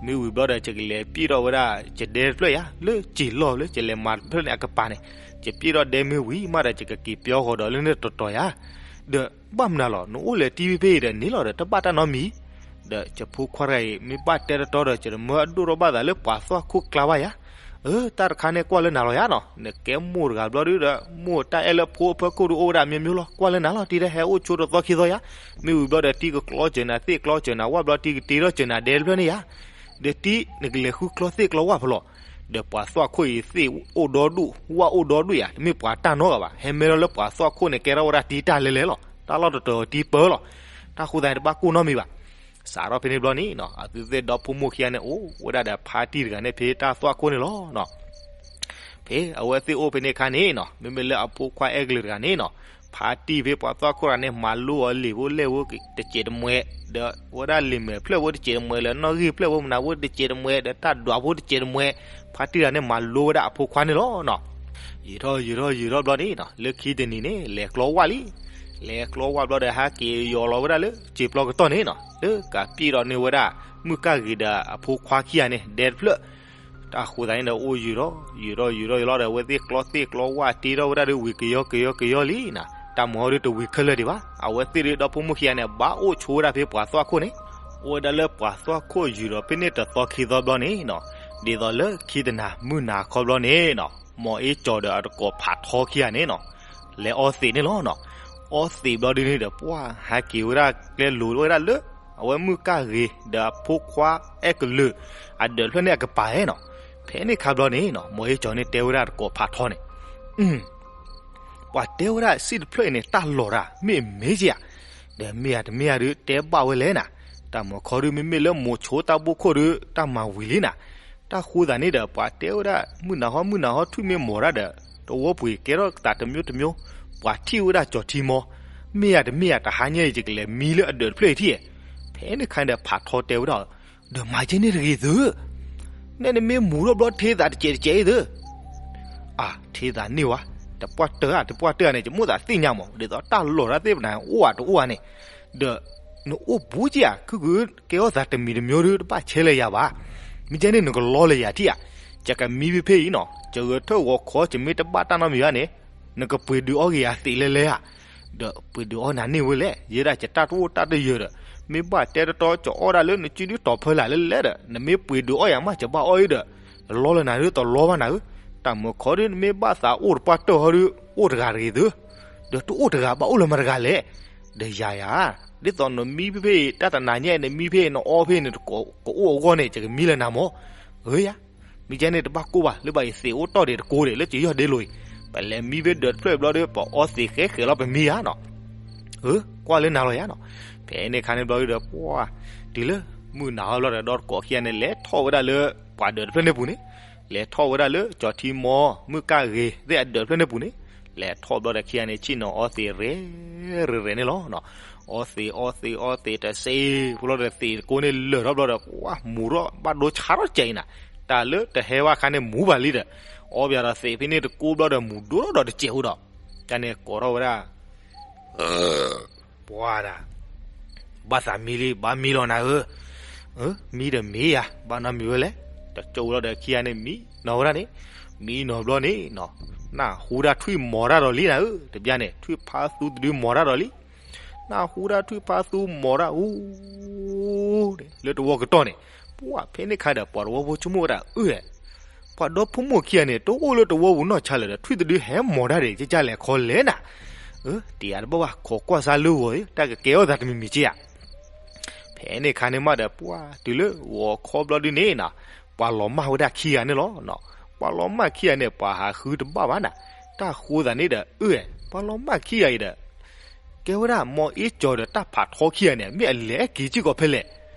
မ့ၢ်ဝံၤဘျီဒီး ယကလဲၤပျဲၢ်ထီၣ်ဝဲဒၣ် ယဒဲတဖျၢၣ်ယါ, လၢစံာ်လီၢ်လၢယလဲၤမၤတဖျၢၣ်န့ၣ်အကပၤန့ၣ်, ယပျဲၢ်ထီၣ်ဒဲမ့ၢ်ဝံၤမးဒီး ယကက့ၤပျီဃီၤဒီးလၢန့ၣ်တတီၤယါ. ဒီးဘၣ်မနုၤလီၤ, နအိၣ်လဲၤတံၢ်ဖဲဖဲအံၤဒီးန့ၣ်လီၤဒီး တဘၣ်တၢ်နီတမံၤ. ဒီးယဖိခွါတဂၤအံၤ မ့ၢ်ဘၣ်တဲတတီဒီး ယတမၢအဒိၣ်ထီၣ်ဘၣ်သးလၢပှၤသွၣ်ခိၣ်ကျါဘၣ်ယၤ. အၢ တၢ်တခါန့ၣ်ကွၢ်လၢနၤလီၤယၤနီၤ, နကဲမိၢ်တဂၤဘျီဒုဒီး မိၢ်တၢ်အဲၣ်လၢဖိအဖၢခိၣ်ဒုအိၣ်ဝဲဒၣ်မ့ၢ်မ့ၢ်လီၤ, ကွၢ်လၢနၤလီၤ, တံၤတၢ်ဟဲအိၣ်ဆိတသီခံသီယၤ, မ့ၢ်ဝံၤဘျီဒီးတံၤကကျီစၢၤနၤသ့ၣ်ကျီစၢၤနၤဝၣ်ဘျီတံၤကတ့ထီၣ်စၢၤနၤဒဲတဖျၢၣ်န့ၣ်ယၤ ဒီးတံၤနကလဲၤဃုကျီသ့ၣ်ကျီဝၣ်ဖဲလီၤ. ဒီးပှၤသွၣ်ခိၣ်အံၤသ့ၣ်အိၣ်ဒီဒူၣ် ဝၣ်အိၣ်ဒီဒူၣ်ယၤ, တမ့ၢ်ပှၤတၢ်နီတဂၤဘၣ်, ဟဲမ့ၢ်လီၤလၢပှၤသွၣ်ခိၣ်န့ၣ် ကဲထီၣ်ဝဲဒၣ်တံၤတၢ်လဲၤလဲၤလီၤ, တၢ်လီၢ်တတီၤတံၤပၢလီၤ. တၢ်ဃိသတးန့ၣ်တဘၣ်ကိၢ်နီတမံၤဘၣ်. စးထီၣ်ဖဲန့ၣ်ဘျီန့ၣ်နီၤ, အသုသ့ၣ်ဒီဖိမိၢ်ခံဂၤန့ၣ် အိၣ်ဝဲဒၣ်ဒီးဖါတံၢ်တဂၤန့ၣ် ဖဲတၢ်သွၣ်ခိၣ်န့ၣ်လီၤနီၤ. ဖဲအဝဲသ့ၣ်အိၣ်ဖဲန့ၣ်အခါန့ၣ်နီၤ, မ့မ့ၢ်လၢအဖိခွါအဲၣ်ကလုာ်တဂၤန့ၣ်နီၤ, ဖါတံၢ်ဖဲပှၤသွၣ်ခိၣ်တဂၤန့ၣ် မၤလိအီၤလံာ်ဖိလဲၢ်ဖိတစဲးတမှဲး, ဒီးဝဲဒၣ်လံာ်မဲာ်ဖျၢၣ်ဖိတစဲးတမှဲး, လၢနီၣ်ဂံၢ်ဖျၢၣ်ဖိမနၤဖိတစဲးတမှဲး, ဒီးတၢ်ဒွးဖိတစဲးတမှဲး, ဖါတံၢ်တဂၤန့ၣ် မၤလိဝဲဒၣ်အဖိခွါန့ၣ်လီၤနီၤ. ယံာ်ထီၣ်ယံာ်ထီၣ်ယံာ်ထီၣ်ဘျီန့ၣ်နီၤ, လၢခံတနံၤန့ၣ် လဲၤကျီဝၣ်လံ. လဲၤကျီဝၣ်ဘျီဒီး ဟဲက့ၤယီၤလီၤဝဲဒၣ်လၢစံာ်ပျီကတီၢ်န့ၣ်နီၤ, လၢကးပျံၢ်ဒီးန့ၢ်ဝဲဒၣ် မုၣ်ကၢ်ဂ့ၤဒီးအဖိခွါခံဂၤန့ၣ် ဒဲတဖျၢၣ်. တၢ်ဃိသတးန့ၣ်ဒီး အိၣ်ယံာ်ထီၣ်ယံာ်ထီၣ်ယံာ်ထီၣ်ယံာ်လီၤဒီး အဝဲသ့ၣ်ကျီသ့ၣ်ကျီဝၣ်တ့ထီၣ်ဝဲဒၣ်ဒီးဝံၤကယီကယီကယီလံနီၤ, တၢ်မၤဟီဒုတဝံၤခဲလၢာ်ဒံးဘၣ်. အဝဲသ့ၣ်ဒီးဒီဖိမိၢ်ခံဂၤန့ၣ် ဘၣ်အိၣ်ဆိဝဲဒၣ်ဖဲပှၤသွၣ်ခိၣ်န့ၣ်, အိၣ်ဝဲဒၣ်လၢပှၤသွၣ်ခိၣ်ယံာ်ဒီးဖဲန့ၣ်တသီခံသီဘျီန့ၣ်နီၤ, ဒ်သိးလၢခံတနၤမုၢ်နၤခီဘျီန့ၣ်နီၤ, မ်အ့ကၠီၤဒီးအတကိးဖးထီခံဂၤန့ၣ်နီၤ, လဲၤအီသံးန့ၣ်လီၤနီၤ. အီသံးဘျီဒုန့ၣ်ဒီး ပှၢ်ဟဲက့ၤဝဲဒၣ်ကျဲလိၤဝဲဒၣ်လၢ အဝဲမုၣ်ကၢ်ဂ့ၤဒီးအဖိခွါအဲၣ်ကလုာ် အဒၢးတဖျၢၣ်န့ၣ်အကပၤနီၤ. ဖဲန့ၣ်ခါဘျီန့ၣ်နီၤ, မ်အ့ကၠီၤန့ၣ်တဲဝဲဒၣ်တကိးဖးထီန့ၣ်, ပှၤတဲဝဲဒၣ်စံၣ်တဖျၢၣ်အံၤန့ၣ် တၢ်လီၤတၢ်မ့ၢ်အမ့ၢ်ကဧါ, ဒီးမ့ၢ်ဧါတမ့ၢ်ဧါဒုး တဲဘၣ်ဝဲလဲၣ်နၤ. တၢ်မၤခီဒုး မ့မ့ၢ်လၢမိၤဆိတၢ်ဘိၣ်ခိၣ်ဒုး တၢ်မၤဝံၤလံနၤ. တၢ်ဃိသတးန့ၣ်ဒီး ပှၤတဲဝဲဒၣ် မုၢ်နၤဟီ မုၢ်နၤဟီ ထွံၣ်မ့ၢ်မိၤတၢ်ဒီး တဝီပှ့ၤကဲထီၣ်သးတမျိုးတမျိုး, ပှၤထံၣ်ဝဲဒၣ်ကၠီၤထံမီ, မ့ၢ်ဧါတမ့ၢ်ဧါ တဟါညါအံၤ ယကလဲၤမံလၢအဒၢးတဖျၢၣ်အံၤထံၣ်, ဖဲန့ၣ်ခါဒီး ဖးထီတဲဝဲဒၣ်, ဒီးမၤကဲန့ၣ်တဂ့ၤသု, နဲနမ့ၢ်မူၤထီၣ်ဘျီထ့သးတစဲးတစဲးအံၤသု, အါ ထ့သးန့ၢ်ဝဲ, တပှၢ်တၢၢ်ဧါ တပှၢ်တၢၢ်ဧါန့ၣ် ယမိၣ်သးသ့ၣ်ညါမး ဒ်သိးတၢ်လီၤတၢ်သ့ၣ်ပနၢ်အိၣ်ဧါတအိၣ်ဧါန့ၣ်, ဒီး နအိၣ်ဘူးက့ဧါ ခုၣ်ခုၣ်ကဲထီၣ်သးတမံၤတမျိုးဒုး တဘၣ်ဆဲးလၢယၤဘၣ်, မ့ၢ်ကဲန့ၣ် နကလီလၢယၤထံၣ်ဧါ, ယကမံဖဲဖဲအံၤနီၤ, ယဂဲၤထၢၣ်ဂီၤခီ ယမ့ၢ်တဘၣ်တၢ်နီတမံၤဘၣ်န့ၣ်, နကပှ့ၤဒုးအီက့ၤယၤသံးလဲလဲဧါ, ဒီးပှ့ၤဒုးအီနၤန့ၢ်ဝဲလဲၣ်, ယဲဒၣ်ယတၢ်တအိၣ်တၢ်တယၢၤဒီး, မ့ၢ်ဘၣ်တဲတတီ ယအီၣ်ဒၣ်လၢနစုဒုးတီၤဖၢလၢ်လဲလဲဒီး နမ့ၢ်ပှ့ၤဒုးအီယၤမး ယဘၣ်အီအံၤဒီး, တလီလၢနၤဒုး တလီဘၣ်နၤဧၢ, တၢ်မုာ်ခီဒုး နမ့ၢ်ဘၣ်သးအိၣ်တပှၢ်တၢၢ်ဟီဒုး အိၣ်တဂၤတဂ့ၤသု, ဒီးတအိၣ်တဂၤဘၣ်အိၣ်လၢမတဂၤလဲၣ်, ဒီးယၤယၤ, ဒ်သိးနမံဖဲဖဲအံၤ တၢ်တနၤညါအံၤ နမံဖဲအံၤ နအီဖဲအံၤ နတကိးကအိၣ်အဂီၢ်န့ၣ် ယကမံလၢနၤမး, ဧၢယၤ မ့ၢ်ကဲန့ၣ် တဘၣ်ကိၢ်ဘၣ် လၢဘၣ်ယသံးအိၣ်တီၢ်ဒံးတကိးဒံး လၢကယီၢ်ဒ့လိၤအံၤ, ပလဲၤမံဖဲဒၢးတဖျၢၣ်ဘျီဒီး ပအီသံးဃဲဃဲလီၤပမံယၤနီၤ, ဧၢ ကွၢ်လၢနၤလီၤယၤနီၤ, ဖဲန့ၣ်ခါန့ၣ်ဘျီဒီး ပှၤတုၤလၢ မုၢ်နၤဟီဘျီဒီး ဒီတကိးခံဂၤန့ၣ် လဲၤထီၣ်ဝဲဒၣ်လၢ ပှၤဒၢးတဖျၢၣ်န့ၣ်ပူၤန့ၣ်, လဲၤထီၣ်ဝဲဒၣ်လၢ ကၠီၤထံမီ မုၣ်ကၢ်ဂ့ၤသ့ၣ်အဒၢးတဖျၢၣ်န့ၣ်ပူၤန့ၣ်, လဲၤထီၣ်ဘျီဒီးခံဂၤန့ၣ် ဆ့ၣ်နီၤအီသံးရဲၣ် ရဲၣ်ရဲၣ်န့ၣ်လီၤ. အီသံးအီသံးအီသံးတစ့ ဖိလီၤဒီးသံးတကိးန့ၣ်လၢာ်ထီၣ်ဘျီဒီး ပှၤမူၤထီၣ်ဘၣ်ဒိဆါထီၣ်တစဲးအံၤနၤ, တၢ်လၢတဟဲဘၣ်ခါန့ၣ်မူၤဘၣ်လံဒီး, အီဘၣ်ဒီးသံးဖဲန့ၣ်တကိးဘျီဒီး မူၤဒိၣ်ထီၣ်ဒီးတစဲးအိၣ်ဒီး, တၢ်န့ၣ်ကိးထီၣ်ဝဲဒၣ် ပှၤဒၣ်, ဘၣ်သးမံလံ ဘၣ်မံလီၤနၤဧၢ, မံဒီးမံယၤ ဘၣ်နီတမံၤဝဲလဲၣ်, တကၠိလီၤဒီးခံဂၤန့ၣ် မံနီၤဝဲဒၣ်န့ၣ်, မံနီၤဘျီန့ၣ်နီၤ, နၢ်ဟူဒၣ်ထွံၣ်မီၤတၢ်ဒီးလံနၤဧၢ, တဘျီန့ၣ် ထွံၣ်ဖါသူတဒုမီၤတၢ်ဒီးလံ, နၢ်ဟူဒၣ်ထွံၣ်ဖါသူမီၤတၢ်အူ လၢတဝီကတီၢ်န့ၣ်, ပှၤဖဲန့ၣ်ခါဒီး ပှၤတဝီဖိဆိကမိၣ်ဝဲဒၣ် အၢ ပှၤဒီဖိမိၢ်ခံဂၤန့ၣ် တအိၣ်လၢတဝီပူၤနီၢ်ဆါလၢၤဒီး ထွံၣ်တဒုဟဲမီၤတၢ်ဒံး ကကလဲၤခီလဲၣ်နၤ, အၢ တယၤတဘၣ်ဘၣ် ခိးကွၢ်စါလၢဂီၤအံၤ တၢ်ကကဲထီၣ်သးတမံၤမံၤက့ဧါ, ဖဲန့ၣ်ခါန့ၣ်မးဒီး ပှၤတုၤလၢဂီၤခီဘျီဒုန့ၣ်နီၤ, ပှၤလီၤမၢ်ဝဲဒၣ်ခံဂၤန့ၣ်လီၤ. ပှၤလီၤမၢ်ခံဂၤန့ၣ် ပှၤဟးဃုတဘၣ်ဘၣ်နၤ, တၢ်ဃိသးန့ၣ်ဒီး အၢ ပှၤလီၤမၢ်ခံဂၤအံၤဒီး ကဲဝဲဒၣ် မီၤအ့ကၠီၤဒီးတၢ်ဖးထီခံဂၤန့ၣ် မ့ၢ်အလဲၤက့ၤစ့ၢ်ကီးဖဲလဲၣ်.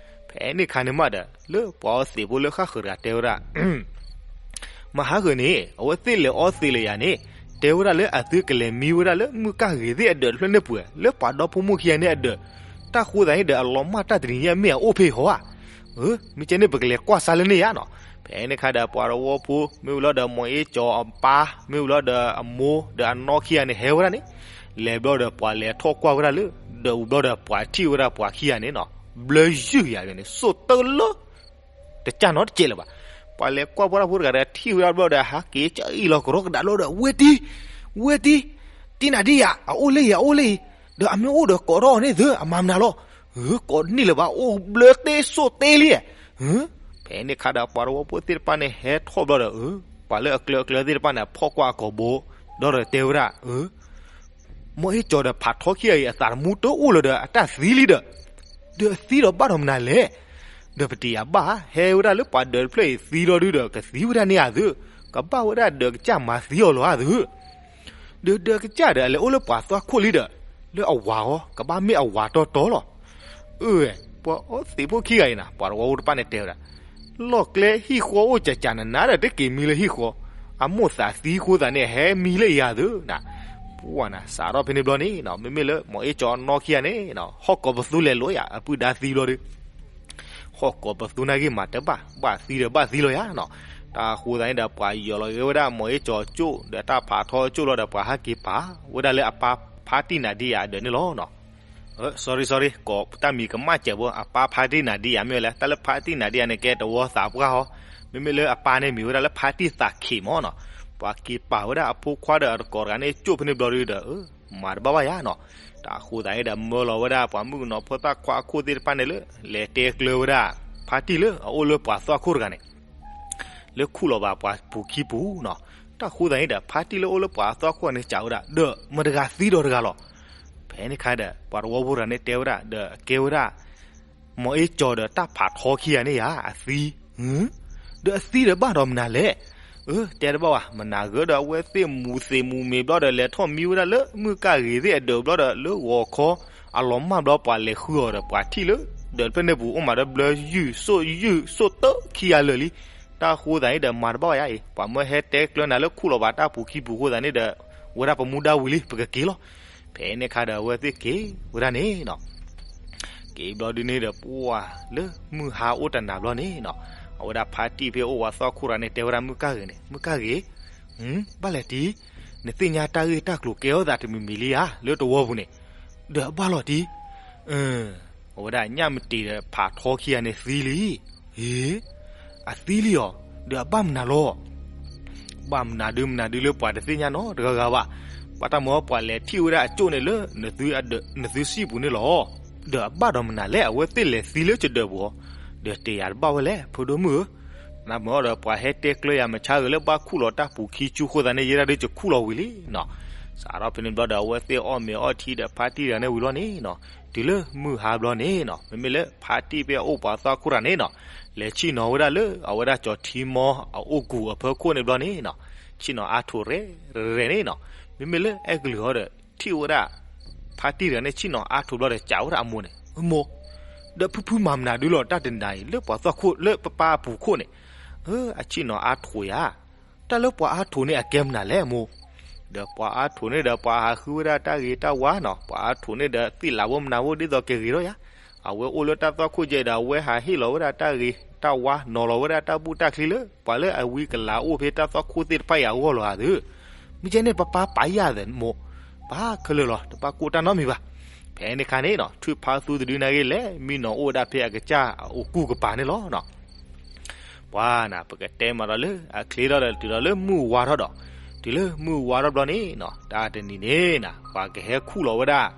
ဖဲန့ၣ်ခါန့ၣ်မးဒီး လၢပှၤအီသံးဖိလၢဃၣ်ဃၢၤတဂၤတဲဝဲဒၣ် မဟါဃၢၤန့ၣ် အဝဲသ့ၣ်လဲၤအီသံးလၢယၤန့ၣ် တဲဝဲဒၣ်လၢအသုကလဲၤမံဝဲဒၣ်လၢမုၣ်ကၢ်ဂ့ၤသ့ၣ်အဒၢးတဖျၢၣ်န့ၣ်ပူၤ လၢပှၤဒီဖိမိၢ်ခံဂၤန့ၣ်အဒၢး, တၢ်ဃိသးန့ၣ်ဒီး အလီၤမၢ်တၢ်တနံၤညါမ့ၢ်အအိၣ်ဖဲအံၤဟီဧါ. မ့ၢ်ကဲန့ၣ် ပကလဲၤကွၢ်စါလၢန့ၣ်ယါနီၤ. ဖဲန့ၣ်ခါဒီးပှၤတဝီဖိ မ့ၢ်ဝံၤလီၤဒီး မီၤအ့ကၠီၤအပၢ် မ့ၢ်ဝံၤလီၤဒီးအမိၢ်ဒီးအနီၢ်ခံဂၤန့ၣ် ဟဲဝဲဒၣ်န့ၣ်, လဲၤဘျီဒီးပှၤလဲၤထီၣ်ကွၢ်ဝဲဒၣ်လၢ ဒီးဝံၤဘျီဒီးပှၤထံၣ်ဝဲဒၣ်ပှၤခံဂၤန့ၣ်နီၤ ဘျၢယုၢ်ယၤန့ၣ် စိၣ်တၢလၢ တကၢ်နီတစဲးလၢၤဘၣ်. ပှၤလဲၤကွၢ်ပှၤတၢ်ဖိတဂၤဒီးထံၣ်ဝဲဒၣ်ဘျီဒီး ဟးက့ၤကအံၣ်လီၤကရီကဒါဘျီဒီး ဝဲတံၤ, ဝဲတံၤ, တံၤနၤဒ်ယၤ အအိၣ်လၢယၤ အအိၣ်လၢယၤ, ဒီးအမ့ၢ်အိၣ်ဒီးကိးထီၣ်အီၤန့ၣ်သု အမၤမနုၤလီၤ. ကိးန့ၢ်လၢၤဘၣ် အိၣ်ဘျၢတ့စိၣ်တ့လံ. ဖဲန့ၣ်ခါဒီး ပှၤတဝီဖိသ့ၣ်တဖၣ်န့ၣ် ဟဲထီၣ်ဘျီဒီး ပှၤလၢအကျၢၤအကျၢၤသ့ၣ်တဖၣ်န့ၣ် ဖီၣ်ကွၢ်အကိာ်ဘိ ဒီးတဲဝဲဒၣ် မီၢ်အ့ၣ်ကၠီၤဒီးဖးထီခံဂၤအံၤ အသးသမူတအိၣ်လၢၤဒီး အတၢ်သံလံဒီး, ဒီးအသံဒီးဘၣ်ဒီးမနုၤလဲၣ်. ဒီးပတယၤဘၣ် ဟဲဝဲဒၣ်လၢပှၤဒၢးတဖျၢၣ်အံၤသံလီၤဒုဒီး ကသံဝဲဒၣ်န့ၣ်ဧါသု, ကဘၣ်ဝဲဒၣ်ဒၢးကစၢ်မၤသံအီၤလီၤဧါသု. ဒီးဒၢးကစၢ်ဒီး အလဲၤအိၣ်လၢပှၤသွၣ်ခိၣ်လံဒီး လၢအဝၤအီၤ ကဘၣ်မ့ၢ်အဝၤတီတီလီၤ. အၢ ပှၤအီသံးဖိခံဂၤအံၤနၤ ပှၤတဝီဖိတဖၣ်န့ၣ်တဲဝဲဒၣ်, လီၢ်ကျဲဟံၣ်ဃီအိၣ်ကၠးကၠးနးနးဒီး တက့ၤမံလၢဟံၣ်ဃီ, အမိၢ်သးသံဃိသးန့ၣ် ဟဲမံလၢယၤသုနၤ. ပှၤနၤ စးထီၣ်ဖဲန့ၣ်ဘျီန့ၣ် မ့မ့ၢ်လၢမီၢ်အ့ၣ်ကၠီၤအနီၢ်ခံဂၤန့ၣ် ဟီၣ်ကိးပသူလဲၤလိာ်ယၤ အပုၢ်ဒါသံဘျီဒီး ဟီၣ်ကိးပသူနာ်က့ၤမၤတဘၣ် ဘၣ်သံဒီးဘၣ်သံလီၤယၤနီၤ. တၢ်ဃိသတးန့ၣ်ဒီး ပှၤယီၤလီၤက့ၤဝဲဒၣ်မီၢ်အ့ၣ်ကၠီၤကၠိၣ် ဒီးတၢ်ဖးထီကၠိၣ်လီၤဒီး ပှၤဟးက့ၤပာ်ဝဲဒၣ်လၢအပၢ်ဖါတံၢ်နၤဒံယၤအဒၢးန့ၣ်လီၤနီၤ. အၢ sorry sorry ကိးတၢ်မံၤကမၣ်စဲးဖိ အပၢ်ဖါတံၢ်နၤဒံယၤမ့ၢ်ဝဲလဲၣ် တၢ်လၢဖါတံၢ်နၤဒံယၤန့ၣ် ကဲတဝီသးပှၢ်ဟီ, မ့မ့ၢ်လၢအပၢ်န့ၣ်မ့ၢ်ဝဲဒၣ်လၢဖါတံၢ်သးခံးမၢ်နီၤ. ပှၤက့ၤပာ်ဝဲဒၣ်အဖိခွါဒီးအတကိးတဂၤန့ၣ် ကၠိၣ်ဖဲန့ၣ်ဘျီဒီး မၤတဘၣ်ဘၣ်ယၤနီၤ. တၢ်ဃိသတးန့ၣ်ဒီး မၢလီၤဝဲဒၣ်ပှၤမုၣ်ကနီၤဖိသၣ်ခွါအခိၣ်သ့ၣ်တဖၣ်န့ၣ်လၢ လဲၤတဲကျၢၤဝဲဒၣ် ဖါတံၢ်လၢအအိၣ်လၢပှၤသွၣ်ခိၣ်တဂၤန့ၣ် လၢခူၣ်လီၤဘၣ်ပှၤပူၤခံပူၤနီၤ. တၢ်ဃိသတးန့ၣ်ဒီး ဖါတံၢ်လၢအိၣ်လၢပှၤအသွၣ်ခိၣ်န့ၣ် စံးဝဲဒၣ် ဒီးမတၤတဂၤသံဒီးတဂၤလီၤ. ဖဲန့ၣ်ခါဒီး ပှၤတဝီဖိတဂၤန့ၣ်တဲဝဲဒၣ် ဒီးအကဲဝဲဒၣ် မီၢ်အ့ၣ်ကၠီၤဒီးတၢ်ဖးထီခံဂၤန့ၣ်ဧါ အသံ, ဒီးအသံဒီးဘၣ်ဒီးမနုၤလဲၣ်. အၢ တဲတဘၣ်ဘၣ် မနၤဂ့ၤဒီးအဝဲသ့ၣ်မူၤသ့ၣ်မူၤမ့ၤဘျီဒီး လဲၤထီၣ်မံဝဲဒၣ်လၢမုၣ်ကၢ်ဂ့ၤသ့ၣ်အဒၢးဘျီဒီး လၢဂီၤခီအလီၤမၢ်ဘျီ ပှၤလဲၤဃုအီၤဒီး ပှၤထံၣ်လၢ ဒၢးတဖျၢၣ်န့ၣ်ပူၤ အိၣ်မးဒီးဘျၢယုၢ်စိၣ်ယုၢ်စိၣ်တၢခံဂၤလၢာ်လံ. တၢ်ဃိသတးန့ၣ်ဒီး မၤတဘၣ်ဘၣ်ယၤအံၤ ပှၤမၢဟဲတဲကျၢၤနၤလၢခူၣ်လီၤဘၣ်တၢ်ပူၤခံပူၤအဃိသတးန့ၣ်ဒီး ဝဲဒၣ်ပမူဒါဝံၤလံ ပကက့ၤလီၤ. ဖဲန့ၣ်ခါဒီး အဝဲသ့ၣ်က့ၤဝဲဒၣ်န့ၣ်နီၤ. က့ၤဘျီဒုန့ၣ်ဒီး ပှၤလၢမုၢ်ဟါအိၣ်တနၤဘျီန့ၣ်နီၤ, အဝဲဒၣ်ဖါတံၢ်ဖဲအိၣ်ပှၤသွၣ်ခိၣ်တဂၤန့ၣ် တဲဝဲဒၣ်မုၣ်ကၢ်ဂ့ၤန့ၣ် မုၣ်ကၢ်ဂ့ၤ, ဘၣ်လဲၣ်တံၢ်, နသ့ၣ်ညါတၢ်ဂ့ၢ်တၢ်ကျိၤကဲထီၣ်သးတမံၤမံၤလံဧါ လၢတဝီပူၤန့ၣ်, ဒီးအဘၣ်လီၤတံၢ်, အဝဲဒၣ်ညၣ်မတံၤဒီးဖးထီခံဂၤန့ၣ်သံလံ, အ့ အသံလံအီၤ, ဒီးအဘၣ်မနုၤလီၤ. ဘၣ်မနုၤဒုမနုၤဒုလၢပှၤတသ့ၣ်ညါနီတဂၤဂၤဘၣ်. ဘၣ်တၢ်မၢပှၤလဲၤထံၣ်ဝဲဒၣ်အကၠိၣ်န့ၣ်လၢ နသုစံၣ်ပူၤန့ၣ်လီၤ. ဒီးအဘၣ်ဒီးမနုၤလဲၣ် အဝဲသ့ၣ်လဲၤသံလၢကဒၢးပူၤအီၤ, ဒီးတဲယၤတဘၣ်ဝဲလဲၣ် ဖိဒိၣ်မုၣ်ဧၢ, နမၢဒီးပှၤဟဲတဲကျၢၤယၤမဆါဂ့ၤလၢဘၣ်ခူၣ်လီၤတၢ်ပူၤခံဆူဃိသတးန့ၣ် ယဲဒၣ်ဒုကခူၣ်လီၤဝံၤလံနီၤ. စးထီၣ်ဖဲန့ၣ်ဘျီဒီး အဝဲသ့ၣ်အီၣ်မ့ၤအီထံဒီးဖါတံၢ်တဂၤန့ၣ်ဝံၤလီၤန့ၣ်နီၤ. တုၤလၢမုၢ်ဟါဘျီန့ၣ်နီၤ မ့မ့ၢ်လၢဖါတံၢ်ဖဲအအိၣ်ပှၤသီခိၣ်တဂၤန့ၣ်နီၤ, လဲၤဆ့ၣ်နီၤဝဲဒၣ်လၢ အဝဲဒၣ်ကၠီၤထံမီအအိၣ်ကူၣ်အဖီခိၣ်န့ၣ်ဘျီန့ၣ်နီၤ, ဆ့ၣ်နီၤအါထိးရဲၣ်ရဲၣ်န့ၣ်နီၤ. မ့မ့ၢ်လၢအဲကလုာ်ဟီဒီး ထံၣ်ဝဲဒၣ် ဖါတံၢ်တဂၤန့ၣ် ဆ့ၣ်နီၤအါထိးဘျီဒီး စံးဝဲဒၣ်အမိၢ်န့ၣ်, မိၢ်, ဒီးဖုဖုမၤမနုၤဒုလီၤ တၢ်တနၤအံၤ လၢပှၤသီခိၣ်လၢပပၢ်အပူၤခိၣ်န့ၣ်, အဆ့ၣ်နီၤအါထိးယၤ တၢ်လၢပှၤအါထိးန့ၣ် အကဲမနုၤလဲၣ်မိၢ်. ဒီးပှၤအါထိးန့ၣ်ဒီး ပှၤဟးဃုဝဲဒၣ်တၢ်ဂ့ၤတၢ်ဝါနီၤ, ပှၤအါထိးန့ၣ်ဒီး သ့ၣ်လၤဝဲမနၤဝဲဒ်သိးကဂ့ၤထီၣ်ယၤ, အဝဲအိၣ်လၢတၢ်သီခိၣ်ကဲဒီး အဝဲဟးဟ့ၣ်လီၤဝဲဒၣ်တၢ်ဂ့ၤတၢ်ဝါ နီၤလီၤဝဲဒၣ်တၢ်ဘူၣ်တၢ်ချံလၢ ပှၤလၢအဝံကလၤအိၣ်ဖဲတၢ်သီခိၣ်သ့ၣ်တဖၣ်အံၤအဂီၢ်လီၤဧါသု. မ့ၢ်ကဲန့ၣ် ပပၢ်ပာ်ယၤသ့မိၢ်, ပာ်ခဲလၢာ်လီၤ တဘၣ်ကိၢ်တၢ်နီတမံၤဘၣ်. ဖဲန့ၣ်ခါန့ၣ်နီၤ ထွံၣ်ဖါသူတဒုနာ်ဂ့ၤလဲၣ် မံနီၤအိၣ်ဝဲဒၣ်ဖဲအကစၢ်အအိၣ်ကူၣ်ကပၤန့ၣ်လီၤနီၤ. ပှၤနၤ ပကတဲမးဒီးလၢအချ့ထီၣ်ဒီး တုၤဒီးလၢမုၢ်ဝါထီၣ်ဒီး, တုၤလၢမုၢ်ဝါထီၣ်ဘျီန့ၣ်နီၤ တၢ်တနံၤန့ၣ်နၤ ပှၤကဟဲခူၣ်လီၤဝဲဒၣ်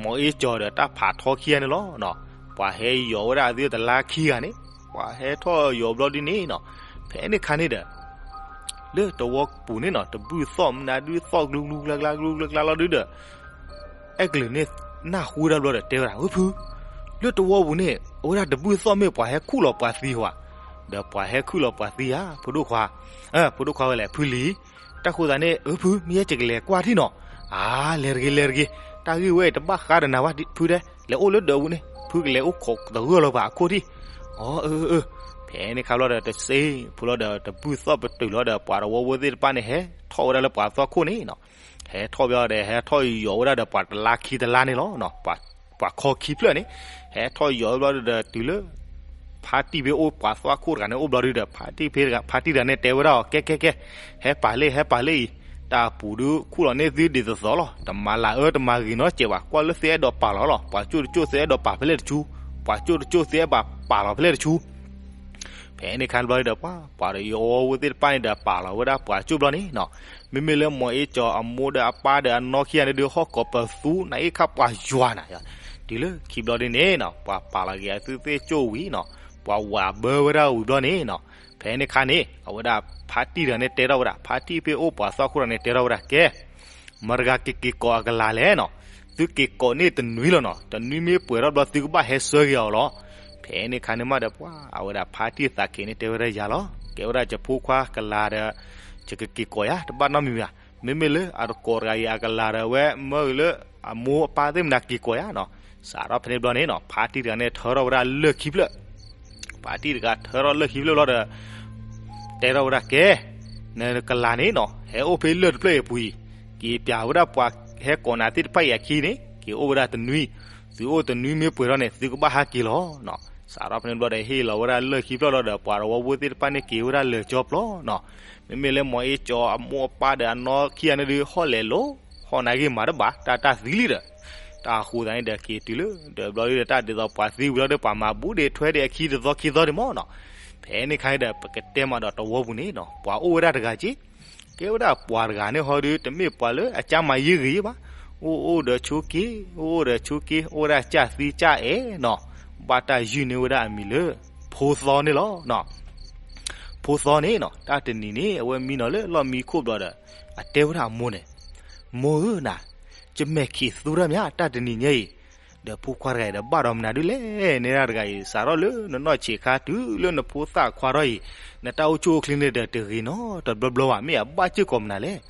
မီၢ်အ့ၣ်ကၠီၤဒီးတၢ်ဖးထီခံဂၤန့ၣ်လီၤနီၤ. ပှၤဟဲယီၤဝဲဒၣ်အသုတလါခံဂၤန့ၣ်, ပှၤဟဲထီၣ်ယီၤဘျီဒ်န့ၣ်နီၤ, ဖဲန့ၣ်ခါန့ၣ်ဒီး လၢတဝီပူၤန့ၣ်နီၤ တဘုၣ်သီၣ်မနုၤဒုသီၣ်ကလုာ်ကလုာ်ကျါကျါကလုာ်ကလုာ်ကျါလီၤဒုဒီး အဲကလုာ်န့ၣ် နၢ်ဟူဝဲဒၣ်ဘျီဒီးတဲဝဲဒၣ် ဝဲဖု, လၢတဝီပူၤန့ၣ် အဝဲဒၣ်တဘုၣ်သီၣ်မ့ၢ်ပှၤဟဲခူၣ်လီၤပှၤသံဧါ, ဒီးပှၤဟဲခူၣ်လီၤပှၤသံဧါ ဖိဒိၣ်ခွါ, ဖိဒိၣ်ခွါဝဲလဲၣ် ဖုလံၤ, တၢ်ဃိသးန့ၣ် အၢဖု မ့ၢ်ယဲယကလဲၤကွၢ်ထံၣ်နီၤ, အါ လဲၤတဂ့ၤလဲၤတဂ့ၤ, တၢ်ဂ့ၢ်ဝဲအံၤတဘၣ်ဃးဒီးနၤဘၣ်ဖုဒဲး, လဲၤအိၣ်လၢဒၢးပူၤန့ၣ် ဖုကလဲၤအိၣ်ခိးသဂၢၢ်လီၤပှၤအခိၣ်ထံၣ်, အၢ အၢ အၢ, ဖဲန့ၣ်ခါဘျီဒီး တစ့ဖိလီၤဒီး တဘုၣ်သီၣ်ပတုာ်လီၤဒီး ပှၤတဝီဖိသ့ၣ်တဖၣ်န့ၣ် ဟဲထီၣ်ဝဲဒၣ်လၢပှၤသီၣ်ခိၣ်န့ၣ်နီၤ, ဟဲထီၣ်ဘျီဒီး ဟဲထီၣ်ယီၤဝဲဒၣ်ဒီးပှၤတလါခံတလါန့ၣ်လီၤ, ပှၤခီခံဖျၢၣ်န့ၣ်, ဟဲထီၣ်ယီၤဝဲဘျီဒီး တုၤလၢ ဖါတံၢ်ဖဲအိၣ်ပှၤသီၣ်ခိၣ်တဂၤန့ၣ်အိၣ်ဘျီဒုဒီး ဖါတံၢ်ဖဲ ဖါတံၢ်တဂၤန့ၣ်တဲဝဲဒၣ်အီၤ ကဲ ကဲ ကဲ, ဟဲပာ်လ့ၣ် ဟဲပာ်လ့ၣ်အံၤ, တၢ်အပူၤဒုခူၣ်လီၤန့ၢ်သုဒ်သိးသိးလီၤ, တမၤလၤအၢတမၤဂ့ၤနီတစဲးဘၣ်, ကွၢ်လၢသုအဲၣ်ဒိးပာ်လီၤလီၤ, ပှၤကၠိၣ်တကၠိၣ်သုအဲၣ်ဒိးပာ်ဖဲလဲၣ်တဆူ, ပှၤကၠိၣ်တကၠိၣ်သုအဲၣ်ဘၣ်ပာ်လီၤဖဲလဲၣ်တဆူ ဖဲန့ၣ်ခါဘျီဒီး ပှၤ ပှၤတဝီဖိသ့ၣ်တဖၣ်န့ၣ်ဒီး ပာ်လီၤဝဲဒၣ်ပှၤကၠိၣ်ဘျီန့ၣ်နီၤ, မ့မ့ၢ်လၢမီၢ်အ့ၣ်ကၠီၤအမိၢ်ဒီးအပၢ်ဒီးအနီၢ်ခံဂၤန့ၣ်ဒုး ဟီၣ်ကိးပသူ နအ့ၣ်ခါပှၤယွၤနၤ, တုၤလၢခံဘျီဒ်န့ၣ်နီၤ ပှၤပာ်လီၤက့ၤအသုသ့ၣ်ကၠိၣ်ဝံၤနီၤ, ပှၤဝးဘၢဝဲဒၣ်ဝံၤဘျီန့ၣ်နီၤ, ဖဲန့ၣ်ခါန့ၣ် အဝဲဒၣ်ဖါတံၢ်တဂၤန့ၣ်တဲထီၣ်ဝဲဒၣ်, ဖါတံၢ်ဖဲအိၣ်ပှၤသီခိၣ်တဂၤန့ၣ်တဲထီၣ်ဝဲဒၣ်ကဲ မတၤတဂၤကက့ၤကိးအကလၤလဲၣ်နီၤ, သုက့ၤကိးန့ၢ်တနွံလီၤနီၤ, တနွံမ့ၢ်ပှဲၤထီၣ်ဘျီသုကဘၣ်ဟဲဆှၢက့ၤအီၤလီၤ. ဖဲန့ၣ်ခါန့ၣ်မးဒီးပှၤ အဝဲဒၣ်ဖါတံၢ်သးခ့န့ၣ်တဲဝဲဒၣ်ယၤလီၤ, ကဲဝဲဒၣ်ယဖိခွါကလၤဒီး ယကက့ၤကိးယၤ တဘၣ်နီတမံၤဘၣ်, မ့မ့ၢ်လၢအတကိးတဂၤအံၤအကလၤဒီးအဝဲမၢအံၤလၢ အမိၢ်အပၢ်သ့ၣ်မနၤက့ၤကိးယၤနီၤ, စးထီၣ်ဖဲန့ၣ်ဘျီန့ၣ်နီၤ ဖါတံၢ်တဂၤန့ၣ်ထၢထီၣ်ဝဲဒၣ်လၢၢ်ခံဖျၢၣ် ဖါတံၢ်တဂၤထၢထီၣ်လၢၢ်ခံဖျၢၣ်ဘျီဒီး တဲထီၣ်ဝဲဒၣ်ကဲ နကလၤန့ၣ်နီၤ ဟဲအိၣ်ဖဲလၢၢ်တဖျၢၣ်အံၤအပူၤအံၤ, က့ၤပျးဝဲဒၣ်ပှၤဟဲကိးနၤသ့ၣ်တဖၣ်အံၤအခံန့ၣ် က့ၤအိၣ်ဝဲဒၣ်တနွံ, သုအိၣ်တနွံမ့ၢ်ပှဲၤထီၣ်န့ၣ် သုကဘၣ်ဟးက့ၤလီၤနီၤ. စးထီၣ်ဖဲန့ၣ်ဘျီဒီးဟ့ၣ်လီၤဝဲဒၣ်လၢၢ်ခံဖျၢၣ်လီၤဒီး ပှၤတဝီဖိသ့ၣ်တဖၣ်န့ၣ်က့ၤဝဲဒၣ်လၢာ်ကၠီဖျီနီၤ, မ့မ့ၢ်လၢမီၤအ့ကၠီအမိၢ်အပၢ်ဒီးအနီၢ်ခံဂၤန့ၣ်ဒုး ဟီၣ်လဲၤလိၤ ဟီၣ်နၤဂ့ၤမးတဘၣ် တၢ်တၢ်သံလံဒီး တၢ်ဃိသးန့ၣ်ဒီးက့ၤတုၤလၢ ဒီးဘျီဒုးဒီးတၢ်ဒ်သိးပှၤသံဝံၤလီၤဒီးပှၤမၤဘူၣ်ဒ့ထွဲဒ့အခံတသီခံသီဒ့မးနီၤ. ဖဲန့ၣ်ခါန့ၣ်ဒီး ပကတဲမးဒီးတဝီပူၤန့ၣ်နီၤ ပှၤအိၣ်ဝဲဒၣ်တဂၤက့ ကဲဝဲဒၣ်ပှၤတဂၤန့ၣ်ဟီဒုး တမ့ၢ်ပှၤလၢအကၢ်မၤယံာ်ဂ့ၤဘၣ်, အိၣ်အိၣ်ဒီးဆိးက့, အိၣ်အိၣ်ဒီးဆိးက့, အိၣ်ဝဲဒၣ်ကၢ်သံကၢ်အဲၣ်နီၤ, ဘၣ်တၢ်ယုၢ်န့ၢ်ဝဲဒၣ်အမံၤလၢ ဖိသီန့ၣ်လီၤ. ဖိသီန့ၣ်နီၤ တၢ်တနံၤန့ၣ် အဝဲမံနီၤလၢလီၢ်မံခိၣ်ဘျီဒီး အတဲဝဲဒၣ်အမိၢ်န့ၣ်, မိၢ်ဧၢနၤ, ယမဲာ်ခံးသူတၢ်မး တၢ်တနံၤညါအံၤ, ဒီးဖိခွါတဂၤအံၤဒီးဘၣ်ဒီးမနုၤဒုးလဲၣ်, နဲဒၣ်တဂၤအံၤ စးထီၣ်လၢနနီၢ်ဆံးခါတုၤလၢနဖိသၣ်ခွါထီၣ်အံၤ, နတၢ်အိၣ်ဆူၣ်အိၣ်ချ့န့ၣ်ဒီးတဂ့ၤနီတဘျီဘျီဘၣ်, မ့ၢ်အဘၣ်စ့ၢ်ကီးမနုၤလဲၣ်,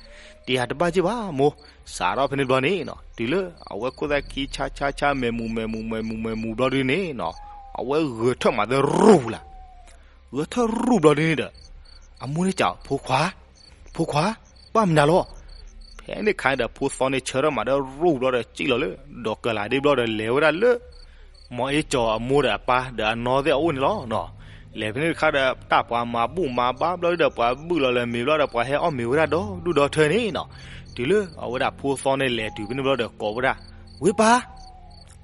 တယၤတဘၣ်စ့ၢ်ဘၣ်မိၢ်. စးထီၣ်ဖဲန့ၣ်ဘျီန့ၣ်နီၤ တုၤလၢအဝဲခိၣ်သၣ်ခံဆါဆါဆါ မဲာ်မူမဲာ်မူမဲာ်မူမဲာ်မူဘျီဒုးန့ၣ်နီၤ အဝဲဂဲၤထၢၣ်မးသရူၢ်ပူၤလၢ် ဂဲၤထၢၣ်ရူၢ်ဘျီဒုးန့ၣ်ဒီး အမိၢ်န့ၣ်စံး ဖိခွါ, ဖိခွါ, ဘၣ်မနုၤလီၤ. ဖဲန့ၣ်ခါန့ၣ်ဒီး ဖိသီန့ၣ်ဆၢထၢၣ်မးဒီးရူၢ်ဘျီဒီး စံၣ်လီၤလၢဒီးကလၤဒ့ဘျီဒီး လဲၤဝဲဒၣ်လၢ မီၤအ့ကၠီအမိၢ်ဒီးအပၢ်ဒီးအနီၢ်သ့ၣ်အအိၣ်န့ၣ်လီၤ. လဲၤဖဲန့ၣ်တခါဒီး တၢ်ပှၤမၤဘူၣ်မၤဘါဘျီဒီး ပှၤဘုၣ်လီၤလၢမ့ၤဘျီဒီး ပှၤဟဲအီၣ်မ့ၤဝဲဒၣ်ဒီဒူၣ်ဒီထၢန့ၣ်နီၤ. တုၤလၢအဝဲဒၣ်ဖိသီန့ၣ်လဲၤတုၤဖဲန့ၣ်ဘျီဒီး ကိးဝဲဒၣ် ဝ့ၢ်ပၢ်,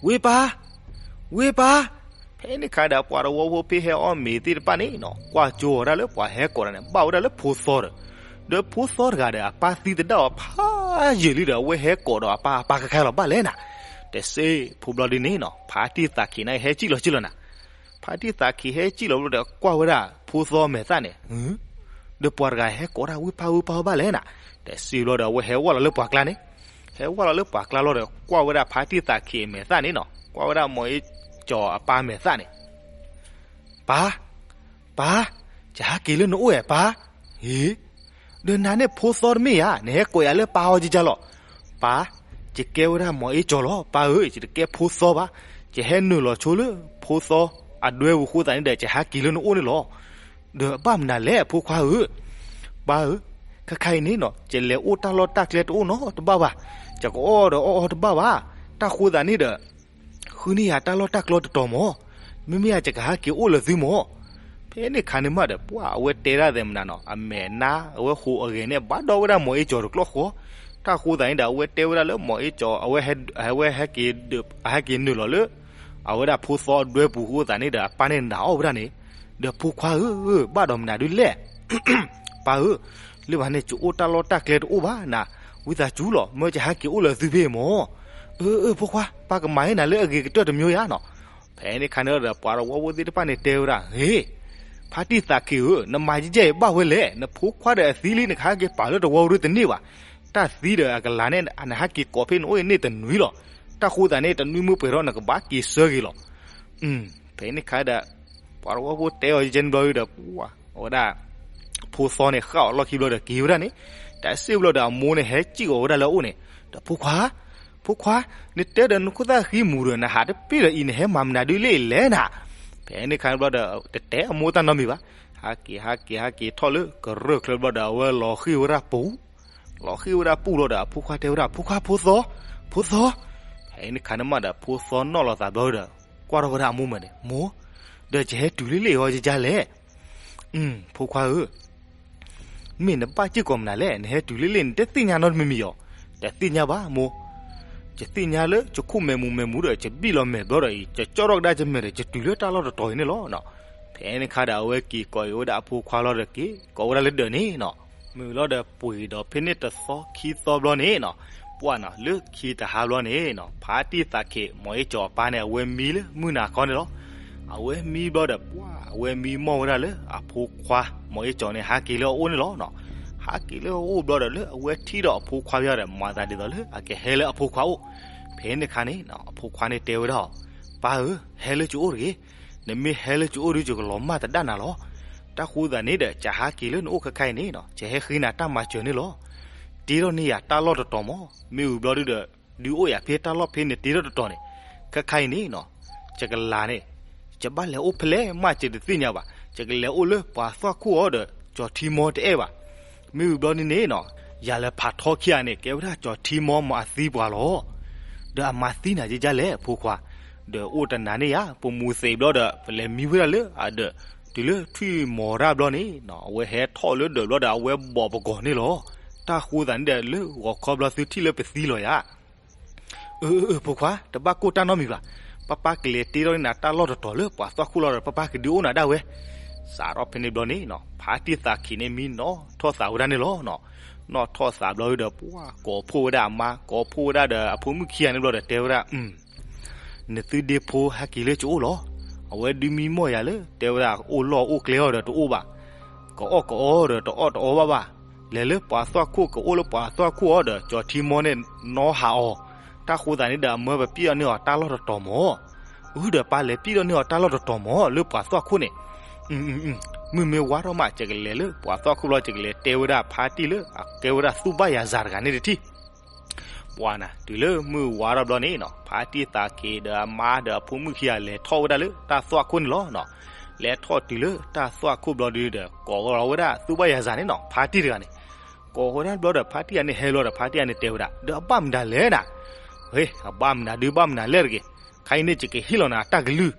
ဝ့ၢ်ပၢ်, ဝ့ၢ်ပၢ်. ဖဲန့ၣ်ခါဒီး ပှၤတဝီဖိဖဲဟဲအီၣ်မ့ၤသ့ၣ်တဖၣ်န့ၣ်နီၤ ကွၢ်ကၠိအီၤဒၣ်လၢပှၤဟဲကိးတၢ်န့ၣ် ဘၣ်ဝဲဒၣ်လၢဖိသီဒီး ဒီးဖိသီတဂၤဒီး အပၢ်သံသဒၣ်အီၤဖးယံာ်လံဒီး အဝဲဟဲကိးဒီးအပၢ် အပၢ်ခဲခါလီၤ ဘၣ်လဲၣ်နၤ. တစ့ၢ်ဖိဘျီဒ်န့ၣ်နီၤ ဖါတံၢ်သးခံးန့ၣ် ဟဲစံၣ်လီၤစံၣ်လီၤနၤ. ဖါတံၢ်သးခံးဟဲစံၣ်လီၤဘျီဒီး ကွၢ်ဝဲဒၣ်ဖိသီမဲာ်သၣ်န့ၣ် ဒီးပှၤတဂၤဟဲကိးဒၣ် ဝ့ၢ်ပၢ် ဝ့ၢ်ပၢ် ဘၣ်လဲၣ်နၤ. တစ့ၢ်ဘျီဒီး အဝဲဟဲဝၢ်လီၤလၢပှၤကျါန့ၣ်, ဟဲဝၢ်လီၤလၢပှၤကျါလီၤဒီး ကွၢ်ဝဲဒၣ်ဖါတံၢ်သးခံးအမဲာ်သၣ်န့ၣ်နီၤ, ကွၢ်ဝဲဒၣ်မီၤအ့ကၠီအပၢ်မဲာ်သၣ်န့ၣ် ပၢ်, ပၢ်, ယဟးက့ၤလၢနအိၣ်ဧါ ပၢ်. ဟ့, ဒီးနၤန့ၣ်ဖိသီတမ့ၢ်ဧါ, နဟဲကိးယၤလၢပၢ်အီၤကကလီၤ. ပၢ်, ယကဲဝဲဒၣ်မီၤအ့ကၠီလီၤ ပၢ်ဧၢ, ယတကဲဖိသီဘၣ်. ယဟဲနုာ်လီၤဆိလၢဖိသီအဒွဲပူၤအဃိသတးန့ၣ်ဒီး ယဟးက့ၤလၢနအိၣ်န့ၣ်လီၤ. ဒီးဘၣ်မနုၤလဲၣ် ဖိခွါဧၢ. ပၢ်ဧၢ, ခဲခါအံၤန့ၣ်နီၤ ယလဲၤအိၣ်တၢ်လီၢ်တၢ်ကျဲတအိၣ်နီတဘၣ်ဘၣ်. ယကအီၣ်ဒီးအီၣ်အီတဘၣ်ဘၣ်. တၢ်ဃိသတးန့ၣ်ဒီး ဃုန့ၢ်ယၤတၢ်လီၢ်တၢ်ကျဲတတီၤမး, မ့မ့ၢ်ယၤယကဟးက့ၤအိၣ်လၢသုမး. ဖဲန့ၣ်ခါန့ၣ်မးဒီး ပှၤအဝဲတဲဒၣ်သဲးမနၤနီၤ အမဲာ်နါ အဝဲဟူးအဂဲၤန့ၣ် ဘၣ်ဒီးဝဲဒၣ်မီၤအ့ကၠီတကျီၢ်ဃီ. တၢ်ဃိသတးန့ၣ်ဒီး အဝဲတဲဝဲဒၣ်လၢမီၤအ့ကၠီ အဝဲဟဲ အဝဲဟဲက့ၤ အဟဲက့ၤနုာ်လီၤလၢ အဝဲဒၣ်ဖိသီအဒွဲပူၤအဃိသတးန့ၣ်ဒီး အပၢ်န့ၣ်နာ်အီၤဝဲဒၣ်န့ၣ်, ဒီးဖိခွါဧၢ, ဘၣ်ဒီးမနုၤဒုးလဲၣ် ပၢ်ဧၢ, လၢဘၣ်န့ၣ် ယအိၣ်တၢ်လီၢ်တၢ်ကျဲတအိၣ်ဘၣ်နၤ, ဝံသးစူၤလီၤ မၢယဟးက့ၤအိၣ်လၢသုဖဲမး. အၢ အၢ ဖိခွါ, ပၢ်ကမၤန့ၢ်နၤလၢအဂ့ၤကတၢၢ်တမျိုးယါနီၤ. ဖဲန့ၣ်ခါန့ၣ်ဒီး ပှၤတဝီဖိသ့ၣ်တဖၣ်န့ၣ်တဲဝဲဒၣ်, ဟ့, ဖါတံၢ်သးခံးဧၢ, နမၤယဲၢ်ယဲၢ်အံၤဘၣ်ဝဲလဲၣ်, နဖိခွါဒီးအသံလံ နကဟးက့ၤပာ်လၢတဝီဒုတန့ၢ်ဘၣ်. တၢ်သံဒီးအကလၤန့ၣ် နဟးက့ၤကိးဖဲနအိၣ်အံၤန့ၣ်တနွံလီၤ. တၢ်ဃိသတးန့ၣ် တနွံမ့ၢ်ပှဲၤထီၣ် နကဘၣ်က့ၤဆှၢက့ၤလီၤ. ဖဲန့ၣ်ခါဒီး ပှၤတဝီဖိတဲအီၤယဲၢ်န့ၣ်ဘျီဒီး ပှၤ အဝဲဒၣ် ဖိသီန့ၣ် ဃၣ်အီၤလီၢ်ခံဘျီဒီးက့ၤဝဲဒၣ်န့ၣ်, တၢ်စံၣ်ဘျီဒီးအမိၢ်န့ၣ် ဟဲစံၣ်အီၤဝဲဒၣ်လၢအအိၣ်န့ၣ်, ဒီးဖိခွါ, ဖိခွါ, နတဲဒီးနခိၣ်သၣ်ဃံမူၤဒီး နဟးတပ့ၢ်ဒီးအံၤ နဟဲမၤမနုၤဒုးလၢအံၤလဲၣ်နၤ. ဖဲန့ၣ်ခါန့ၣ်ဘျီဒီး တတဲအမိၢ်တၢ်နီတမံၤဘၣ်. ဟးက့ၤ ဟးက့ၤ ဟးက့ၤထီၣ်လၢကရၢၢ်ချၢဘျီဒီး အဝဲလီၤဃံၢ်ဝဲဒၣ်ပူၤ လီၤဃံၢ်ဝဲဒၣ်ပူၤလီၤဒီး အဖိခွါတဲဝဲဒၣ် ဖိခွါ ဖိသီ, ဖိသီ. ဖဲန့ၣ်ခါန့ၣ်မးဒီး ဖိသီနီၣ်လီၤသးဘျီဒီး ကွၢ်ထီၣ်ဝဲဒၣ်အမိၢ်မးန့ၣ်, မိၢ်, ဒီးယဟဲတုၤလၢလၢအံၤအီၤယကလဲၣ်. ဖိခွါဧၢ, မ့ၢ်နဘၣ်စ့ၢ်ကီးမနုၤလဲၣ်, နဟဲတုၤလၢလၢအံၤ နတသ့ၣ်ညါနီတမံၤမံၤအီၤ. တသ့ၣ်ညါဘၣ်မိၢ်, ယသ့ၣ်ညါလၢယခိၣ်မဲာ်မူမဲာ်မူဒီး ယဘံၣ်လီၤမဲာ်ဘျီဒီးအံၤ ယကၠီထီၣ်ကဒါယမဲာ်ဒီး ယတုၤလၢတၢ်လီၢ်တတီၤအံၤန့ၣ်လီၤ. ဖဲန့ၣ်ခါဒီး အဝဲက့ၤကိးအံၤဝဲဒၣ်အဖိခွါလီၤဒီးက့ၤ ကိးဝဲဒၣ်လၢဒၢးန့ၣ်နီၤ. မုၢ်လီၤဒီးပှ့ၤဒီးဖဲန့ၣ်တသီခံသီဘျီန့ၣ်နီၤ, ပှၢ်နီၤ လၢခံတဟါဘျီန့ၣ်နီၤ ဖါတံၢ်သးခ့ မီၤအ့ၣ်ကၠီၤအပၢ်န့ၣ် အဝဲမံလၢမုၢ်နၤခီန့ၣ်လီၤ. အဝဲမံဘျီဒီး ပှၢ်အဝဲမံမီၢ်ဝဲဒၣ်လၢအဖိခွါ မီၤအ့ၣ်ကၠီၤန့ၣ် ဟးက့ၤလၢအအိၣ်န့ၣ်လီၤ. ဟးက့ၤလၢအအိၣ်ဘျီဒီး လၢအဝဲထံၣ်ဒီးအဖိခွါဘၣ်ဒီး မၤသးဒ်သိးလၢအကဟဲလၢအဖိခွါအိၣ်. ဖဲန့ၣ်အခါန့ၣ် အဖိခွါန့ၣ်တဲဝဲဒၣ်အီၤ, ပၢ်ဧၢ, ဟဲလၢကအိၣ်တဂ့ၤ. နမ့ၢ်ဟဲလၢကအိၣ်ဒီး ယကလီၤမၢ်တဒၣ်နၤလီၤ. တၢ်ဃိသးန့ၣ်ဒီး ကဟးက့ၤလၢနအိၣ်ခဲခါအံၤန့ၣ်နီၤ ကဟဲဃ့နၤတၢ်မၤစၢၤန့ၣ်လီၤ. တ့ထီၣ်န့ၢ်ယၤတၢ်လီၢ်တတီၤမး, မ့ၢ်ဝံၤဘျီဒုဒီး ဒုးအိၣ်ယၤဖဲတၢ်လီၢ်ဖဲန့ၣ်တ့ထီၣ်တတီၤန့ၣ်, ခဲခါအံၤန့ၣ်နီၤ ယကလၤန့ၣ် ယဘၣ်လဲၤအိၣ်ဖဲလဲၣ်မး ယတသ့ၣ်ညါဘၣ်. ယကလဲၤအိၣ်လၢပှၤသွၣ်ခိၣ်အအိၣ်ဒီး ကၠီၤထံမီတအဲၣ်ဘၣ်. မ့ၢ်ဝံၤဘျီဒုန့ၣ်နီၤ ယၤလၢဖးထီခံဂၤန့ၣ် ကဲဝဲဒၣ်ကၠီၤထံမီမၤအသံပှၤလီၤ. ဒီးအမၤသံနၤကကလဲၣ် အဖိခွါ, ဒီးအိၣ်တနၤန့ၣ်ယၤ ပမူသံးဘျီဒီး ပလဲၤမံဝဲဒၣ်လၢအဒၢး, တုၤလၢထွံၣ်မီၤတၢ်ဘျီန့ၣ်နီၤ အဝဲဟဲထီၣ်လၢဒၢးဘျီဒီး အဝဲဘီၣ်ပဂီၢ်န့ၣ်လီၤ. တၢ်ဃိသးန့ၣ်ဒီး လၢဂီၤခီဘျီသုထံၣ်လၢပသံလီၤယၤ. အၢ အၢ အၢ ဖိခွါ, တဘၣ်ကိၢ်တၢ်နီတမံၤဘၣ်. ပၢ်ပၢ်ကလဲၤတ့ထီၣ်န့ၢ်နၤတၢ်လီၢ်တတီၤလၢပှၤသွၣ်ခိၣ်လီၤဒီး ပၢ်ပၢ်ကဒုးအိၣ်နၤဒၣ်ဝဲ. စးထီၣ်ဖဲန့ၣ်ဘျီန့ၣ်နီၤ ဖါတံၢ်သးခ့န့ၣ် မံနီၣ်ထီၣ်သးဝဲဒၣ်န့ၣ်လီၤ. နီၣ်ထီၣ်သးဘျီဒီး ပှၢ်ကိးဖှိၣ်ဝဲဒၣ်အမါ ကိးဖှိၣ်ဝဲဒၣ်ဒီးအဖိမုၣ်ခံဂၤန့ၣ်ဘျီဒီး တဲဝဲဒၣ် နသုဒ့ဖိဟဲက့ၤလၢကအိၣ်လီၤ. အဝဲဒုးမံမီၢ်ယၤလၢ တဲဝဲဒၣ် အိၣ်လီၢ်အိၣ်ကျဲအီၤဒီးတအိၣ်ဘၣ်, ကအီၣ်ကအီဒီးတအီၣ်တအီဘၣ်ဘၣ်. လဲၤလၢပှၤသွၣ်ခိၣ် ကအိၣ်လၢပှၤသွၣ်ခိၣ်အီၤဒီး ကၠီၤထံမီန့ၣ် နီၢ်ဟးအီၤ. တၢ်ဃိသးန့ၣ်ဒီး အမၢပပျံၢ်အီၤန့ၢ်အီၤတၢ်လီၢ်တတီၤမး. အၢ ဒီးပၢ်လဲၤပျံၢ်အီၤန့ၢ်အီၤတၢ်လီၢ်တတီၤမး လၢပှၤသွၣ်ခိၣ်န့ၣ်. မုၢ်မ့ၢ်ဝါထီၣ်မး ယကလဲၤလၢပှၤသွၣ်ခိၣ်ဘျီ ယကလဲၤတဲဝဲဒၣ်ဖါတံၢ်လၢ အကဲဝဲဒၣ်သူၣ်ဘၣ်ယၤစၤတဂၤန့ၣ်တထံၣ်. ပှၢ်နၤ တုၤလၢမုၢ်ဝါထီၣ်ဘျီန့ၣ်နီၤ ဖါတံၢ်သးခ့ဒီးအမါဒီးအဖိမုၣ်ခံဂၤလဲၤထီၣ်ဝဲဒၣ်လၢတၢ်သွၣ်ခိၣ်န့ၣ်လီၤ. လဲၤထီၣ်တုၤလၢတၢ်သွၣ်ခိၣ်ဘျီဒုဒီး ကိးလီၤဝဲဒၣ်သူၣ်ဘၣ်ယၤစၤန့ၣ်နီၤ ဖါတံၢ်တဂၤန့ၣ်. ကိးဝဲဒၣ်ဘျီဒီး ဖါတံၢ်ဂၤန့ၣ်ဟဲလီၤဒီး ဖါတံၢ်ဂၤန့ၣ်တဲဝဲဒၣ် ဒီးအဘၣ်မနုၤလဲၣ်နၤ. အဘၣ်မနုၤဒုးဘၣ်မနုၤလဲၣ်တဂ့ၤ. ခါအံၤန့ၣ် ယကဟ့ၣ်လီၤနၤတၢ်ကလုၢ်,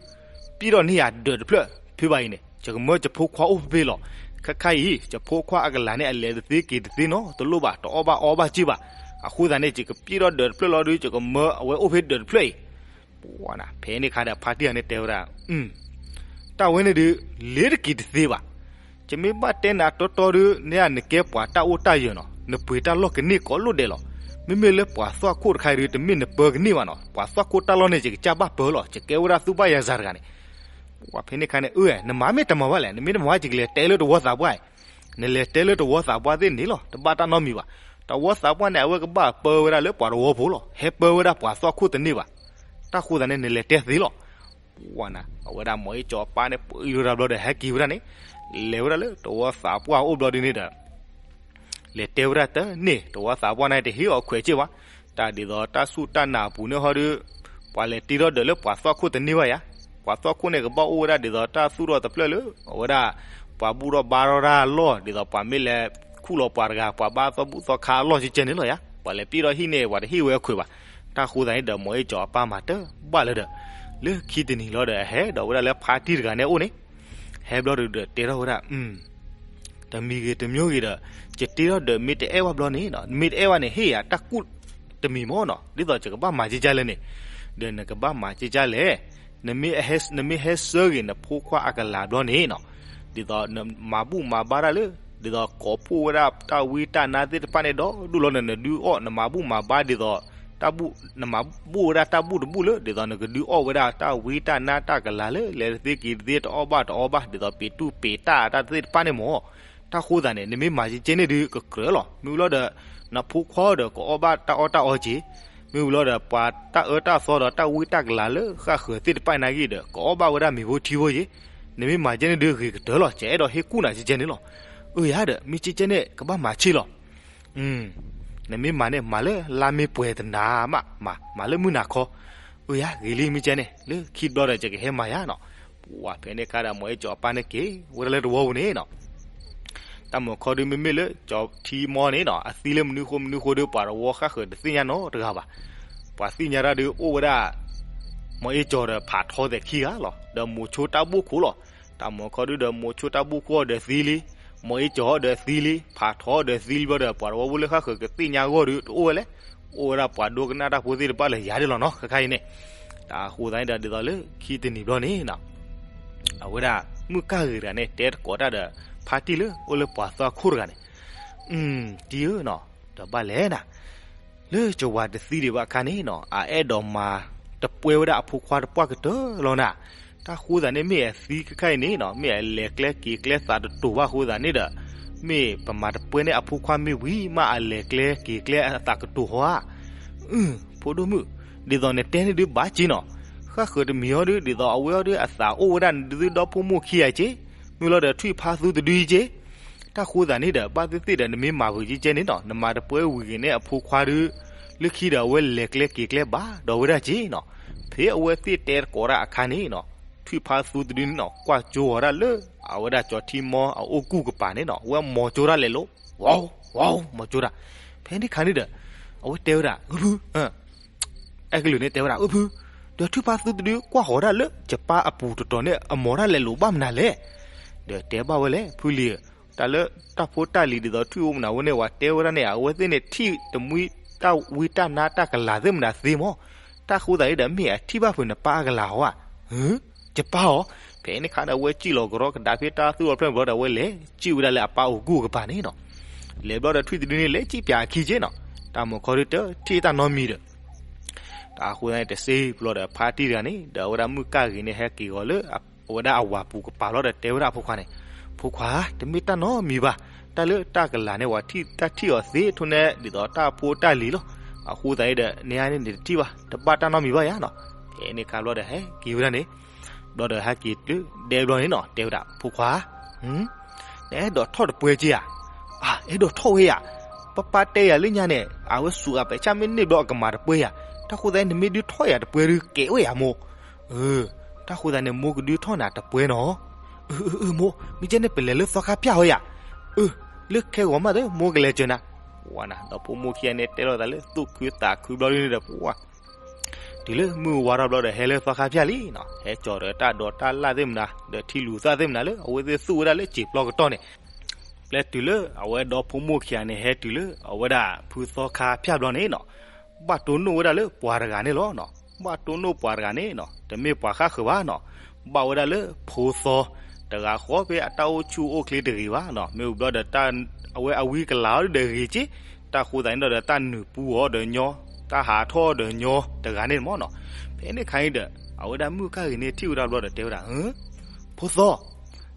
ပျံၢ်ထီၣ်န့ၢ်ယၤဒၢးတဖျၢၣ်ဖဲဘၣ်အံၤန့ၣ် ယကမၢယဖိခွါအိၣ်ဖဲဖဲလီၤ. ခဲခါအံၤ ယဖိခွါအကလၤန့ၣ် အလဲၤတသ့က့ၤတသ့နီတလိၣ်ဘၣ်, တအီၣ်ဘၣ်အီဘၣ်က့ၢ်ဘၣ်. အဃိသတးန့ၣ် ယကပျံၢ်ထီၣ်ဒၢးတဖျၢၣ်လီၤဒီး ယကမၢအဝဲအိၣ်ဖဲဒၢးတဖျၢၣ်အံၤ. ဖဲန့ၣ်အခါဒီး ဖါတံၢ်ဂၤန့ၣ်တဲဝဲဒၣ် တၢ်ဝဲန့ၣ်ဒုး လ့ၤတက့ၤတသ့ဘၣ်. ယမ့ၢ်ဘၣ်တဲနၤတီတီဒုး နကဲပှၤတၢ်အိၣ်တၢ်ယၢၤနီၤ, နပှ့ၤတၢ်လီၢ်ကန့ၢ်ကိးလိၣ်ဒဲးလီၤ. မ့မ့ၢ်လၢပှၤသွၣ်ခိၣ်တခါအံၤဒုး တမ့ၢ်နပၢကန့ၢ်ဘၣ်နီၤ, ပှၤသွၣ်ခိၣ်တၢ်လီၢ်န့ၣ် ယကစၢ်ဘၣ်ပၢလီၤ, ယကဲဝဲဒၣ်သူၣ်ဘၣ်ယၤစၤတဂၤန့ၣ်. ဖဲန့ၣ်အခါန့ၣ် အၢ နမၤမ့ၢ်တမၤဘၣ်လဲၣ်, နမ့ၢ်တမၤဘၣ် ယကလဲၤတဲလၢတဝီသးပှၢ်အံၤ. နလဲၤတဲလၢတဝီသးပှၢ်သ့ၣ်န့ၣ်လီၤ, တဘၣ်တၢ်နီတမံၤဘၣ်. တဝီသးပှၢ်န့ၣ် အဝဲကဘၣ်ပၢဝဲဒၣ်လၢပှၤတဝီဖိလီၤ, ဟဲပၢဝဲဒၣ်ပှၤသွၣ်ခိၣ်တန့ၢ်ဘၣ်. တၢ်ဃိသတးန့ၣ် နလဲၤတဲသ့လီၤ. ပှၢ်နၤ အဝဲဒၣ်မီၤအ့ၣ်ကၠီၤအပၢ်န့ၣ် ပှ့ၤလိာ်တၢ်ဘျီဒီး ဟဲက့ၤဝဲဒၣ်န့ၣ်, လဲၤဝဲဒၣ်လၢတဝီသးပှၢ်အအိၣ်ဘျီဒုန့ၣ်ဒီး လဲၤတဲဝဲဒၣ်တန့ၢ်, တဝီသးပှၢ်န့ၣ် တဟ့ၣ်အီၤခွဲးက့ၢ်ဘၣ်. တၢ်ဒ်သိးတၢ်စူၢ်တၢ်နာ်အပူၤန့ၣ်ဟီဒုး ပှၤလဲၤတ့ထီၣ်ဒၢးလၢပှၤသွၣ်ခိၣ်တန့ၢ်ဘၣ်ယါ. ပှၤသွၣ်ခိၣ်န့ၣ် ကဘၣ်အိၣ်ဝဲဒၣ်ဒ်သိးတၢ်သူၣ်ထီၣ်တဖျၢၣ်လၢ အဝဲဒၣ် ပှၤဘူၣ်ထီၣ်ဘါထီၣ်တၢ်အလီၢ်, ဒ်သိးပှၤမ့ၢ်လဲၤခူၣ်လီၤပှၤတဂၤ ပှၤဘါသီဘူၣ်သီခါအလီၢ်ကဲကဲန့ၣ်လီၤယါ. ပှၤလဲၤပျံၢ်ထီၣ်ဟံၣ်န့ၣ် ပှၤတဟ့ၣ်ဝဲအခွဲးဘၣ်. တၢ်ဃိသတးန့ၣ်ဒီး မီၤအ့ၣ်ကၠီၤအပၢ်မၤတဘၣ်လၢၤဒီး လၢခံတနံၤလီၤဒီး ဟဲဒီးဝဲဒၣ်လၢဖါတံၢ်တဂၤန့ၣ်အအိၣ်န့ၣ်, ဟဲဘျီဒုးဒီးတဲထီၣ်ဝဲဒၣ် တမံၤဂ့ၤတမံၤဂ့ၤဒီး ယတ့ထီၣ်ဒၢးမ့ၢ်တအဲၣ်ဘၣ်ဘျီန့ၣ် မ့ၢ်တအဲၣ်ဘၣ်န့ၣ် ဟ့ၣ်ယၤတၢ်ကူၣ်တမံၤမ့ၢ်နီၤ, ဒ်သိးယကဘၣ်မၤကဲကဲလဲၣ်န့ၣ်, ဒီးနကဘၣ်မၤကဲကဲလဲၣ်. နမ့ၢ်ဟဲဆှၢဂ့ၤနဖိခွါအကလၤဘျီန့ၣ်နီၤ, ဒ်သိးနမၤဘူၣ်မၤဘါတၢ်လၢ ဒ်သိးကိးဖှိၣ်ဝဲဒၣ်တၢ်ဝံတၢ်နါသ့ၣ်တဖၣ်န့ၣ်ဒီး ဒူၣ်လီၤန့ၣ် နဒုးအီၣ် နမၤဘူၣ်မၤဘါဒ်သိး တၢ်ဘူၣ် နမၤဘူၣ်ဝဲဒၣ်တၢ်ဘူၣ်တဘူၣ်လၢ ဒ်သိးနကဒုးအီၣ်ဝဲဒၣ်တၢ်ဝံတၢ်နါတၢ်ကလၤလၢ လဲၤတသ့က့ၤတသ့ တအီၣ်ဘၣ်တအီဘၣ် ဒ်သိးပ့ၤတူၢ်ပ့ၤတၢ်တၢ်သ့ၣ်တဖၣ်န့ၣ်မ့ၢ်, တၢ်ဃိသတးန့ၣ် နမ့ၢ်မၤကဲကဲန့ၣ်ဒုးကကြၢးလီၤ. မ့ၢ်ဝံၤလီၤဒီး နဖိခွါဒီးကအီၣ်ဘၣ်တၢ်အီၣ်တၢ်အီက့ၤ, မ့ၢ်ဝံၤလီၤဒီး ပှၤတၢ်အၢတၢ်သီဒီးတၢ်ဝံတၢ်ကလၤလၢဃၣ်ဃၢၤသ့ၣ်တဖၣ်နာ်က့ဒီး ကအီၣ်ဘၣ်ဝဲဒၣ်မ့ၤဖိထံဖိက့ၤ, နမ့ၢ်မၤကဲန့ၣ်ဒုးဂ့ၤကတၢၢ်လီၤ. ကအဲၣ်ဒိးဟ့ၣ်ကူၣ်နၤကဲကဲန့ၣ်လီၤ. အၢယၤဒီး မ့ၢ်ကဲကဲန့ၣ် ကဘၣ်မၤဆ့ၣ်လီၤ. နမ့ၢ်မၤန့ၣ် မၤလၢလါမ့ၢ်ပှဲၤတနၤမး, မၤလၢမုၢ်နၤခီ. အၢယၤ ဂ့ၤလံ မ့ၢ်ကဲန့ၣ် လၢခံဘျီဒီး ယကဟဲမၤယါနီၤ. ပှၢ်ဖဲန့ၣ်အခါဒီး မီၤအ့ၣ်ကၠီၤအပၢ်န့ၣ်က့ၤဝဲဒၣ်လၢတဝီပူၤန့ၣ်နီၤ. တၢ်မုၢ်ခီဒုးမ့မ့ၢ်လၢ ကၠီၤထံမီန့ၣ်နီၤ အသံလၢမနုၤဃိမနုၤဃိဒီး ပှၤတဝီဃၣ်ဃၢၤတသ့ၣ်ညါနီတဂၤဘၣ်. ပှၤသ့ၣ်ညါတၢ်ဒုးအိၣ်ဝဲဒၣ် မီၤအ့ၣ်ကၠီၤဒီးဖးထီသဲးခံဂၤလီၤ. ဒီးမိၤဆိတၢ်ဘူၣ်ခိၣ်လီၤ. တၢ်မုၢ်ခီဒုးဒီးမိၤဆိတၢ်ဘူၣ်ခိၣ်ဒီးသံလံ, မီၤအ့ၣ်ကၠီၤဒီးသံလံ, ဖးထီဒီးသံလံဘျီဒီး ပှၤတဝီဖိလၢဃၣ်ဃၢၤကသ့ၣ်ညါအဂီၢ်ဒုးတအိၣ်ဝဲလဲၣ်. အိၣ်ဝဲဒၣ်ပှၤဒိကနၣ်တၢ်ဖိသ့ၣ်တဖၣ်လၢယၤဒၣ်လီၤနီၤ ခဲခါအံၤန့ၣ်. တၢ်ဃိသတးန့ၣ်ဒီး ဒ်သိးလၢခံတနံၤဘျီန့ၣ်နီၤ အဝဲဒၣ်မုၣ်ကၢ်ဂ့ၤတဂၤန့ၣ် တဲတကိးတၢ်ဒီး ဖါတံၢ်လၢအိၣ်လၢပှၤသွၣ်ခိၣ်တဂၤန့ၣ်, တံၢ်ဧၢနီၤ, ဒီးဘၣ်လဲၣ်နၤ, လၢကဝၤတသံဒံးဘၣ်အခါန့ၣ်နီၤ အအဲၣ်ဒိးမၤတပှဲဝဲဒၣ်အဖိခွါတပှၢ်ကတၢၢ်လီၤနၤ. တၢ်ဃိသးန့ၣ်မ့ၢ်အသံခဲခါအံၤန့ၣ်နီၤ မ့ၢ်အလဲၤကျဲက့ၤကျဲသးတတိၤဘၣ်အဃိသးန့ၣ်ဒီး မ့ၢ်ပမၤတပှဲန့ၢ်အဖိခွါမ့ၢ်ဝံၤမးအလဲၤကျဲက့ၤကျဲအသးကတိၤဟီဧါ. အု ဖိဒိၣ်မုၣ်, ဒ်သိးနတဲန့ၣ်ဒုးဘၣ်က့နီၤ, ဃၣ်ဃၢၤတမံၤအီၤဒုး ဒ်သိးအဝဲအီၤဒုးအသးအိၣ်ဝဲဒၣ်နဒုးဒီဖိမိၢ်ခံဂၤက့, မ့ၢ်လီၤဒီးထွံၣ်ဖါသူတဒုအံၤက့. တၢ်ဃိသးန့ၣ်ဒီး ဘၣ်သ့ၣ်သ့ၣ်ဒီးနမ့ၢ်မၤဝံၤကဲကဲန့ၣ်နီၤ နမၤတပှဲဝံၤဂ့ၤန့ၢ်အဖိခွါဒုး လၢခံဒီးအဝဲလဲၤကျဲက့ၤကျဲဘၣ်ဒီးဝဲဒၣ်က့နီၤ. ဖဲအဝဲသ့ၣ်တဲသကိးတၢ်အခါန့ၣ်နီၤ ထွံၣ်ဖါသူတဒုန့ၣ်နီၤ ကွၢ်ကၠိအီၤဒၣ်လၢ အဝဲဒၣ်ကၠီၤထံမီအအိၣ်ကူၣ်ကပၤန့ၣ်နီၤ အဝဲမိၤကၠိတၢ်လဲၤလိၤ, ဝီဝီ မိၤကၠိတၢ်. ဖဲန့ၣ်ခါန့ၣ်ဒီး အဝဲတဲဝဲဒၣ် အုဖု အဲကလုာ်န့ၣ်တဲဝဲဒၣ် အုဖု, ဒီးထွံၣ်ဖါသူတဒုကွၢ်ဃီၤဒၣ်လၢ ယပၢ်အပူၤတတီၤန့ၣ် အမိၤတၢ်လဲၤလိၤဘၣ်မနုၤလဲၣ်. ဒီးတဲဘၣ်ဝဲလဲၣ် ဖုလံၤဧၢ, တၢ်လၢတၢ်ဖိတၢ်လံၤဒ်သိးထွံၣ်အိၣ်မနုၤဝဲန့ၣ် ဝဲတဲဝဲဒၣ်န့ၣ် အဝဲသ့ၣ်န့ၣ်ထံၣ်တမှံတၢ်ဝံတၢ်နါတၢ်ကလၤသ့ၣ်မနုၤသ့မီၤ. တၢ်ဃိသးန့ၣ်ဒီး မ့ၢ်အထံၣ်ဘၣ်ဖုးနပၢ်အကလၤဟီဧါ. ယပၢ်အီၤ. ဖဲန့ၣ်ခါန့ၣ် အဝဲစံၣ်လီၤကရီကဒါဖဲတၢ်သူၣ်လီၤဖျၢၣ်ဘျီဒီး အဝဲလဲၤစံၣ်ဝဲဒၣ်လၢအပၢ်အိၣ်ကူၣ်ကပၤန့ၣ်နီၤ. လဲၤဘျီဒီးထွံၣ်တဒုန့ၣ် လဲၤစံၣ်ပၠးအခံက့နီၤ. တၢ်မုၢ်ခီဒုတထံၣ်တၢ်နီတမံၤဒီး တၢ်ဃိသးန့ၣ် တစ့ဘျီဒီးဖါတံၢ်တဂၤန့ၣ် ဒီးအဝဲဒၣ်မုၣ်ကၢ်ဂ့ၤန့ၣ် ဟဲက့ၤဂီၤလၢအဝဲဒၣ်အဝၤပူၤကပၤလီၤဒီးတဲဝဲဒၣ်အဖိခွါန့ၣ်, ဖိခွါ, တမ့ၢ်တၢ်နီတမံၤဘၣ်. တၢ်လၢတၢ်ကလၤန့ၣ် ဝဲထံၣ်တၢ်ထံၣ်အီၤသ့ ထိၣ်န့ၢ်ဒ်သိးတၢ်ဖိတၢ်လံၤလီၤ. အဃိသတးန့ၣ်ဒီး နဟါန့ၣ်န့ၣ်တထံၣ်ဘၣ်, တဘၣ်တၢ်နီတမံၤဘၣ်ယါနီၤ. ဖဲန့ၣ်ခါဘျီဒီးဟဲက့ၤဝဲဒၣ်န့ၣ် ဘျီဒီးဟဲက့ၤတုၤဒဲဘျီန့ၣ်နီၤ တဲဝဲဒၣ် ဖိခွါ နအဲၣ်ဒိးထီၣ်တပှဲက့ဧါ. အ အဲၣ်ဒိးထီၣ်ဝဲယၤ, ပၢ်ပၢ်တဲယၤလၢညါန့ၣ် အဝဲစူးအပဆၣ်မ့ၢ်န့ၢ်ဘျီအကမၤတပှဲယၤ, တၢ်ဃိသတးန့ၣ် နမ့ၢ်ဒုးထီၣ်ယၤတပှဲဒုးကဲဝဲယၤမိၢ်. အ တၢ်ဃိသတးန့ၣ် မိၢ်ကဒုးထီၣ်နၤတပှဲနီၤ. အၢ အၢ အၢ မိၢ်, မ့ၢ်ကဲန့ၣ် ပလဲၤလၢသီခါဖၠၣ်ဝဲယၤ. အၢ လၢခဲဂီၤမးသ့ မိၢ်ကလဲၤစၢၤနၤ. ဝဲနၤ ဒီဖိမိၢ်ခံဂၤန့ၣ်တဲလိာ်သးလၢသူၣ်ခုသးခုဘျီဒုန့ၣ်ဒီး ပှၤ တုၤလၢမုၢ်ဝါထီၣ်ဘျီဒီး ဟဲလၢသီခါဖၠၣ်လံနီၤ, ဟဲကၠီၤဒီးတၢ်ဒိးတၢ်လၣ်သ့ၣ်မနၤ ဒီးထံလူၤသၣ်သ့ၣ်မနၤလၢ အဝဲသ့ၣ်သူၣ်ဝဲဒၣ်လၢစံာ်ပျီကတီၢ်န့ၣ်, ပျဲတုၤလၢအဝဲဒီဖိမိၢ်ခံဂၤန့ၣ် ဟဲတုၤလၢအဝဲဒၣ်ဖုသီခါဖၠၣ်ဘျီန့ၣ်နီၤ, ဘၣ်တိၢ်နီၣ်ဝဲဒၣ်လၢပှၤတဂၤန့ၣ်လီၤ. ဘၣ်တိၢ်နီၣ်ပှၤတဂၤန့ၣ်နီၤ တမ့ၢ်ပှၤဃၣ်ဃၢၤဘၣ်နီၤ, ဘၣ်ဝဲဒၣ်လၢဖိသီ တဂၤဃီဖဲအတၢ်အိၣ်ဆူၣ်အိၣ်ချ့တဂ့ၤဘၣ်နီၤ, မ့ၢ်ဘျီဒီး အဝဲအဝံကလၤအီၤဒုဒီးဂ့ၤက့, တၢ်ဃိသတးန့ၣ်ဒီးတၢ်နုာ်ပူအီၤဒီးညီ, တၢ်ဟးထီၣ်ဒီးညီတဂၤန့ၣ်မ့ၢ်နီၤ. ဖဲန့ၣ်ခါအံၤဒီး အဝဲဒၣ်မုၣ်ကၢ်ဂ့ၤန့ၣ်ထံၣ်ဝဲဒၣ်ဘျီဒီးတဲဝဲဒၣ်, ဖိသီ,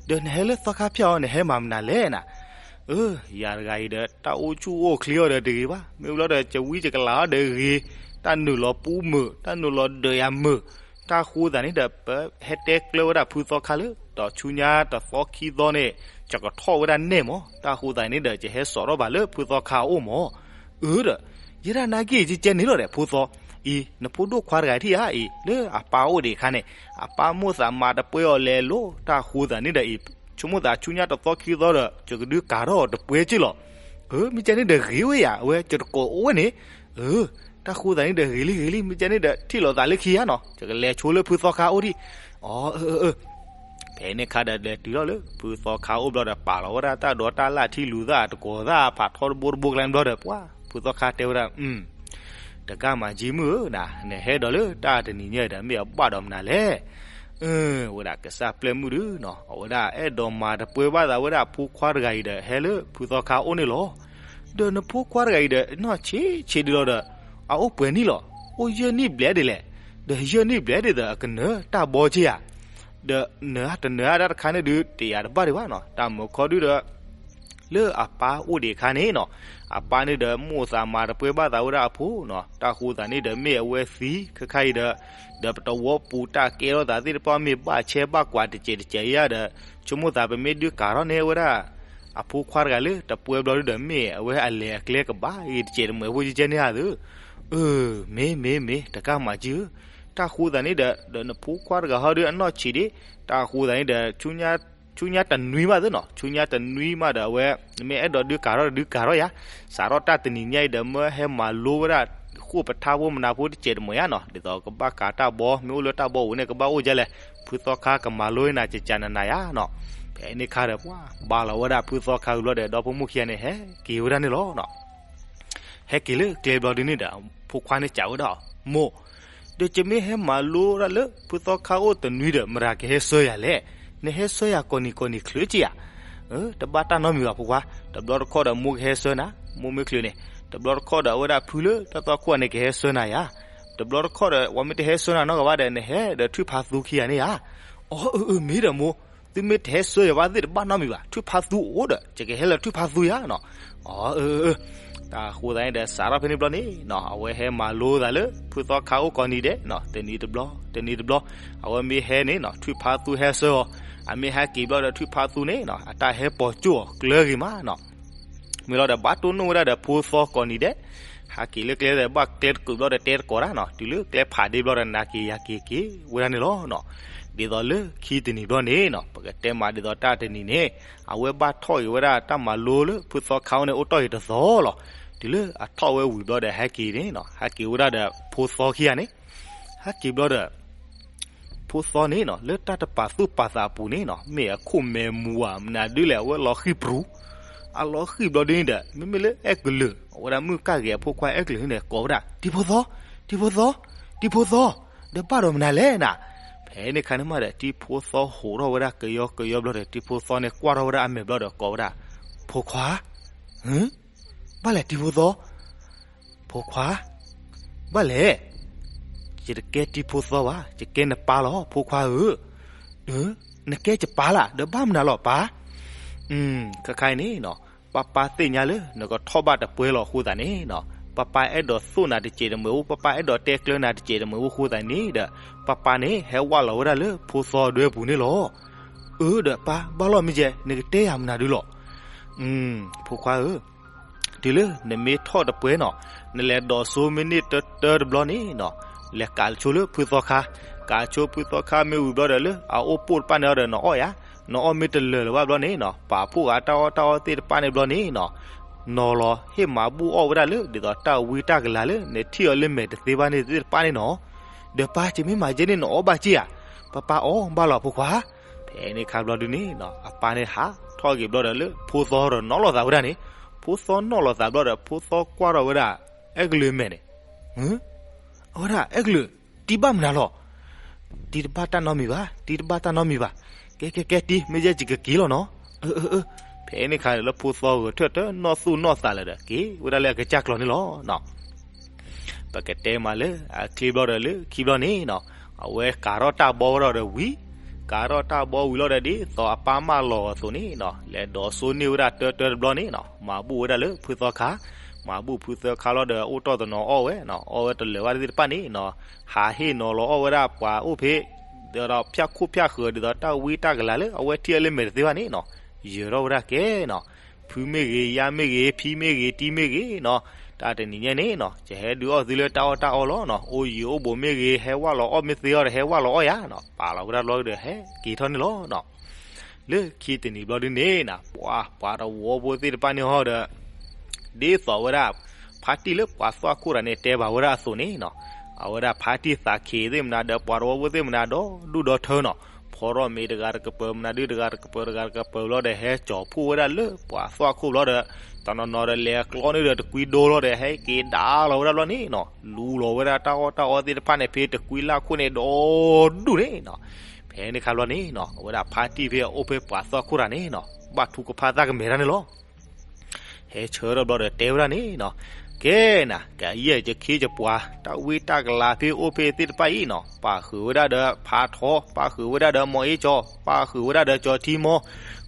ဒီးနဟဲလၢသီခါဖၠၣ်အီၤ နဟဲမၤမနုၤလဲၣ်နၤ. အၢ ယၤတဂၤအံၤဒီး တၢ်အိၣ်ဆူၣ်အိၣ်ချ့အီၤဒီးတဂ့ၤဘၣ်, မ့ၢ်ဘျီဒီး ကဝံကကလၤအီၤဒီးဂ့ၤ, တၢ်နုာ်လီၤပူမုာ်, တၢ်နုာ်လီၤဒၢးယၤမုာ်, တၢ်ဃိသတးန့ၣ်ဒီး ပဟဲတဲကျၢၤဝဲဒၣ်ဖုသီခါလၢ ဒီးဆူညါတသီခံသီန့ၣ် ယကထီၣ်ဝဲဒၣ်နဲၣ်မး, တၢ်ဃိသတးန့ၣ်ဒီး ယဟဲစိာ်ထီၣ်ဘၣ်လၢဖုသီခါအအိၣ်မး. အၢဒီး ယဲဒၣ်နာ်က့ ကကဲန့ၣ်လီၤဒီး ဖိသီ, အံၤ နဖိဒိၣ်ခွါတဂၤထံၣ်ဧါအံၤ လၢအပၢ်အိၣ်ဒံးအခါန့ၣ် အပၢ်မိၣ်သးမၤတပှဲအီၤလဲၤလိၤ, တၢ်ဃိသတးန့ၣ်ဒီးအံၤ ဆိကမိၣ်သးဆူညါတသီခံသီဒီး ယကဒုးကၤထီၣ်အီၤတပှဲက့လီၤ. အၢ မ့ၢ်ကဲန့ၣ်ဒီးဂ့ၤဝဲယၤ, အဝဲယတကိးအိၣ်ဝဲန့ၣ်. အၢ တၢ်ဃိသတးန့ၣ်ဒီးဂ့ၤလံဂ့ၤလံ, မ့ၢ်ကဲန့ၣ်ဒီးထံၣ်လိာ်သးလၢခံဧါနီၤ, ယကလဲၤဆိလၢဖုသီခါအိၣ်ဒံး. အၢ အၢ အၢ ဖဲန့ၣ်ခါဒီးလဲၤတုၤထီၣ်လၢဖုသီခါအိၣ်ဘျီဒီး ပာ်လီၤဝဲဒၣ်တၢ်ဒိးတၢ်လၣ်ထံလူၤသၣ်တကိးသၣ်ဖးထီတဘိတဘိကျဲဘျီဒီး ပှၤ ဖုသီခါတဲဝဲဒၣ်, တကၢ်မၤကၠံမုၣ်ဧၢ, နဟဲဒီးလၢတၢ်တနံၤညါဒီး မ့ၢ်အဘၣ်ဒီးမနုၤလဲၣ်. အၢ ဝဲဒၣ်ကစၢ်ပျဲၢ်မုၣ်ဒုနီၤ အဝဲဒၣ်အဲၣ်ဒိးမၤတပှဲဘၣ်သးဝဲဒၣ်ဖိခွါတဂၤအံၤဒီး ဟဲလၢဖုသီခါအိၣ်န့ၣ်လီၤ. ဒီးနဖိခွါတဂၤအံၤဒီး နီၢ်ဆံးဆံးဒုလီၤဒီး အအိၣ်ပှဲၤနံၣ်လီၤ, အိၣ်ယဲၢ်နံၣ်ဘျဲၣ်ဒ်လဲၣ်, ဒီးယဲၢ်နံၣ်ဘျဲၣ်ဒ်သိးအကနၢၤတၢ်ဘီက့ဧါ. ဒီးနၢၤတနၢၤအါဒၣ်တခါန့ၣ်ဒုး တယာ်တဘၣ်ဒံးဘၣ်နီၤ, တၢ်မုၢ်ခီဒုဒီး လၢအပၢ်အိၣ်ဒံးအခါန့ၣ်နီၤ, အပၢ်န့ၣ်ဒီးမိၣ်သးမၤတပှဲဘၣ်သးဝဲဒၣ်အဖိနီၤ, တၢ်ဃိသတးန့ၣ်ဒီးမ့ၢ်အဝဲသံခဲခါအံၤဒီး, ဒီးပတဝီပူၤတၢ်ကဲထီၣ်သးသ့ၣ်တဖၣ်မ့ၢ်ဘၣ်ဆဲဘၣ်ကွၢ်တစဲးတစဲးဧါဒီး, ဆိကမိၣ်သးပမ့ၢ်ဒုးကၤထီၣ်န့ၢ်ဝဲဒၣ် အဖိခွါတဂၤလၢတပှဲဘျီဒုဒီး မ့ၢ်အဝဲအလဲၤအကျဲကဘၣ်ဂ့ၤတစဲးတမှဲၤဖိကကဲန့ၣ်ဧါသၢ. အၢ မ့ၢ်မ့ၢ်မ့ၢ် တကၢ်မၤကၠံဧၢ, တၢ်ဃိသတးန့ၣ်ဒီး ဒီးနဖိခွါတဂၤဟီဒုအနီၢ်ဆံးဒံး, တၢ်ဃိသတးန့ၣ်ဒီး ဆူညါတနွံမးသ့နီၤ, ဆူညါတနွံမးဒီးအဝဲ မ့ၢ်အဲၣ်ဒိးဒုးကၤထီၣ်ဒီးဒုးကၤထီၣ်ယၤ, စးထီၣ်တၢ်တနံၤညါအံၤဒီး မ့ၢ်ဟဲမၤလိဝဲဒၣ် ဃိာ်ပထါဖိမနၤဖိတစဲးတမှဲၤဧါနီၤ, ဒ်သိးကဘၣ်ကၤတၢ်ဘီ မ့ၢ်အိၣ်လၢတၢ်ဘီပူၤန့ၣ် ကဘၣ်အိၣ်ဒ်လဲၣ်, ဖုသီခါကမၤလိနၤကကနနၤယၤနီၤ. ဖဲန့ၣ်ခါဒီး ပှၤဘါလီၤဝဲဒၣ်ဖုသီခါဝံၤဘျီဒီး ဒီဖိမိၢ်ခံဂၤန့ၣ် ဟဲက့ၤဝဲဒၣ်န့ၣ်လီၤနီၤ. ဟဲက့ၤလၢကျဲဘျီဒုန့ၣ်ဒီး ဖိခွါန့ၣ်စံးဝဲဒၣ်, မိၢ်, ဒီးယမ့ၢ်ဟဲမၤလိဒၣ်လၢဖုသီခါအိၣ်တနွံဒီး မတၤကဟဲဆှၢယၤလဲၣ်, နဟဲဆှၢယၤကိးနံၤကိးနံၤချုးက့ဧါ. တဘၣ်တၢ်နီတမံၤဘၣ်ဖိခွါ, တဘျီတခီၣ်ဒီးမိၢ်ကဟဲဆှၢနၤ, မိၢ်မ့ၢ်ချုးန့ၣ် တဘျီတခီၣ်ဒီး အဝဲဒၣ်ဖုလၢတၢ်သွၣ်ခိၣ်န့ၣ် ကဟဲဆှၢနၤယၤ, တဘျီတခီၣ်ဒီး ပှၤမ့ၢ်တဟဲဆှၢနၤနီတဂၤဘၣ်ဒီး နဟဲဒီးထွံၣ်ဖါသူခံဂၤန့ၣ်ဧါ. အီ အၢ အၢ မ့ၢ်ဒီးမိၢ်, သုမ့ၢ်တဟဲဆှၢယၤဘၣ်သ့ၣ် တဘၣ်နီတမံၤဘၣ်, ထွံၣ်ဖါသူအိၣ်ဒီး ယကဟဲလၢထွံၣ်ဖါသူယၤနီၤ. အီ အၢ အၢ တၢ်အဃိသတးန့ၣ်ဒီး စးထီၣ်ဖဲန့ၣ်ဘျီန့ၣ်နီၤ အဝဲဟဲမၤလိသးလၢ ဖုသီခါအိၣ်ကိးနံၤဒဲးနီၤ, တနံၤတဘျီ တနံၤတဘျီ, အဝဲမ့ၢ်ဟဲန့ၣ်နီၤ ထွံၣ်ဖါသူဟဲဆှၢအီၤ, အမ့ၢ်ဟဲက့ၤဘျီဒီး ထွံၣ်ဖါသူန့ၣ်နီၤ အတၢ်ဟဲပိာ်ကၠိၣ်အီၤကျၢၤဂ့ၤမးနီၤ. မ့ၢ်လီၤဒီး ဘၣ်တိၢ်နီၣ်ဝဲဒၣ်ဒီးဖိသီကိးနံၤဒဲး, ဟးက့ၤလၢကျဲဒီး ဘၣ်ကျဲတကိးဘျီဒီး တဲတကိးတၢ်နီၤ, တုၤလၢကျဲဖးဒ့ဘျီဒီး နၤက့ၤယၤက့ၤက့ၤဝဲဒၣ်န့ၣ်လီၤနီၤ. ဒ်သိးလၢခံတနံၤဘျီန့ၣ်နီၤ ပကတဲမးဒ်သိးတၢ်တနံၤန့ၣ်, အဝဲဘၣ်ထီၣ်က့ၤဝဲဒၣ်တၢ်မၤလိလၢ ဖုသီခါအိၣ်န့ၣ် အိၣ်တ့ၢ်က့ၤတသီလီၤ. တုၤလၢအထီၣ်ဝဲဝံၤဘျီဒီး ဟဲက့ၤန့ၣ်နီၤ ဟဲက့ၤဝဲဒၣ်ဒီးဖိသီခံဂၤန့ၣ်, ဟဲက့ၤဘျီဒီး ဖိသီန့ၣ်နီၤ လၢတၢ်တပာ်သူၣ်ပာ်သးအပူၤန့ၣ်နီၤ မ့ၢ်အခိၣ်မဲာ်မူၤဧါ မနုၤဒုလဲၣ် အဝဲလီၤဃံၣ်ပြူၤ, အလီၤဃံၣ်ဘျီဒ်န့ၣ်ဒီး မ့မ့ၢ်လၢအဲၣ်ကလုာ် အဝဲဒၣ်မုၣ်ကၢ်ဂ့ၤအဖိခွါအဲၣ်ကလုာ်န့ၣ်ဒီး ကိးဝဲဒၣ် တံၤဖိသီ, တံၤဖိသီ, တံၤဖိသီ, ဒီးဘၣ်ဒီးမနုၤလဲၣ်နၤ. ဖဲန့ၣ်ခါန့ၣ်မးဒီး တံၤဖိသီဟိးထီၣ်ဝဲဒၣ်ကယီကယီဘျီဒီး တံၤဖိသီန့ၣ်ကွၢ်ထီၣ်ဝဲဒၣ်အမဲာ်ဘျီဒီး ကိးဝဲဒၣ် ဖိခွါ, ဘၣ်လဲၣ်တံၤဖိသီ, ဖိခွါ, ဘၣ်လဲၣ်, ယတကဲတံၤဖိသီဘၣ်, ယကဲနပၢ်လီၤ ဖိခွါဧၢ. နကဲယပၢ်လၢ် ဒီးဘၣ်မနုၤလီၤပၢ်. ခဲခါအံၤန့ၣ်နီၤ ပၢ်ပၢ်သ့ၣ်ညါလၢ နကထီၣ်ဘၣ်တပှဲၤလီၤအဃိသတးန့ၣ်နီၤ ပၢ်ပၢ်အဲၣ်ဒိးသိၣ်နၤတစဲးတမှဲၤဖိ, ပၢ်ပၢ်အဲၣ်ဒိးတဲကျၢၤနၤတစဲးတမှဲၤဖိအဃိသတးန့ၣ်ဒီး ပၢ်ပၢ်န့ၣ် ဟဲဝၢ်လီၤဝဲဒၣ်လၢဖိသီဒၢပူၤန့ၣ်လီၤ. အၢ ဒီးပၢ် ဘၣ်လီၤမ့ၢ်ယဲ နကတဲယၤမနုၤဒုလီၤ. ဖိခွါဧၢ, တုၤလၢနမ့ၢ်ထီၣ်တပှဲၤနီၤ, နလဲၤဒိးစိမ့ၢ်န့ၢ်တၢတၢတဘျီန့ၣ်နီၤ, လဲၤကးဆိလၢဖုသီခါ, ကးဆိဖုသီခါမ့ၢ်ဝံၤဘျီဒီး လၢအအိၣ်ပိၢ်တဖၣ်န့ၣ်ဒီး နအီၣ်ယၤ, နအီၣ်မ့ၢ်တလၢာ်လၢၤဘၣ်ဘျီန့ၣ်နီၤ ပာ်ဖှိၣ်ဃာ်တၢ်အီၣ်တၢ်အီသ့ၣ်တဖၣ်န့ၣ်ဘျီန့ၣ်နီၤ, နီၤလီၤဟ့ၣ်မၤဘူၣ်အီၣ်ဝဲဒၣ်လၢ ဒ်သိးတၢ်ဝံတၢ်ကလၤလၢ နထံၣ်အီၤလၢမဲာ်တသ့ဘၣ်န့ၣ်သ့ၣ်တဖၣ်န့ၣ်နီၤ. ဒီးပၢ် ယမ့ၢ်မၤယဲန့ၣ် နအီၣ်ဘၣ်က့ဧါ. ပၢ်ပၢ်အီၣ်ဘၣ်လီၤဖိခွါ. ဖဲန့ၣ်ခါဘျီဒုန့ၣ်နီၤ အပၢ်န့ၣ်ဟးထီၣ်က့ၤဘျီဒီးလၢ ဖိသီဒီးနီၣ်လီၤသးဝဲဒၣ်န့ၣ်, ဖိသီနီၣ်လီၤသးဘျီဒီး ဖိသီကွၢ်ထီၣ်ဝဲဒၣ် အဲၣ်ကလုာ်မဲာ်န့ၣ်, အဝဲဒၣ် အဲၣ်ကလုာ်, တံၤဘၣ်မနုၤလီၤ. တံၤတဘၣ်တၢ်နီတမံၤဘၣ်, တံၤတဘၣ်တၢ်နီတမံၤဘၣ်. ကဲ ကဲ ကဲ တံၤ မ့ၢ်ယဲယကက့ၤလီၤနီၤ. အၢ အၢ အၢ. ဖဲန့ၣ်ခါန့ၣ် လၢဖိသီဂဲၤထၢၣ်တနီၣ်သူၣ်နီၣ်သးလၢၤဒီး က့ၤဝဲဒၣ်လၢအကစၢ်ကျီၤန့ၣ်လီၤ. ပကတဲမးလၢအချ့ဘျီဒီးလၢခံဘျီန့ၣ်နီၤ, အဝဲကၤထီၣ်တၢ်ဘီဝဲဒီးဝံၤ, ကၤထီၣ်တၢ်ဘီဝံၤလီၤဒီး ဒ်သိးအပၢ်မၢလီၤအသိးန့ၣ်နီၤ လဲၤဒိးစိန့ၢ်ဝဲဒၣ်တၢတၢတဘျီန့ၣ်နီၤ မၤဘူၣ်ဝဲဒၣ်လၢဖုသီခါ, မၤဘူၣ်ဖုသီခါလီၤဒီး အိၣ်တီၢ်တနီၤအီၣ်ဝဲနီၤ, အီၣ်ဝဲတလၢာ်ဘၣ်သ့ၣ်တဖၣ်န့ၣ်နီၤ, ဟးဟ့ၣ်နီၤလီၤအီၣ်ဝဲဒၣ်ပှၤအိၣ်ဖဲ ဒီးဖၠၣ်ခိၣ်ဖၠၣ်ဃၢၤ ဒ်သိးတၢ်ဝံတၢ်ကလၤလၢအဝဲထံၣ်အီၤလၢမဲာ်တသ့ဘၣ်န့ၣ်နီၤ, ယၢၤထီၣ်ဝဲဒၣ်ကဲနီၤ, ဖုမ့ၢ်ဂ့ၤ ယါမ့ၢ်ဂ့ၤ ဖံမ့ၢ်ဂ့ၤ တံၤမ့ၢ်ဂ့ၤနီၤ, တၢ်တနံၤညါန့ၣ်နီၤ ယဟဲဒုးအီၣ်သုလၢတၢ်အီၣ်တၢ်အီလီၤနီၤ, အိၣ်ယံၤအိၣ်ဘူးမ့ၢ်ဂ့ၤ ဟဲဝၢ်လီၤအီၣ်မ့ၢ်သ့အီၤဒီး ဟဲဝၢ်လီၤအီၣ်ယၤနီၤ, ပာ်လီၤဝဲဒၣ်ဘျီဒီး ဟဲက့ၤထီၣ်န့ၣ်လီၤနီၤ. လၢခံတနံၤဘျီဒုန့ၣ်နီၤ ပှၤ ပှၤတဝီဖိသ့ၣ်တဖၣ်န့ၣ်ဟီဒီး ဒ်သိးဝဲဒၣ် ဖါတံၢ်လၢပှၤသွၣ်ခိၣ်တဂၤန့ၣ် တဲဘၣ်ဝဲဒၣ်အသိးန့ၣ်နီၤ, အဝဲဒၣ်ဖါတံၢ်သးခံးသ့ၣ်မနုၤဒီး ပှၤတဝီဖိသ့ၣ်မနုၤဒီး ဒူၣ်ဒီထၢနီၤ, ဖီထီၣ်မ့ၤတဂၤတကပၤ မနုၤဒုတဂၤတကပၤ တဂၤတကပၤဘျီဒီး ဟဲကၠီၤဖှိၣ်ဝဲဒၣ်လၢပှၤသွၣ်ခိၣ်ဘျီဒီး တနီၤနီၤဒီးလဲၤကျီန့ၢ်ဒီးတကွံဒိလီၤဒီး ဟဲက့ၤဒါလီၤဝဲဒၣ်ဘျီန့ၣ်နီၤ, လူလီၤဝဲဒၣ်တၢ်အီၣ်တၢ်အီသ့ၣ်တဖၣ်န့ၣ် ဖဲတကွံလၢ်ခိၣ်န့ၣ်ဒီးဒူၣ်န့ၣ်နီၤ. ဖဲန့ၣ်ခါဘျီန့ၣ်နီၤ အဝဲဒၣ်ဖါတံၢ်ဖဲအအိၣ်ဖဲပှၤသွၣ်ခိၣ်တဂၤန့ၣ်နီၤ ဘၣ်ထုကဖၣ်သၣ်ကမဲာ်တၢ်န့ၣ်လီၤ. ဟဲဆၢထၢၣ်ဘျီဒီးတဲဝဲဒၣ်န့ၣ်နီၤ, ကဲနၤ ကယဲၢ်ယခ့ယပှၤ တၢ်ဝံတၢ်ကလၤဖဲအိၣ်ဖဲသ့ၣ်တဖၣ်အံၤနီၤ, ပၣ်ဃုာ်ဝဲဒၣ်ဒီးဖးထီ, ပၣ်ဃုာ်ဝဲဒၣ်ဒီးမီၤအ့ကၠီ, ပၣ်ဃုာ်ဝဲဒၣ်ဒီးကၠီထံမီ,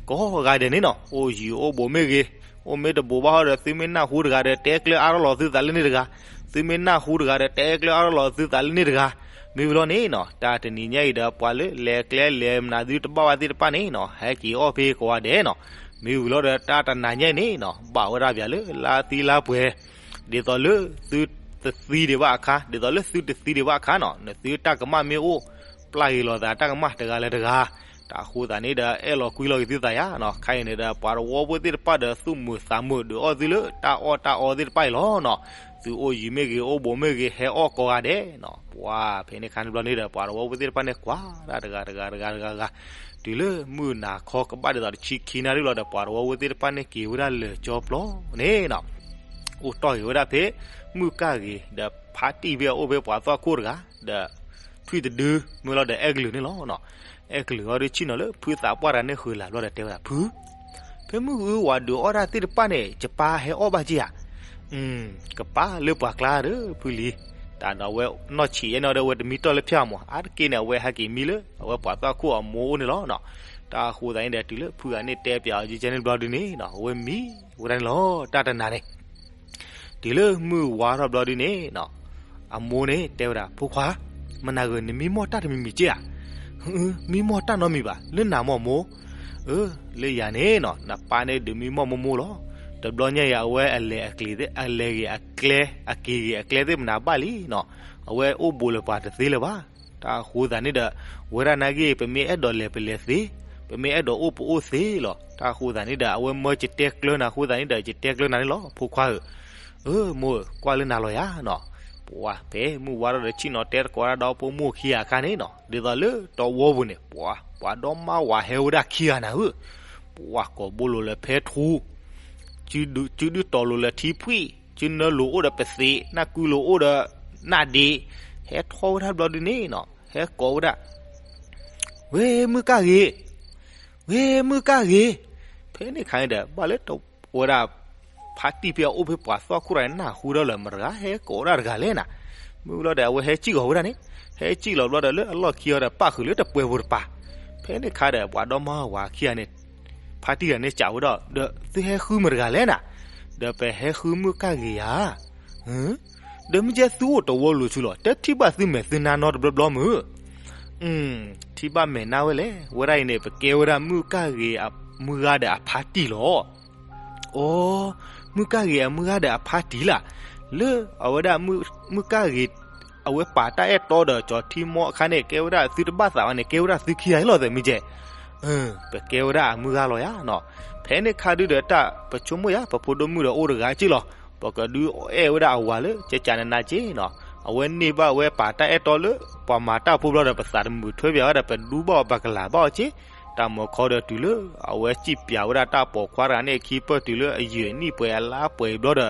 ကိးဂၤဒဲးန့ၣ်နီၤ, အိၣ်ယံၤအိၣ်ဘူးမ့ၢ်ဂ့ၤ, အိၣ်မ့ၢ်တဘူးဘၣ်ဟီဒီး သုမ့ၢ်နၢ်ဟူတဂၤဒီး တဲကျၢၤအါထီၣ်လီၤသုသးလၢန့ၣ်တဂၤ, သုမ့ၢ်နၢ်ဟူတဂၤဒီး တဲကျၢၤအါထီၣ်လီၤသုသးလၢန့ၣ်တဂၤ. မ့ၢ်ဝံၤလီၤန့ၣ်နီၤ တၢ်တနံၤညါအံၤဒီး ပှၤလၢလဲၤကျဲလဲၤမနုၤသုတဘၣ်ဘၣ်သ့ၣ်တဖၣ်န့ၣ်နီၤ ဟဲက့ၤအီၣ်ဖဲကိးဂၤဒဲးနီၤ. မ့ၢ်ဝံၤလီၤဒီး တၢ်တနၤညါအံၤန့ၣ်နီၤ ဘၣ်ဝဲဒၣ်ပှၤလၢလါသံလါပှဲၤ ဒ်သိးလၢသုတသံဒံးဘၣ်အခါ, ဒ်သိးလၢသုတသံဒံးဘၣ်အခါနီၤ နသုတၢ်ကမၣ်မ့ၢ်အိၣ် ပျၢ်က့ၤလီၤသးတၢ်ကမၣ်တဂၤလၢတဂၤ, တၢ်အဃိသတးန့ၣ်ဒီး အဲၣ်လီၤကွံလီၤက့ၤသုသးယါနီၤ. ခါအံၤန့ၣ်ဒီး ပှၤတဝီဖိသ့ၣ်တဖၣ်ဒီး သူၣ်မုာ်သးမုာ် ဒုးအီၣ်သုလၢတၢ်အီၣ်တၢ်အီသ့ၣ်တဖၣ်အံၤလီၤနီၤ. သုအိၣ်ယံၤမ့ၢ်ဂ့ၤ အိၣ်ဘူးမ့ၢ်ဂ့ၤ ဟဲအီၣ်ကိးဂၤဒဲးနီၤ. ပှၤဖဲန့ၣ်ခါန့ၣ်ဘျီန့ၣ်ဒီး ပှၤတဝီဖိသ့ၣ်တဖၣ်န့ၣ် ကွၢ်ဒၣ်တဂၤတဂၤတဂၤတဂၤတဂၤ တုၤလၢမုၢ်နၤခီကဘၣ်ဒ်သိးတဆံခံနၣ်ရံၣ်လီၤဒီး ပှၤတဝီဖိသ့ၣ်တဖၣ်န့ၣ် က့ၤဝဲဒၣ်လၢာ်ကၠီပျီန့ၣ်နီၤ. အိၣ်တီၢ်က့ၤဝဲဒၣ်ဖဲ မုၣ်ကၢ်ဂ့ၤ ဒီးဖါတံၢ်ဖဲအအိၣ်ဖဲပှၤသွၣ်ခိၣ်တဂၤ ဒီး ထွံၣ်တဒု မ့ၢ်လီၤဒီးအဲၣ်ကလုာ်န့ၣ်လီၤနီၤ. အဲၣ်ကလုာ်အီၤဒုးဆံၣ်နီၤလၢဖုသးပှၢ်တဂၤန့ၣ်ဃုာ်လၤဘျီဒီးတဲဝဲဒၣ် ဖု, ဖဲမုၢ်ဂုၢ်ဝၤဒုးအီၣ်တၢ်သ့ၣ်တဖၣ်န့ၣ် ယပၢ်ဟဲအီၣ်ဘၣ်က့ဧါ. ကပာ်လၢပှၤကျါဒီးဖုလံၤ, တၢ်ဒီးအဝဲနီၢ်ဆံးယဲန့ၣ်ဒီး အဝဲတမံတီၢ်လၢဖၠၣ်မး အါတက့ၢ်န့ၣ် အဝဲဟဲက့ၤမံလၢ အဝဲပှၤသီခိၣ်အမိၢ်အိၣ်န့ၣ်လီၤ. တၢ်အဃိသတးန့ၣ်ဒီး တုၤလၢဖုဂၤန့ၣ်တဲပၠးအီၤကဲန့ၣ်ဘျီဒုန့ၣ် အဝဲမံဝဲဒၣ်န့ၣ်လီၤ. တၢ်တနၤန့ၣ် တုၤလၢမုၢ်ဝါထီၣ်ဘျီဒုန့ၣ် အမိၢ်န့ၣ်တဲဝဲဒၣ် ဖိခွါ, မနၤဂ့ၤ နမံမီၢ်တၢ်တမံၤမံၤက့ဧါ. မံမီၢ်တၢ်နီတမံၤဘၣ်, လၢနၤမီၢ်မိၢ်. လၢယၤန့ၣ် နပၢ်န့ၣ်ဒုးမံမီၢ်မိၢ်မိၢ်လီၤ. တဘျီညါအံၤ အဝဲအလဲၤအကျဲၤသ့ၣ် အလဲၤဂ့ၤအကျဲ အက့ၤဂ့ၤအကျဲသ့ၣ်မနၤဘၣ်လံနီၤ. အဝဲအိၣ်ဘူးလၢပှၤတသ့လၢၤဘၣ်. တၢ်အဃိသတးန့ၣ်ဒီး ဝဲဒၣ်နာ်က့ ပမ့ၢ်အဲၣ်ဒိးလဲၤပလဲၤသ့, ပမ့ၢ်အဲၣ်ဒိးအိၣ်ပအိၣ်သ့လီၤ. တၢ်အဃိသတးန့ၣ်ဒီး အဝဲမၢယတဲကျၢနၤအဃိသတးန့ၣ်ဒီး ယတဲကျၢနၤန့ၣ်လီၤ ဖိခွါဧၢ. မိၢ်ဧၢ ကွၢ်လၢနၤလီၤယၤနီၤ. ပှၤဖဲမုၢ်ဝါထီၣ်ဒီး ဆ့ၣ်နီၤတဲသကိးတၢ်ဒီးဖိမုၣ်ခံဂၤအခါန့ၣ်နီၤ, ဒ်သိးလၢတဝီပူၤန့ၣ် ပှၤ ပှၤဒီမါဝၤဟဲဝဲဒၣ်ခံဂၤနၤဧၢ. ပှၤကိးဘိလိာ်လၢဖဲထူ, စုဒုးတီၤလိာ်လၢထံဖှံၣ်, စုနၢလိာ်အိၣ်ဒီးပသံး, နၢ်ကုလိာ်အိၣ်ဒီးနၢ်ဒ့, ဟဲထီၣ်ဝဲဒၣ်ဘျီဒုန့ၣ်နီၤ, ဟဲကိးဝဲဒၣ် ဝ့ၢ်မုၣ်ကၢ်ဂ့ၤ, ဝ့ၢ်မုၣ်ကၢ်ဂ့ၤ. ဖဲန့ၣ်အခါန့ၣ်ဒီး ဘၣ်လၢတဝဲဒၣ် ဖါတံၢ်ဖဲအအိၣ်ဖဲပှၤသီခိၣ်တဂၤန့ၣ် နၢ်ဟူဒီးလၢ မတၤတဂၤဟဲကိးဒၣ်တဂၤလဲၣ်နၤ. မုၢ်ဘျီဒီး အဝဲဟဲစံၣ်ဂီၤဝဲဒၣ်န့ၣ်, ဟဲစံၣ်လီၤဘျီဒီး လၢအလီၢ်ခံအီၤဒီး ပၣ်ဃုာ်လၢတပှဲၤဖိတပၤ. ဖဲန့ၣ်အခါဒီး ပှၤဒီမါဝၤခံဂၤန့ၣ် ဖါတံၢ်တဂၤန့ၣ်စံးဝဲဒၣ်ဒီး သုဟဲဃုမတၤတဂၤလဲၣ်နၤ, ဒီးပဟဲဃုမုၣ်ကၢ်ဂ့ၤဧါ. ဒီးမ့ၢ်ကဲသုအိၣ်တဝီလိၤဆူလီၤ, တထံၣ်ဘၣ်သုမဲာ်သုနါနီတဘျီဘျီမုၢ်. ထံၣ်ဘၣ်မဲာ်နါဝဲလဲၣ်. ဝဲဒၣ်အံၤန့ၣ် ပကဲဝဲဒၣ်မုၣ်ကၢ်ဂ့ၤအမုၢ်ဂၤဒီးအဖါတံၢ်လီၤ. အိ, မုၣ်ကၢ်ဂ့ၤအမုၢ်ဂၤဒီးအဖါတံၢ်လၢ်. လၢအဝဲဒၣ်မုၣ်ကၢ်ဂ့ၤ အဝဲပာ်တၢ်အဲၣ်တီဒီးကၠီၤထံမီအခါန့ၣ် ကဲဝဲဒၣ်သုတဘၣ်သးဘၣ်န့ၣ် ကဲဝဲဒၣ်သုခံဂၤအံၤလီၤသဲးမ့ၢ်ကဲ. ပကဲဝဲဒၣ်အမုၢ်ဂၤလီၤယၤနီၤ. ဖဲန့ၣ်ခါဒုဒီးတၢ်ပဆိကမိၣ်ယၤ ပဖိဒိၣ်မုၣ်ဒီးအိၣ်တဂၤက့ၢ်လီၤ. ပကဒုးအဲၣ်ဝဲဒၣ်အဝၤလၢကကနနက့ၢ်နီၤ. အဝဲန့ၢ်ဘၣ်ဝဲပာ်တၢ်အဲၣ်တီလၢ ပှၤမၤတၢ်ဖိဘျီဒီး ပသးတမုာ်ထွဲဘၣ်ဝဲဒီး ပဒူဘၣ်အီၤပကလၤဘၣ်အီၤက့ၢ်. တၢ်မုာ်ခီဒီးတုၤလၢ အဝဲစံၣ်ပၠးဝဲဒၣ်တၢ်ပိာ်ခွါတဂၤန့ၣ်အခံ ပၢၢ်တုၤလၢအယုၢ်အနံၣ်ပှဲၤအလါပှဲၤဘျီဒီး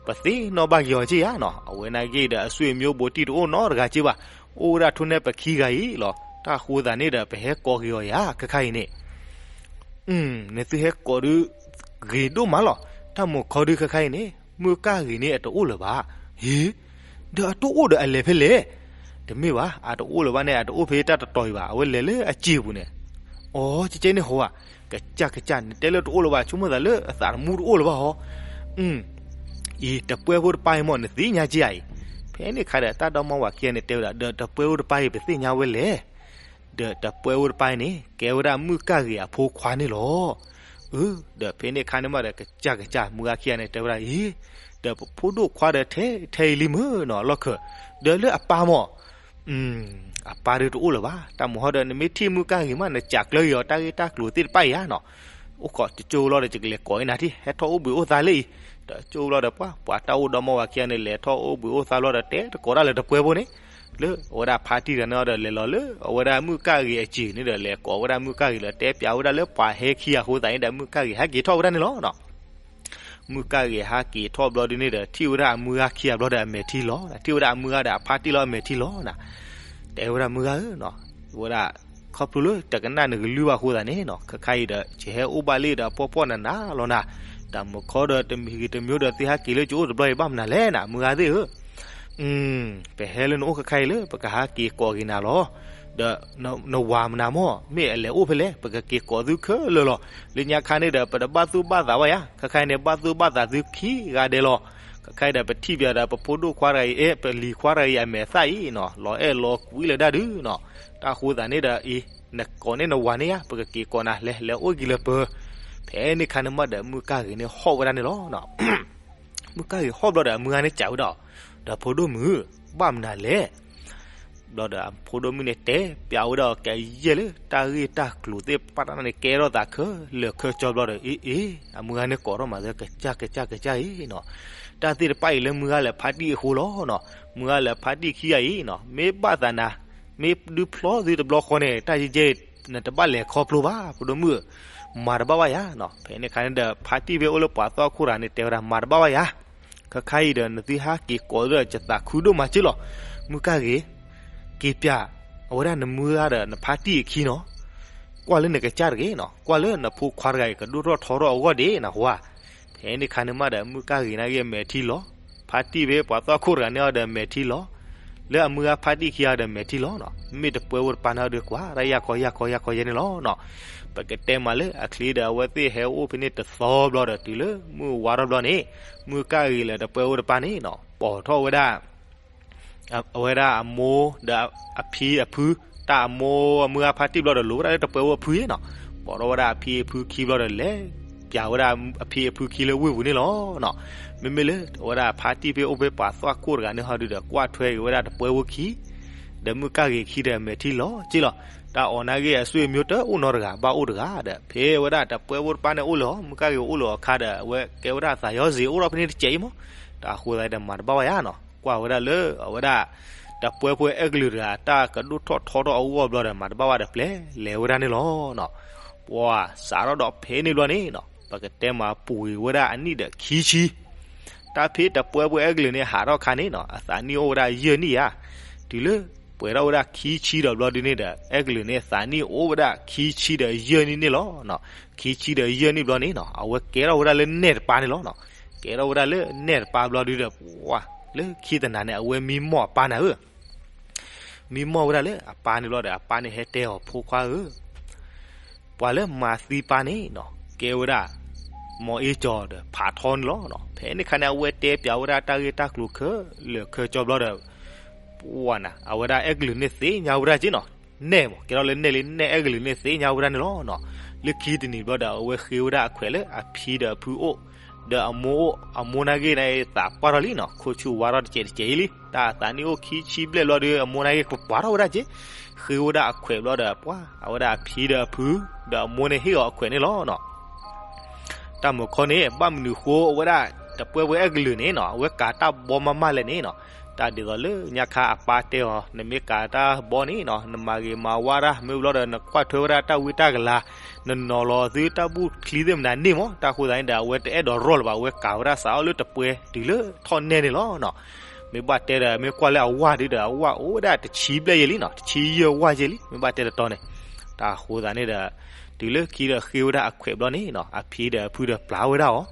ပသ့ၣ်နီၣ်ဘၣ်က့ၤအီၤက့ၢ်ဧါနီၤ. အဝဲနာ်က့ဒီး အဆွေမျိုးဘိးတံၢ်တအိၣ်နီတဂၤက့ၢ်ဘၣ်. အိၣ်ဝဲဒၣ်ထိၣ်န့ၢ်ပခံဂၤအံၤလီၤ. တၢ်ဃိသးန့ၣ်ဒီး ပဟဲကိးဂ့ၤအီၤယၤ ခဲခါအံၤန့ၣ် နသုဟဲကိးဒုး ဂ့ၤဒိၣ်မးလီၤ. တၢ်မုာ်ခီဒုးခဲခါအံၤန့ၣ် မုၣ်ကၢ်ဂ့ၤန့ၣ်အတအိၣ်လၢၤဘၣ်. ဟ့, ဒီးအတအိၣ်ဒီးအလဲၤဖဲလဲၣ်. တမ့ၢ်ဘၣ်, အတအိၣ်လၢၤဘၣ်န့ၣ် အတအိၣ်ဖဲတၢ်တတီၤအံၤဘၣ်, အဝဲလဲၤလၢအစ့ပူၤန့ၣ်. အိ, ကကဲန့ၣ်ဟီဧါ. ကစၢ်ကစၢ် နတဲလၢတအိၣ်လၢၤဘၣ် ဆိကမိၣ်သးလၢအသးတမူတအိၣ်လၢၤဘၣ်ဟီ. အံၤ တပှဲၤဖိတပၢ်အံၤမ့ၢ် နသ့ၣ်ညါက့ၤဧါအံၤ. ဖဲန့ၣ်ခါဒီး တၢ်ဒီမါဝၤခံဂၤန့ၣ်တဲဝဲဒၣ် ဒီးတပှဲၤဖိတပၢ်အံၤ ပသ့ၣ်ညါဝဲလဲၣ်. ဒီးတပှဲၤဖိတပၢ်အံၤန့ၣ် ကဲဝဲဒၣ်မုၣ်ကၢ်ဂ့ၤအဖိခွါန့ၣ်လီၤ. အၢ, ဒီးဖဲန့ၣ်ခါန့ၣ်မးဒီး ကစၢ်ကစၢ် မုၢ်ဂၤခံဂၤန့ၣ်တဲဝဲဒၣ်အံၤ, ဒီးပဖိဒိၣ်ခွါဒီးထဲထဲအံၤလံမုၢ်နီၤ လီၢ်ခၢၣ်, ဒီးလၢအပၢ်မ့ၢ် အပၢ်ဒုးတအိၣ်လၢၤဘၣ်. တၢ်မုာ်ဟီဒီး နမ့ၢ်ထံၣ်မုၣ်ကၢ်ဂ့ၤမး နစံးကျၢဂ့ၤအီၤတၢ်ဂ့ၢ်တၢ်ကျိၤသ့ၣ်တဖၣ်အံၤဧါနီၤ. အိၣ်ခိးတကၠိလီၤဒီး ယကလဲၤကိးအံၤနၤထံၣ် ဟဲထီၣ်အိၣ်ဘှံးအိၣ်သါလၢအံၤ. ဒီးကၠိလီၤဒီးပှၤ ပှၤတၢ်အိၣ်ဒီမါဝၤခံဂၤန့ၣ် လဲၤထီၣ်အိၣ်ဘှံးအိၣ်သါလီၤဒီး တဲတကိးတၢ်လၢတပှဲၤဖိန့ၣ် လၢအဝဲဒၣ်ဖါတံၢ်တဂၤန့ၣ်ဒီး လဲၤလီၤလၢအဝဲဒၣ်မုၣ်ကၢ်ဂ့ၤအစ့ၤန့ၣ်ဒီး လဲၤကိးဝဲဒၣ်မုၣ်ကၢ်ဂ့ၤလီၤ တဲပၠးဝဲဒၣ်လၢပှၤဟဲခံဂၤအဃိသတးန့ၣ်ဒီး မုၣ်ကၢ်ဂ့ၤဟဲက့ၤထီၣ်ဝဲဒၣ်န့ၣ်လီၤနီၤ. မုၣ်ကၢ်ဂ့ၤဟဲက့ၤထီၣ်ဘျီဒုန့ၣ်ဒီး ထံၣ်ဝဲဒၣ်အမုၢ်ဂၤခံဂၤဘျီဒီးအမဲာ်ထံလီၤ, ထံၣ်ဝဲဒၣ်အမုၢ်ဂၤဒီးအဖါတံၢ်လီၤအမဲာ်ထံလီၤနီၤ. တဲဝဲဒၣ်မုၢ်ဂၤဧၢနီၤ, ဝဲဒၣ် ခီဖျိလၢတကနၣ်နကလုၢ်ဘၣ်အဃိသတးန့ၣ်နီၤ ခဲခါအံၤဒီး ယဟဲအိၣ်ဘၣ်လံဒီး ပှီၢ်ပှီၢ်နးနးလီၤနၤ, တၢ်မုာ်ခီဒီးတမံၤဂ့ၤတမံၤဒီး သုဟဲက့ၤလၢယအိၣ်တဘျီအံၤဘၣ်မနုၤလဲၣ်နၤ မုၢ်ဂၤသ့ၣ်ဧၢ. ပဟဲလၢနအိၣ်ခဲခါအံၤလၢ ပကဟးက့ၤကိးက့ၤနၤလီၤ. ဒီးနဝၤမနုၤမ့ၢ် မ့ၢ်အလဲၤအိၣ်ဖဲလဲၣ် ပကက့ၤကိးသုခဲလၢာ်လီၤ. လၢညါခါန့ၣ်ဒီး ပတဘၣ်သူၣ်ဘၣ်သးဘၣ်ယၤ, ခဲခါအံၤန့ၣ် ဘၣ်သူၣ်ဘၣ်သးသုခံဂၤဒဲးလီၤ. ခဲခါအံၤဒီး ပထံၣ်ပၠးဒီး ပဖိဒိၣ်ခွါတဂၤအံၤ အဲ ပလံၤခွါတဂၤအံၤ အမဲာ်သၣ်အံၤနီၤ လီၤအဲၣ်လီၤကွံလၢၤဒၣ်ဒုနီၤ. တၢ်အဃိသတးန့ၣ်ဒီး အံၤ နကိးန့ၢ်နဝၤန့ၣ်ဧါ ပကက့ၤကိးနၤ လဲၤ လဲၤအိၣ်က့ၤလၢပၢၤ. ဖဲန့ၣ်ခါန့ၣ်မးဒီး မုၣ်ကၢ်ဂ့ၤန့ၣ်ဟီၣ်ဝဲဒၣ်န့ၣ်လီၤ. မုၣ်ကၢ်ဂ့ၤဟီၣ်ဘျီဒီး အမုၢ်ဂၤန့ၣ်စံးဝဲဒၣ်, ဒီးဖိဒိၣ်မုၣ်, ဘၣ်မနုၤလဲၣ်. ဘျီဒီးအဖိဒိၣ်မုၣ်န့ၣ်တဲပျးဝဲဒၣ်အီၤကယဲၢ်လၢ တၢ်ဂ့ၢ်တၢ်ကျိၤသ့ၣ်တဖၣ်န့ၣ် ကဲထီၣ်သးခဲလၢာ်ခဲဆ့ဘျီဒီး အ့ အ့ အမုၢ်ဂၤန့ၣ်ကိးထီၣ်မးသၢ ကစၢ် ကစၢ် ကစၢ်အံၤနီၤ, တၢ်သ့ၣ်တဖၣ်အံၤလၢမုၢ်ဂၤလဲၤဖါတံၢ်အဃိလီၤနီၤ. မုၢ်ဂၤလဲၤဖါတံၢ်ခံဂၤအံၤနီၤ မ့ၢ်ဘၣ်သးနၤ မ့ၢ်ဒုးဖျီသုတဘျီဃီန့ၣ် တၢ်ယဲၢ်ယဲၢ် နတဘၣ်လဲၤခီဖျိဘၣ် ဖိဒိၣ်မုၣ်ဧၢ, မၤတဘၣ်ဘၣ်ယၤနီၤ. ဖဲန့ၣ်အခါန့ၣ်ဒီး ဖါတံၢ်ဖဲအိၣ်လၢပှၤသီခိၣ်တဂၤန့ၣ် တဲဝဲဒၣ် မၤတဘၣ်ဘၣ်ယၤ, ခဲခါအံၤဒီး နသုဟးက့ၤကိးဒီး ယသးခုဒိၣ်မးက့လီၤ. မုၢ်ကၢ်ဂ့ၤ က့ၤပျး အဝဲဒၣ်နမုၢ်ဂၤဒီးနဖါတံၢ်အခံနီၤ, ကွၢ်လၢနကစၢ်တဂ့ၤနီၤ, ကွၢ်လၢနဖိခွါတဂၤအံၤ ကဒိၣ်ထီၣ်ထီထီၣ်အဂီၢ်ဒံးနဟါ. ဖဲ ဖဲန့ၣ်ခါန့ၣ်မးဒီး မုၢ်ကၢ်ဂ့ၤန့ၣ်ဂ့ၤ မဲာ်ထံလီၤ, ဖါတံၢ်ဖဲပှၤသွၣ်ခိၣ်တဂၤန့ၣ်အီၤဒီး မဲာ်ထံလီၤ, လၢအမုၢ်ဂၤဖါတံၢ်ခံဂၤဒီး မဲာ်ထံလီၤနီၤ. မ့ၢ်တပှဲၤဖိတပၤန့ၣ်အီၤဒီး ကွၢ်တၢ်ယၢ်ခီယၢ်ခီယၢ်ခီယဲန့ၣ်လီၤနီၤ. ပကတဲမးလၢအချံဒီး အဝဲသ့ၣ်ဟဲအိၣ်ဖဲန့ၣ်တသီဘျီဒီး တုၤလၢမုၢ်ဝါထီၣ်ဘျီန့ၣ်, မုၢ်ကၢ်ဂ့ၤလၢတပှဲၤဖိတပၤန့ၣ်နီၤ ပိာ်ထီၣ်ဝဲဒၣ် အဝဲဒၣ်အမိၢ်ဒီးအဖံအဖု, တၢ်အမိၢ်အမုၢ်ဂၤဖါတံၢ်ဘျီဒီး လိၤဝဲဒၣ်လၢတပှဲၤဖိအဖုနီၤ. ပိာ်ထီၣ်ဝဲဒၣ်အဖံအဖုခံဘျီဒီး လဲၤပျးဝဲဒၣ်အဖံအဖုခံလၢဝ့ၢ်ပူၤန့ၣ်လီၤနီၤ. မ့မ့ၢ်လၢအဝဲဒၣ်ဖါတံၢ်ဖဲအိၣ်ဖဲပှၤသွၣ်ခိၣ်တဂၤန့ၣ်ဟီဒုဒီး ကွၢ်ထွဲက့ၤဝဲဒၣ်တပှဲၤဖိခံ, ဒီးမုၢ်ကၢ်ဂ့ၤခံဒီး မဲာ်ထံလီၤက့လီၤ. တၢ်အီၣ်န့ၣ်ဂ့ၤ အဆွေမျိုးတအိၣ်နီတဂၤ ဘၣ်အိၣ်တဂၤဒီး ဖဲဝဲဒၣ်တပှဲၤဖိတပၤန့ၣ်အိၣ်လၢၤအီၤ, မုၢ်ကၢ်ဂ့ၤအိၣ်လၢၤအီၤအခါဒီး အဝဲကဲဝဲဒၣ်သးယီၤစ့ၤ အိၣ်ထီၣ်ဖဲန့ၣ်တစဲးအံၤမး. တၢ်အဃိသတးဒီး မၤတဘၣ်ဝဲယါနီၤ. ကွၢ်ဝဲဒၣ်လၢအဝဲဒၣ် တပှဲၤဖိအဲကလုာ်တဂၤ တၢ်ကဒိၣ်ထီၣ်ထီထီၣ်အဂီၢ်ဘျီဒီး မၤတဘၣ်ဝဲဒီး ပျဲလဲၤဝဲဒၣ်န့ၣ်လီၤနီၤ. ပှၤစးထီၣ်ဒီးဖဲန့ၣ်ဘျီန့ၣ်နီၤ ပကတဲမးပူၤကွံာ်ဝဲဒၣ်အနံၣ်ဒီးခံဆံ တၢ်ဖဲတပှဲၤဖိအဲကလုာ်န့ၣ် ဟးထီၣ်ခါန့ၣ်နီၤ အသးနံၣ်အိၣ်ဝဲဒၣ်ယဲၢ်နံၣ်ဧါ. တုၤလၢပှဲၤထီၣ်ဝဲဒၣ်ခံဆံဒီးဘျီဒုန့ၣ်ဒီး အဲကလုာ်န့ၣ် အသးနံၣ်အိၣ်ဝဲဒၣ်ခံဆံဒီးယဲၢ်နံၣ်န့ၣ်လီၤ. ခံဆံဒီးယဲၢ်နံၣ်ဘျီန့ၣ်နီၤ အဝဲကဲထီၣ်ဝဲဒၣ်လၢနဲၣ်တပၤန့ၣ်လီၤနီၤ. ကဲထီၣ်ဝဲဒၣ်လၢနဲၣ်တပၤဘျီဒုဒီး ပှၤလၢခံတနၤန့ၣ် အဝဲမံမီၢ်အပၢ်နၤဧၢ မံမီၢ်ဝဲဒၣ်လၢအပၢ်န့ၣ်ဘျီဒီး အပၢ်န့ၣ်ဟဲတဲအီၤ ဖိခွါဧၢ, ပှၤလၢမၤသံပၢ်န့ၣ်နီၤ ကဲဝဲဒၣ် မီၢ်အ့ၣ်ကၠီၤဒီးဖးထီန့ၣ်လီၤ. ဖဲန့ၣ်ခါန့ၣ် အဝဲတဲပျးဝဲဒၣ်တၢ်ဂ့ၢ်တၢ်ကျိၤခဲလၢာ်ခဲဆ့ဘျီဒီး ပှၤနၤ အဝဲဒၣ်အဲကလုာ်န့ၣ်သ့ၣ်ညါဝဲဒၣ်က့နီၤ. နဲၣ်မး ကဲထီၣ်လၢနဲၣ်လံ နဲၣ်အဲကလုာ်န့ၣ်သ့ၣ်ညါဝဲဒၣ်န့ၣ်လီၤ. လၢခံတနံၤဘျီဒီး အဝဲဃ့ဝဲဒၣ်အခွဲးလၢအဖံဒီးအဖုအိၣ် ဒီးအမိၢ်အိၣ်, အမိၢ်န့ၣ်ဂ့ၤန့ၣ် သးပှၢ်ထီၣ်လံနီၤ, ခိၣ်ဆူၣ်ဝါထီၣ်တစဲးတစဲးအံၤလံ, တၢ်သးနံၣ်အိၣ်ခံဆံဘျဲၣ်ဘျီဒီး အမိၢ်န့ၣ်ဂ့ၤ ပပှၤထီၣ်ဝဲဒၣ်က့, ဃ့ဝဲဒၣ်အခွဲးဘျီဒီး ပှၤ အဝဲဒၣ်အဖံဒီးအဖု ဒီးအမိၢ်န့ၣ်ဟ့ၣ်အီၤအခွဲးန့ၣ်လီၤနီၤ. တၢ်မုၢ်ခီန့ၣ် ဘၣ်မနုၤဃိအဝဲဒၣ် တပှဲၤပှဲၤအဲကလုာ်န့ၣ်နီၤ အဝဲကၤတၢ်ဘီမးမးလဲၣ်န့ၣ်နီၤ, တၢ်ဒ်သိးလၢညါခါအပၢ်တဲအီၤ နမ့ၢ်ကၤတၢ်ဘီန့ၣ်နီၤ နမၤဂ့ၤမၤဝါတၢ် မ့ၢ်ဘျီဒီး နကွၢ်ထွဲဝဲဒၣ်တၢ်ဝံတၢ်ကလၤ, နနီၤလီၤသုတၢ်ဘူၣ်ချံသ့ၣ်မနုၤန့ၣ်မး, တၢ်ဃိသတးန့ၣ်ဒီး အဝဲတအဲၣ်ဒိးရီၢ်လၢၤဘၣ်, အဝဲကၤဝဲဒၣ်စးထီၣ်လၢတပှဲၤတုၤလၢထီၣ်နဲၣ်န့ၣ်လီၤနီၤ. မ့ၢ်ဘၣ်တဲဒီး မ့ၢ်ကွၢ်လၢအဝၢ်ဒုဒီး အဝၢ်အိၣ်ဝဲဒၣ်တဆံဘျဲၣ်ယဲၢ်လံနီၤ, တဆံယဲၢ်ဝၢ်ယဲၢ်လံ, မ့ၢ်ဘၣ်တဲတတီၤန့ၣ်, တၢ်ဃိသတးန့ၣ်ဒီး တုၤလၢခံဒီးဃ့ဝဲဒၣ်အခွဲးဘျီန့ၣ်နီၤ အဖံဒီးအဖုဒီးပျၢ်ဝဲဒၣ်အီၤ,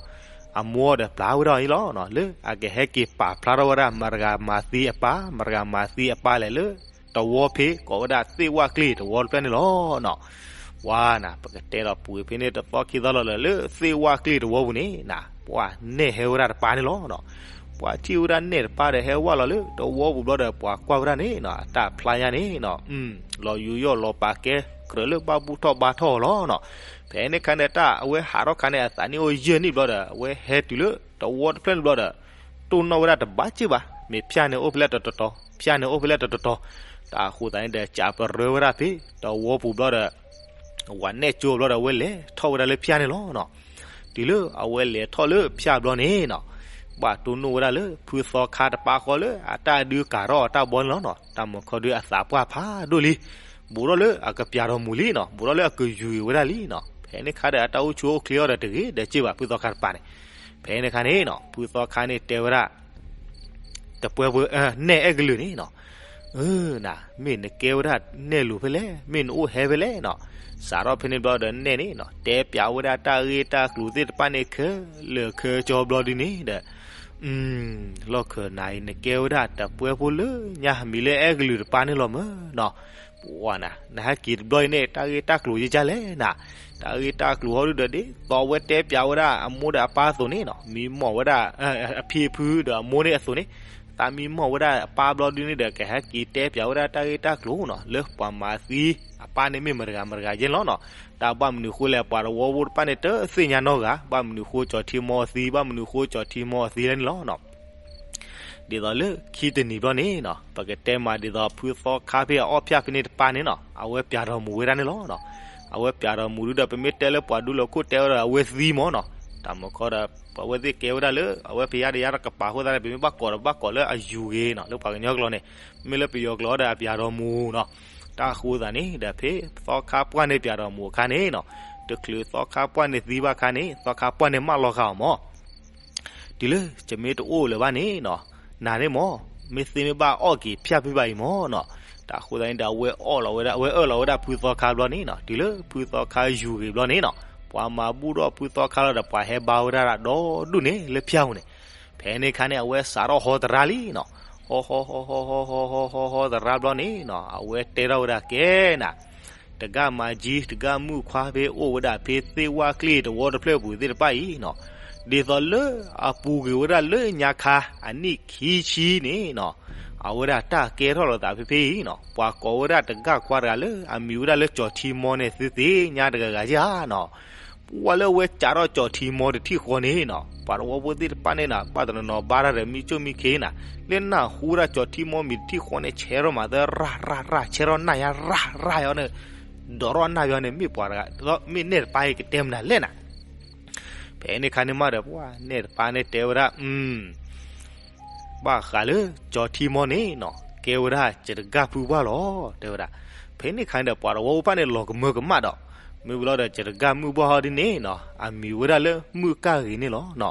အမိၢ်ဒီးပျၢ်ဝဲဒၣ်အီၤလီၤနီၤ, လၢအကဟဲက့ၤပာ်ဖျါထီၣ်ဝဲဒၣ် မတၤတဂၤမၤသံအပၢ်, မတၤတဂၤမၤသံအပၢ်လဲၣ်လၢ တဝီဖဲကိးဝဲဒၣ်သ့ၣ်ဝၣ်ကျ့ၢ်တဝီတဖျၢၣ်န့ၣ်လီၤ. ပှၤနၤ ပကတဲဒီးပူၤဖဲန့ၣ်တသီခံသီလီၤလၢ လၢသ့ၣ်ဝၣ်ကျ့ၢ်တဝီပူၤန့ၣ်နၤ ပှၤနဲၣ်ဟဲဝဲဒၣ်တပၤန့ၣ်လီၤ. ပှၤထံၣ်ဝဲဒၣ်နဲၣ်တပၤဒီးဟဲဝၣ်လီၤလၢတဝီပူၤဘျီဒီး ပှၤကွၢ်ဝဲဒၣ်န့ၣ်နီၤ အတၢ်ဖျါညါန့ၣ်နီၤ လီၤယူးယီၣ်လီၤပာ်ကဲ ကြၢးလၢဘၣ်ဘူၣ်ထီၣ်ဘါထီၣ်အီၤလီၤနီၤ. ဖဲန့ၣ်ခါန့ၣ် တၢ်အဝဲဟးထီၣ်ခါန့ၣ် အသးနံၣ်အိၣ်ယဲၢ်နံၣ်ဘျီဒီး အဝဲဟဲတုၤလၢတဝီတဖျၢၣ်န့ၣ်ဘျီဒီး တိၢ်နီၣ်ဝဲဒၣ်တဘၣ်စ့ၢ်ဘၣ်, မ့ၢ်ဖၠၣ်န့ၣ်အိၣ်ဖဲလဲၣ်တတီၤတီၤ, ဖၠၣ်န့ၣ်အိၣ်ဖဲလဲၣ်တတီၤတီၤ, တၢ်အဃိသတးန့ၣ်ဒီး ကးပရၢဝဲဒၣ်ဖဲတဝီပူၤဘျီဒီး ဝၤနဲၣ်ကၠိဘျီဒီး အဝဲလဲၤထီၣ်ဝဲဒၣ်လၢဖၠၣ်န့ၣ်လီၤနီၤ. တုၤလၢအဝဲလဲၤထီၣ်လၢဖၠၣ်ဘျီန့ၣ်နီၤ ဘၣ်တိၢ်နီၣ်ဝဲဒၣ်လၢ ဖုသီခါတပၤဃီလၢအတၢ်ဒုးကၤထီၣ်အတၢ်ဘီန့ၣ်လီၤနီၤ. တၢ်မုၢ်ခီဒုးအသးပှၢ်ဖးဒိၣ်လံ, ဘူးထီၣ်လၢအကပျးထီၣ်မူၤလံနီၤ, ဘူးထီၣ်လၢအကယူၤဝဲဒၣ်လံနီၤ. ဖဲန့ၣ်ခါဒီး အတၢ်အိၣ်ဆူၣ်အိၣ်ချ့အီၤဒီးတဂ့ၤဒီးစ့ၢ်ဘၣ် ဖုသီခါတပၤန့ၣ်. ဖဲန့ၣ်ခါန့ၣ်နီၤ ဖုသီခါန့ၣ်တဲဝဲဒၣ် တပှဲၤပှဲၤ နဲၣ်အဲကလုာ်န့ၣ်နီၤ, နၤ မ့ၢ်နကဲဝဲဒၣ်နဲၣ်လိၤဖဲလဲၣ်, မ့ၢ်နအိၣ်ဟဲဖဲလဲၣ်နီၤ. စးထီၣ်ဖဲန့ၣ်ဘျီဒီးနဲၣ်န့ၣ်နီၤ တဲပျးဝဲဒၣ်တၢ်ဂ့ၢ်တၢ်ကျိၤသ့ၣ်တဖၣ်န့ၣ်ခဲလၢာ်ခဲဆ့ဘျီဒုန့ၣ်ဒီး လီၢ်ခၢၣ်နၤအံၤ နကဲဝဲဒၣ်တပှဲၤဖိလၢညါ မံၤလၢအဲကလုာ်တပၤန့ၣ်လီၤမ့ၢ်နီၤ. ပှၤနၤ နဟဲက့ၤတဘျီအံၤန့ၣ် တၢ်ဂ့ၢ်တၢ်ကျိၤယကလဲၣ်နၤ, တၢ်ဂ့ၢ်တၢ်ကျိၤဟီဒုဒီး ဒ်သိးအဝဲတဲပျးဝဲဒၣ်အမိၢ်ဒီးအပၢ်အသိးန့ၣ်နီၤ, မံမီၢ်ဝဲဒၣ် အဖံအဖုဒီးအမိၢ်န့ၣ်အသိးန့ၣ်, သးမံမီၢ်ဝဲဒၣ်အပၢ်ဘျီဒုန့ၣ်ဒီး ကဟဲက့ၤတဲပျးဝဲဒၣ်တၢ်ဂ့ၢ်တၢ်ကျိၤနီၤ လၢပှၤမၤသံအပၢ်န့ၣ်မ့ၢ်မတၤတဂၤမတၤတဂၤယဲၢ်န့ၣ်လီၤနီၤ. တၢ်ဘၣ်မနုၤဃိလဲၣ် ပှၤတဝီဖိတဖၣ်န့ၣ် တသ့ၣ်ညါနီတဂၤ ဘၣ်မနုၤဃိကၠီၤထံမီၤသံ ဘၣ်မနုၤဃိကၠီၤထံမီၤသံလဲၣ်န့ၣ်လီၤနီၤ. ဒ်သိးလၢခံတနံၤဘျီန့ၣ်နီၤ ပကတဲမးဒ်သိးဖုသီခါဖဲအအီၣ်ဖၠၣ်ဖဲန့ၣ်တပၤန့ၣ်နီၤ အဝဲပျးထီၣ်မူၤဝဲဒၣ်န့ၣ်လီၤနီၤ. အဝဲပျးထီၣ်မူၤဒုဒီး ပမ့ၢ်တဲလၢပှၤဒူလီၤခိၣ်တဲဝဲဒီး အဝဲသံမ့ၢ်နီၤ. တၢ်မုၢ်ခီဒီး ပဝဲသ့ၣ်ကဲဝဲဒၣ်လၢ အဝဲဖဲယါဒီးယါတကပၤအဃိသတးန့ၣ် ပမ့ၢ်ဘၣ်ကိးဒီးဘၣ်ကိးလၢအယူၤဂ့ၤနီၤ လၢပှၤကညီကျိာ်န့ၣ်, မ့ၢ်လၢပယီၤကျိာ်ဒီးအပျးထီၣ်မူၤနီၤ. တၢ်အဃိသတးန့ၣ်ဒီး ဖဲသီခါပှၢ်န့ၣ်ပျးထီၣ်မူၤအခါန့ၣ်နီၤ, တချုးသီခါပှၢ်န့ၣ်သံဘၣ်အခါန့ၣ် သီခါပှၢ်န့ၣ်မၢလီၤဃာ်အီၤမ့ၢ် တုၤလၢယမ့ၢ်တအိၣ်လၢၤဘၣ်န့ၣ်နီၤ, နၤန့ၣ်မ့ၢ် မ့ၢ်သ့မ့ၢ်ဘၣ်အီၣ်က့ၤဖၠၣ်ဖဲဘၣ်အံၤမ့ၢ်နီၤ. တၢ်အဃိသတးန့ၣ်ဒီး အဝဲအီၣ်လီၤဝဲဒၣ် အဝဲအၢၣ်လီၤဝဲဒၣ်ဖုသီခါဘျီန့ၣ်နီၤ, တုၤလၢဖုသီခါယူၤဂ့ၤဘျီန့ၣ်နီၤ, ပှၤမၤဘူၣ်ထီၣ်ဖုသီခါလီၤဒီး ပှၤဟဲဘါဝဲဒၣ်ဒီဒူၣ်န့ၣ်လၢဖၠၣ်ပူၤန့ၣ်. ဖဲန့ၣ်အခါန့ၣ် အဝဲစးထီၣ်ဟီတရါလံနီၤ. ဟီ ဟီ ဟီ ဟီ ဟီ ဟီ ဟီ ဟီ ဟီတရါဘျီန့ၣ်နီၤ, အဝဲတဲထီၣ်ဝဲဒၣ်ကဲနၤ, တဂၤမၤကၠံ တဂၤမုၣ်ခွါဖဲအိၣ်ဝဲဒၣ်ဖဲသ့ၣ်ဝၣ်ကျ့ၣ်တဝီတဖျၢၣ်ပူၤသ့ၣ်တဖၣ်အံၤနီၤ, ဒ်သိးလၢအပူၤကွံာ်ဝဲဒၣ်လၢညါခါ အနံၣ်ခံဆံန့ၣ်နီၤ, အဝဲဒၣ်တၢ်ကဲထီၣ်လိာ်သးဖဲဖဲအံၤနီၤ, ပှၤကိးဝဲဒၣ်တဂၤခွါတဂၤလၢအမံၤဝဲဒၣ်လၢကၠီၤထံမီန့ၣ် သုသ့ၣ်ညါတဂၤဂၤဧါနီၤ. ပှၤလၢအဝဲကးထီၣ်ကၠီၤထံမီတထံၣ်ဃီန့ၣ်နီၤ, ပှၤတဝီဖိသ့ၣ်တဖၣ်န့ၣ်နီၤ ဘၣ်တနီၤနီၤဘါတၢ်ဒီးမံၣ်ကၠိၣ်မံၣ်ခ့နၤ, လၢနၢ်ဟူဝဲဒၣ်ကၠီၤထံမီမံၤတထံၣ်ဃီန့ၣ် ဆဲးထီၣ်မၤသၢရၢ်ရၢ်ရၢ် ဆဲးထီၣ်နၢ်ယါရၢ်ရၢ်ယါန့ၣ်, ဒိးထီၣ်နၢ်ယါန့ၣ် မ့ၢ်ပှၤတဂၤ မ့ၢ်နဲၣ်တပၤအံၤကတဲမနုၤလဲၣ်နၤ. ဖဲန့ၣ်အခါန့ၣ်မးဒီး ပှၤနဲၣ်တပၤန့ၣ်တဲဝဲဒၣ် ဘၣ်ဃးလၢကၠီၤထံမီန့ၣ်နီၤ ကဲဝဲဒၣ်ယတဂၤဖုပှၢ်လီၤ တဲဝဲဒၣ်. ဖဲန့ၣ်အခါန့ၣ်ဒီး ပှၤတဝီဖိတဖၣ်န့ၣ် လီၤကမၢကမၣ်ဒီး, မ့ၢ်ဝံၤလီၤဒီး ယတဂၤမုၣ်ပှၢ်ဟီဒ်န့ၣ်နီၤ အမံၤဝဲဒၣ်လၢမုၣ်ကၢ်ဂ့ၤန့ၣ်လီၤနီၤ.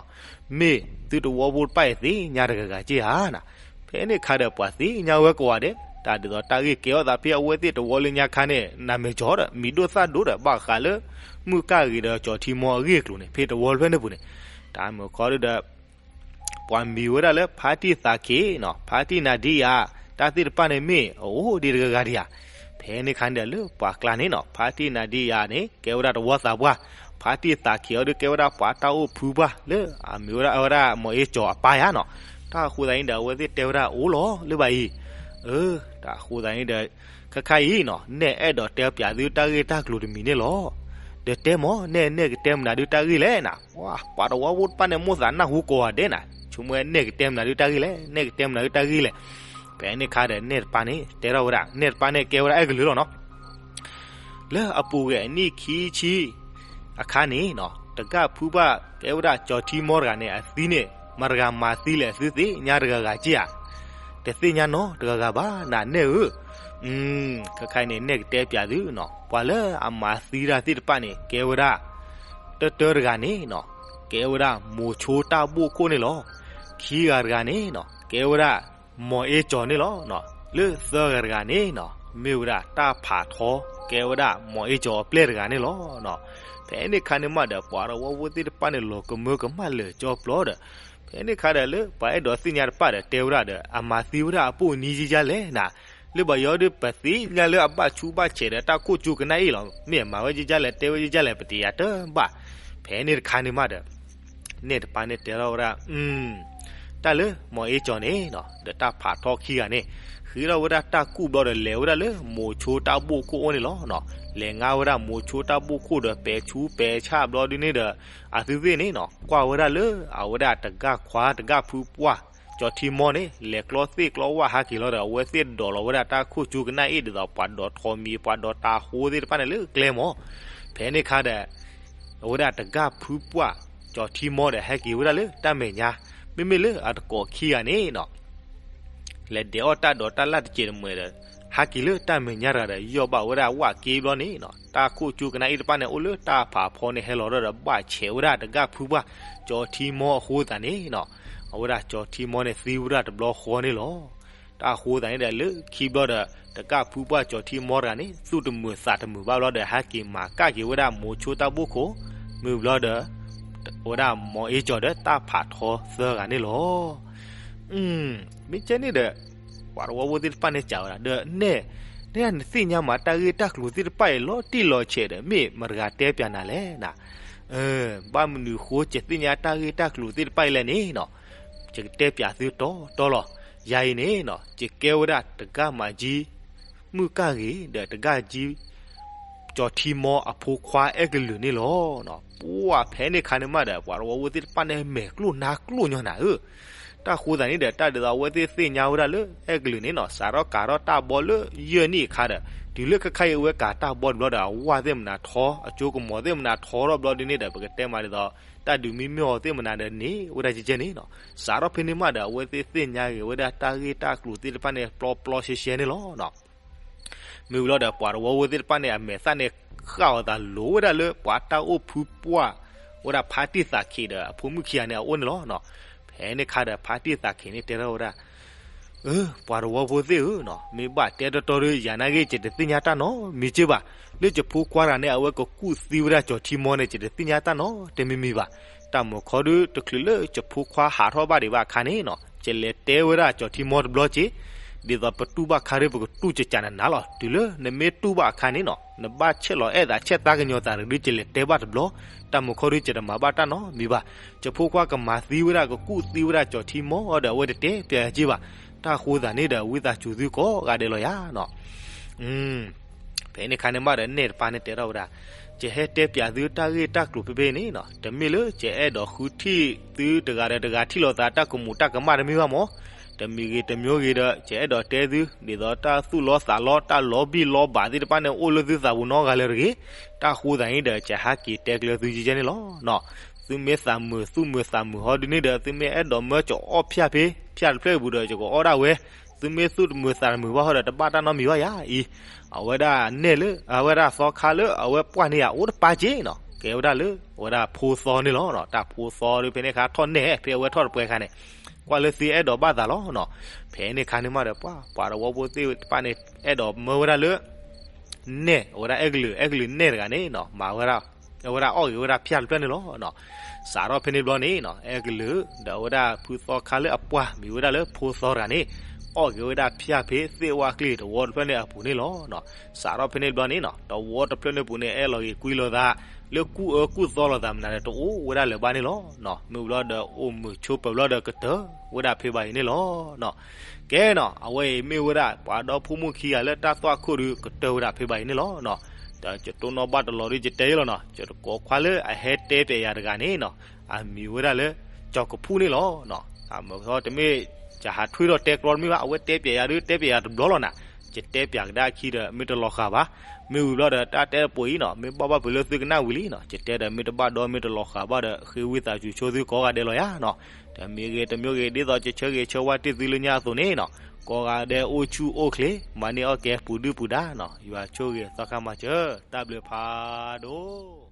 မ့ၢ်သုတဝီဖိတဖၣ်အံၤသ့ၣ်ညါတဂၤဂၤက့ဧါနၤ. ဖဲန့ၣ်အခါဒီး ပှၤသ့ၣ်ညါဝဲကိးဂၤဒဲး, တၢ်ဒ်သိးတၢ်ဂ့ၢ်ကဲထီၣ်သးဖဲအဝဲသ့ၣ်တဝီလၢညါခါန့ၣ် နမဲာ်ကၠီၤဒီး မံၤဒိၣ်သၣ်ဒိၣ်ဒီး ဘၣ်ဃးလၢမုၣ်ကၢ်ဂ့ၤဒီးကၠီၤထံမီအဂ့ၢ်အကျိၤန့ၣ် ဖဲတဝီတဖျၢၣ်န့ၣ်ပူၤန့ၣ်, တၢ်မုာ်ခီဒုဒီး ပှၤမံၤဝဲဒၣ်လၢဖါတံၢ်သးခ့နီၤ, ဖါတံၢ်နၤဒံယၤ, တၢ်သ့ၣ်တဖၣ်န့ၣ်မ့ၢ်အအိၣ်ဒံးတဂၤဂၤဒံးဧါ. ဖဲန့ၣ်အခါန့ၣ်ဒီး လၢပှၤကျါန့ၣ်နီၤ ဖါတံၢ်နၤဒံယၤန့ၣ် ကဲဝဲဒၣ်တဝီသးပှၢ်, ဖါတံၢ်သးခ့အီၤဒုးကဲဝဲဒၣ်ပှၤတၢ်အိၣ်ဖုပှၢ်လၢအမံၤဝဲဒၣ် အဝဲဒၣ်မီၤအ့ကၠီၤအပၢ်ယၤနီၤ. တၢ်အဃိသတးန့ၣ်ဒီး အဝဲသ့ၣ်တဲဝဲဒၣ်အိၣ်လီၤလၢဘၣ်အံၤ, အၢ, တၢ်အဃိသတးန့ၣ်ဒီး ခဲခါအံၤနီၤ နဲၣ်အဲၣ်ဒိးတဲပၠးသုတၢ်ဂ့ၢ်တၢ်ကျိၤတမံၤန့ၣ်လီၤ. ဒီးတဲမး နဲၣ်နဲၣ်ကတဲမနုၤဒုးတၢ်ဂ့ၢ်လဲၣ်နၤ. ပှၤတဝီဖိတဖၣ်န့ၣ် မိၣ်သးနၢ်ဟူကိးဂၤဒဲးနၤ, ဆိကမိၣ်ဝဲနဲၣ်ကတဲမနုၤဒုးတၢ်ဂ့ၢ်လဲၣ်, နဲၣ်ကတဲမနုၤဒုးတၢ်ဂ့ၢ်လဲၣ်. ဖဲန့ၣ်အခါဒီး နဲၣ်တပၤန့ၣ် တဲထီၣ်ဝဲဒၣ်, နဲၣ်တပၤန့ၣ် ကဲဝဲဒၣ်အဲၣ်ကလုာ်လီၤနီၤ. လၢအပူၤကွံာ်အနံၣ်ခံဆံအခါန့ၣ်နီၤ တဂၤဖုပှၢ်ကဲဝဲဒၣ်ကၠီၤထံမီတဂၤန့ၣ် အသံန့ၣ် မတၤတဂၤမၤသံလဲၣ် သုသ့ၣ်ညါတဂၤဂၤက့ဧါ. တသ့ၣ်ညါနီတဂၤဂၤဘၣ် နၤနဲၣ်ဧၢ. ခဲခါအံၤန့ၣ် နဲၣ်ကတဲပၠးသုနီၤ, ပှၤလၢအမၤသံတၢ်သ့ၣ်တဖၣ်န့ၣ် ကဲဝဲဒၣ် တၢတၢတဂၤန့ၣ်နီၤ ကဲဝဲဒၣ်မိၤဆိတၢ်ဘိၣ်ခိၣ်န့ၣ်လီၤ. ခံဂၤတဂၤန့ၣ်နီၤ ကဲဝဲဒၣ်မီၤအ့ကၠီၤန့ၣ်လီၤ. လၢသၢဂၤတဂၤန့ၣ်နီၤ မ့ၢ်ဝဲဒၣ်တၢ်ဖးထီ ကဲဝဲဒၣ်မီၤအ့ကၠီၤအပျဲၢ်တဂၤန့ၣ်လီၤ. ဖဲန့ၣ်အခါန့ၣ်မးဒီး ပှၤတဝီဖိသ့ၣ်တဖၣ်န့ၣ် လီၤကမၢကမၣ်လၢာ်ကၠီပျီဒီး ဖဲန့ၣ်အခါဒီး လၢပှၤအဲၣ်ဒိးသ့ၣ်ညါတဖၣ်ဒီး တဲဝဲဒၣ်ဒီး အမၤသံဝဲဒၣ်အပိၢ်နံၤယဲယဲလဲၣ်နၤ. လၢဘၣ်ယီဒုး ပသ့ၣ်ညါလၢအဘၣ်ဆူးဘၣ်ဆဲးဒီးတၢ်ခိၣ်ကၠူကနၣ်အ့ၣ်လီၤ. မ့ၢ်အမၤဝဲယဲယဲလဲၣ် တဲဝဲယဲယဲလဲၣ် ပတယၤတဘၣ်. ဖဲန့ၣ်တခါန့ၣ်မးဒီး နဲၣ်တပၤန့ၣ်တဲထီၣ်ဝဲဒၣ် တၢ်လၢမီၤအ့ကၠီၤန့ၣ်နီၤ ဒီးတၢ်ဖးထီခံဂၤန့ၣ် ဃ့ထီၣ်ဝဲဒၣ်တၢ်ကူၣ်ဘျီဒီး လဲၤဝဲဒၣ်လၢမိၤဆိတၢ်ဘိၣ်ခိၣ်အိၣ်န့ၣ်လီၤ. လဲၤငါဝဲဒၣ်မိၤဆိတၢ်ဘိၣ်ခိၣ်ဒီး ပဲာ်ဆူးပဲာ်ဆၣ်ဘျီဒုန့ၣ်ဒီး အသုသ့ၣ်န့ၣ်နီၤ ကွၢ်ဝဲဒၣ်လၢအဝဲဒၣ်တဂၤခွါတဂၤဖုပှၢ် ကၠီၤထံမီန့ၣ် လဲၤကျီသ့ၣ်ကျီဝၣ်ဟဲက့ၤလီၤဒီး အဝဲသ့ၣ်ဒိးလီၤဝဲဒၣ်တၢ်ခိၣ်ကၠူကနၣ်အ့ၣ် ဒ်သိးပှၤဒိးထီမံၤ ပှၤဒိးတၤဟိသ့ၣ်တဖၣ်န့ၣ်လၢကျဲမီၤ. ဖဲန့ၣ်အခါဒီး အဝဲဒၣ်တဂၤဖုပှၢ် ကၠီၤထံမီဒီး ဟဲက့ၤဝဲဒၣ်လၢတၢ်မဲာ်ညါ မ့မ့ၢ်လၢအတကိးခံဂၤန့ၣ်နီၤ လဲၤဒဲးအီၣ်တၢ်ဒိးတၢ်လၢ်တစဲးတမှဲၤဒီး ဟဲက့ၤလၢတၢ်မဲာ်ညါတဂၤဒီး ယီၢ်ဘၣ်ဝဲဒၣ်ဝၣ်က့ဘျီန့ၣ်နီၤ တၢ်ခိၣ်ကၠူကနၣ်အ့ၣ်တဖၣ်န့ၣ် အိၣ်လၢတၢ်ဖးဖီန့ၣ် ဟဲလီၤဒီး ဘၣ်ဆဲးဝဲဒၣ်တဂၤဖုပှၢ် ကၠီၤထံမီအဃိသတးန့ၣ်နီၤ အဝဲဒၣ်ကၠီၤထံမီန့ၣ် သံဝဲဒၣ်တဘျီဃီန့ၣ်လီၤ. တၢ်အဃိသတးန့ၣ်ဒီး လၢခံဘျီဒီး တဂၤဖုပှၢ်ကၠီၤထံမီတဂၤန့ၣ် သူၣ်တမုာ်သးတမုာ်ဘၣ်ဘျီဒီး ဟဲက့ၤမၤကၣ်က့ၤဝဲဒၣ်မိၤဆိတၢ်ဘိၣ်ခိၣ် မ့ၢ်ဘျီဒီး ဝဲဒၣ်မီၤအ့ကၠီၤဒီးတၢ်ဖးထီသၢဂၤန့ၣ်လီၤ. မ့ၢ်ကဲန့ၣ်ဒီး ပှၤတဝီဖိသ့ၣ်တဖၣ်န့ၣ်စံးဝဲဒၣ်ဒီး နဲၣ် နဲၣ်နသ့ၣ်ညါမးတၢ်ဂ့ၢ်တၢ်ကျိၤသ့ၣ်တဖၣ်အံၤ လီၤတံၢ်လီၤဆဲးဒီး မ့ၢ်မတၤတဂၤတဲပၠးနၤလဲၣ်နၤ. ဘၣ်မနုၤဃိ ယသ့ၣ်ညါတၢ်ဂ့ၢ်တၢ်ကျိၤသ့ၣ်တဖၣ်အံၤလဲၣ်န့ၣ်နီၤ ယကတဲပၠးသုတီတီလီၤ. ယၤအံၤန့ၣ်နီၤ ယကဲဝဲဒၣ်တဂၤမၤကၠံ မုၣ်ကၢ်ဂ့ၤ ဒီးတဂၤကၠံ ကၠီၤထံမီအဖိခွါအဲၣ်ကလုာ်န့ၣ်လီၤ. ပှၤဖဲန့ၣ်အခါန့ၣ်မးဒီး ပှၤတဝီဖိသ့ၣ်တဖၣ်န့ၣ် မဲာ်ကျိၣ်နါကျိၣ်ညီနၤဧၢ. တၢ်ဃိသတးန့ၣ်ဒီး တၢ်ဒ်သိးအဝဲသ့ၣ်သ့ၣ်ညါဝဲဒၣ်လၢ အဲၣ်ကလုာ်န့ၣ်နီၤ စးထီၣ်ကၤထီၣ်တၢ်ဘီလၢယဲၢ်နံၣ်အခါဒီး တုၤလၢခဲခါအံၤအဝဲကၤတၢ်ဘီတဘျီဒီး အဝၣ်သ့ၣ်မနၤထီ အကၠိကမီၤသ့ၣ်မနၤထီထီၣ်ဘျီဒ်န့ၣ်ဒီး ပကတဲမးဒ်သိး တၢ်ဒုးမံမ့ၢ်အီၤသ့ၣ်မနၤဒီးန့ၣ် ဝဲဒၣ်ကဲကဲန့ၣ်နီၤ. စးထီၣ်ဖဲန့ၣ်မးဒီး အဝဲသ့ၣ်သ့ၣ်ညါဂ့ၤဝဲဒၣ်တၢ်ဂ့ၢ်တၢ်ကျိၤသ့ၣ်တဖၣ်န့ၣ် ပျီပျီရှဲရှဲန့ၣ်လီၤ. မ့ၢ်ဝံၤလီၤဒီး ပှၤတဝီဖိသ့ၣ်တဖၣ်န့ၣ် အမဲာ်သၣ်န့ၣ် ဃၣ်အီၤသးလိၤဝဲဒၣ်လၢ ပှၤတၢ်အိၣ်ဖုပှၢ်ဝဲဒၣ်ဖါတံၢ်သးခ့ဒီး အဖိမုၣ်ခံဂၤန့ၣ် အအိၣ်န့ၣ်လီၤ. ဖဲန့ၣ်အခါဒီး ဖါတံၢ်သးခ့န့ၣ်တဲထီၣ်ဝဲဒၣ် အၢ ပှၤတဝီဖိသ့ၣ်ဧၢနီၤ, မ့ၢ်ဘၣ်တဲတီတီဒီး ယၤနာ်က့ ယတသ့ၣ်ညါတၢ်နီတမံၤက့ဘၣ်. လၢယဖိခွါတဂၤန့ၣ် အဝဲကကူၣ်သံဝဲဒၣ်ကၠီၤထံမီန့ၣ် ယတသ့ၣ်ညါတၢ်နီတမံၤမံၤဘၣ်. တၢ်မုာ်ခီဒု တချုးလၢယဖိခွါဟးထီၣ်ဘၣ်ဒံးဘၣ်အခါန့ၣ်နီၤ, ယလဲၤတဲဝဲဒၣ်ကၠီၤထံမီတဘျီက့, ဒ်သိးပတူၢ်ဘၣ်ခါဒု ပကတူၢ်ကကးနးနးလီၤ. တုၤလၢနမ့ၢ်တူၢ်ဘၣ်အခါန့ၣ်နီၤ, နဘၣ်ဆဲးလီၤအဲၣ်သးဆဲးသးကညီၤသးတဂ့ၤဒု ယလဲၤတဲဘၣ်တဘျီ, တၢ်မုာ်ခီဒု ယတမၤဘၣ်တၢ်နီတမံၤဘၣ်. ယဖိခွါကမၤသံဝဲဒၣ် ကကူၣ်သံဝဲဒၣ်ကၠီၤထံမီဒီး အဝဲတတဲပျးယၤက့ဘၣ်. တၢ်ဃိသးန့ၣ်ဒီး ဝံသးစူၤသုကိးဂၤဒဲးလီၤယၤနီၤ. ဖဲန့ၣ်အခါန့ၣ်မးဒီး နဲၣ်တပၤန့ၣ်တဲထီၣ်ဝဲဒၣ်, ယဟဲတဲပျးသုတၢ်ဂ့ၢ်တၢ်ကျိၤဖဲဖဲန့ၣ်နီၤ, တမ့ၢ်လၢယအဲၣ်ဒိးဃုထံၣ်သုတဂၤဒီးတဂၤထံၣ်လိာ်သးတၢ်ကမူးတၢ်ကမၣ်တမ့ၢ်ဘၣ်မး. တမံၤဂ့ၤတမံၤဂ့ၤဒီး ယအဲၣ်ဒိးတဲသု ဒ်သိးတၢ်သူၣ်လီသးလီတၢ်လီၤဘံၣ်လီၤဘၣ်သ့ၣ်တဖၣ်န့ၣ် အိၣ်လၢသုသးပူၤနီတဂၤလၢၤတဂ့ၤ. တၢ်ဃိသးန့ၣ်ဒီး ယဟဲက့ၤတဲကျၢၤသုယဲန့ၣ်လီၤ. သုမ့ၢ်သးမုာ်သူၣ်မုာ်သးမုာ်ဟီဒုန့ၣ်ဒီး သုမ့ၢ်အဲၣ်ဒိးမၢကၠီၤအီၣ်ဖၠၣ်ဖဲ ဖၠၣ်တဖျၢၣ်အပူၤဒီး ယကအီၣ်ဒၣ်ဝဲ. သုမ့ၢ်သူၣ်တမုာ်သးတမုာ်ဘၣ်ဟီဒီး တဘၣ်တၢ်နီတမံၤဘၣ်ယၤအံၤ. အဝဲဒၣ်နဲၣ်လၢ အဝဲဒၣ်သီခါလၢအဝဲပှၢ်န့ၢ်ယၤအိၣ်တပၤက့နီၤ, ကဲဝဲဒၣ်လၢ အဝဲဒၣ်ဖိသီန့ၣ်လီၤ. တၢ်ဖိသီဒီး ဖဲန့ၣ်အခါထီၣ်နဲၣ် ဖဲအဝဲထီၣ်တပှဲၤအခါန့ၣ် ကွၢ်လၢသုအဲၣ်ဒိးဘၣ်သးလီၤနီၤ. ဖဲန့ၣ်အခါန့ၣ်မးဒီး ပှၤ ပှၤတဝီဖိသ့ၣ်တဖၣ်န့ၣ် အဲၣ်ဒိးမၢဝဲဒၣ်လၢ နဲၣ် အဝဲဒၣ်အဲကလုာ် အဲကလုာ်နဲၣ်တဂၤန့ၣ်နီၤ, မၤဝဲဒၣ် အဝဲဒၣ်အီၣ်ဂ့ၤဝဲဒၣ်ဖၠၣ်တဖျၢၣ်န့ၣ်လီၤ. စးထီၣ်ဖဲန့ၣ်ဘျီန့ၣ်နီၤ, အဲကလုာ် ဒီးအဝဲဒၣ်ဖုသီခါလၢအပှၢ် မံၤဝဲဒၣ်လၢဖိသီတဂၤန့ၣ် အီၣ်ဂ့ၤဝဲဒၣ်ဖၠၣ်ဖဲသ့ၣ်ဝါကျ့ၢ်တဝီတဖျၢၣ်န့ၣ်အပူၤန့ၣ်လီၤ. စးထီၣ်ဖဲန့ၣ်ဘျီန့ၣ်နီၤ, တဝီတဖျၢၣ်န့ၣ်ပူၤန့ၣ် အဲၣ်လီၤဂ့ၤကွံလီၤသး လၢကူၣ်အၢကူၣ်သီလိာ်သးမနုၤဒီး တအိၣ်ဝဲဒၣ်လၢၤဘၣ်န့ၣ်လီၤ. မ့ၢ်ဘျီဒီး အိၣ်မုာ်ဆိးပၢၤဘျီဒီး ကတၢၢ်ဝဲဒၣ်ဖဲဘၣ်အံၤန့ၣ်လီၤ. ကဲနီၤ, အဝဲအံၤမ့ၢ်ဝဲဒၣ် ပှၤဒီဖိမုၣ်ခံဂၤလၢတၢ်သွၣ်ခိၣ်ဒုး ကတၢၢ်ဝဲဒၣ်ဖဲဘၣ်အံၤန့ၣ်လီၤ. ဒီးယတိၢ်နီၣ်ဘၣ်တလီၤဒုး ယတဲအံၤလီၤနီၤ, ယတကိးခွါလၢအဟဲတဲပျးယၤတဂၤန့ၣ်နီၤ, အမံၤဝဲဒၣ်လၢ ကၠီၤကဖူၣ်န့ၣ်လီၤ. အမ့ၢ်ဟီတမ့ၢ် ယဟးထွံထီၣ်တဲကျီတမ့ၢ်ဘၣ်, အဝဲတဲပျးယၤဒုး တဲပျးယၤတဘျီလီၤနၤ, ယတဲပျးကဒါခံဒီး မ့ၢ်တလီၤဃာ်ဘၣ်. မ့ၢ်ဝံၤဘျီဒီး တၢ်တဲတပိၤအံၤနီၤ, မ့ၢ်ဘၣ်ဘၣ်ဖုးလၢသုကနၣ်ဝံၤလံနီၤ, ယတဲဒီးမ့ၢ်တဘၣ်ဒီး မ့ၢ်တလီၤဃာ်ဘၣ်ဒီး ဃ့ဝံသးစူၤဆိသုကိးဂၤဒဲးလီၤယၤနီၤ. တမံၤဂ့ၤတမံၤဂ့ၤ ဒ်သိးယဆၢဂ့ၤဆၢဝါတ့ၢ်သုလၢညါအသိးန့ၣ်နီၤ, ကိးဂၤဒဲးအိၣ်ဆူၣ်အိၣ်ချ့ မၤန့ၢ်အီၣ်ကဲပူၤဒုၣ်ပူၤဒါနီၤ, ယွၤဆိၣ်ဂ့ၤသီခါမၤစၢၤ, တၢ်ဘျုးဖးဒိၣ်.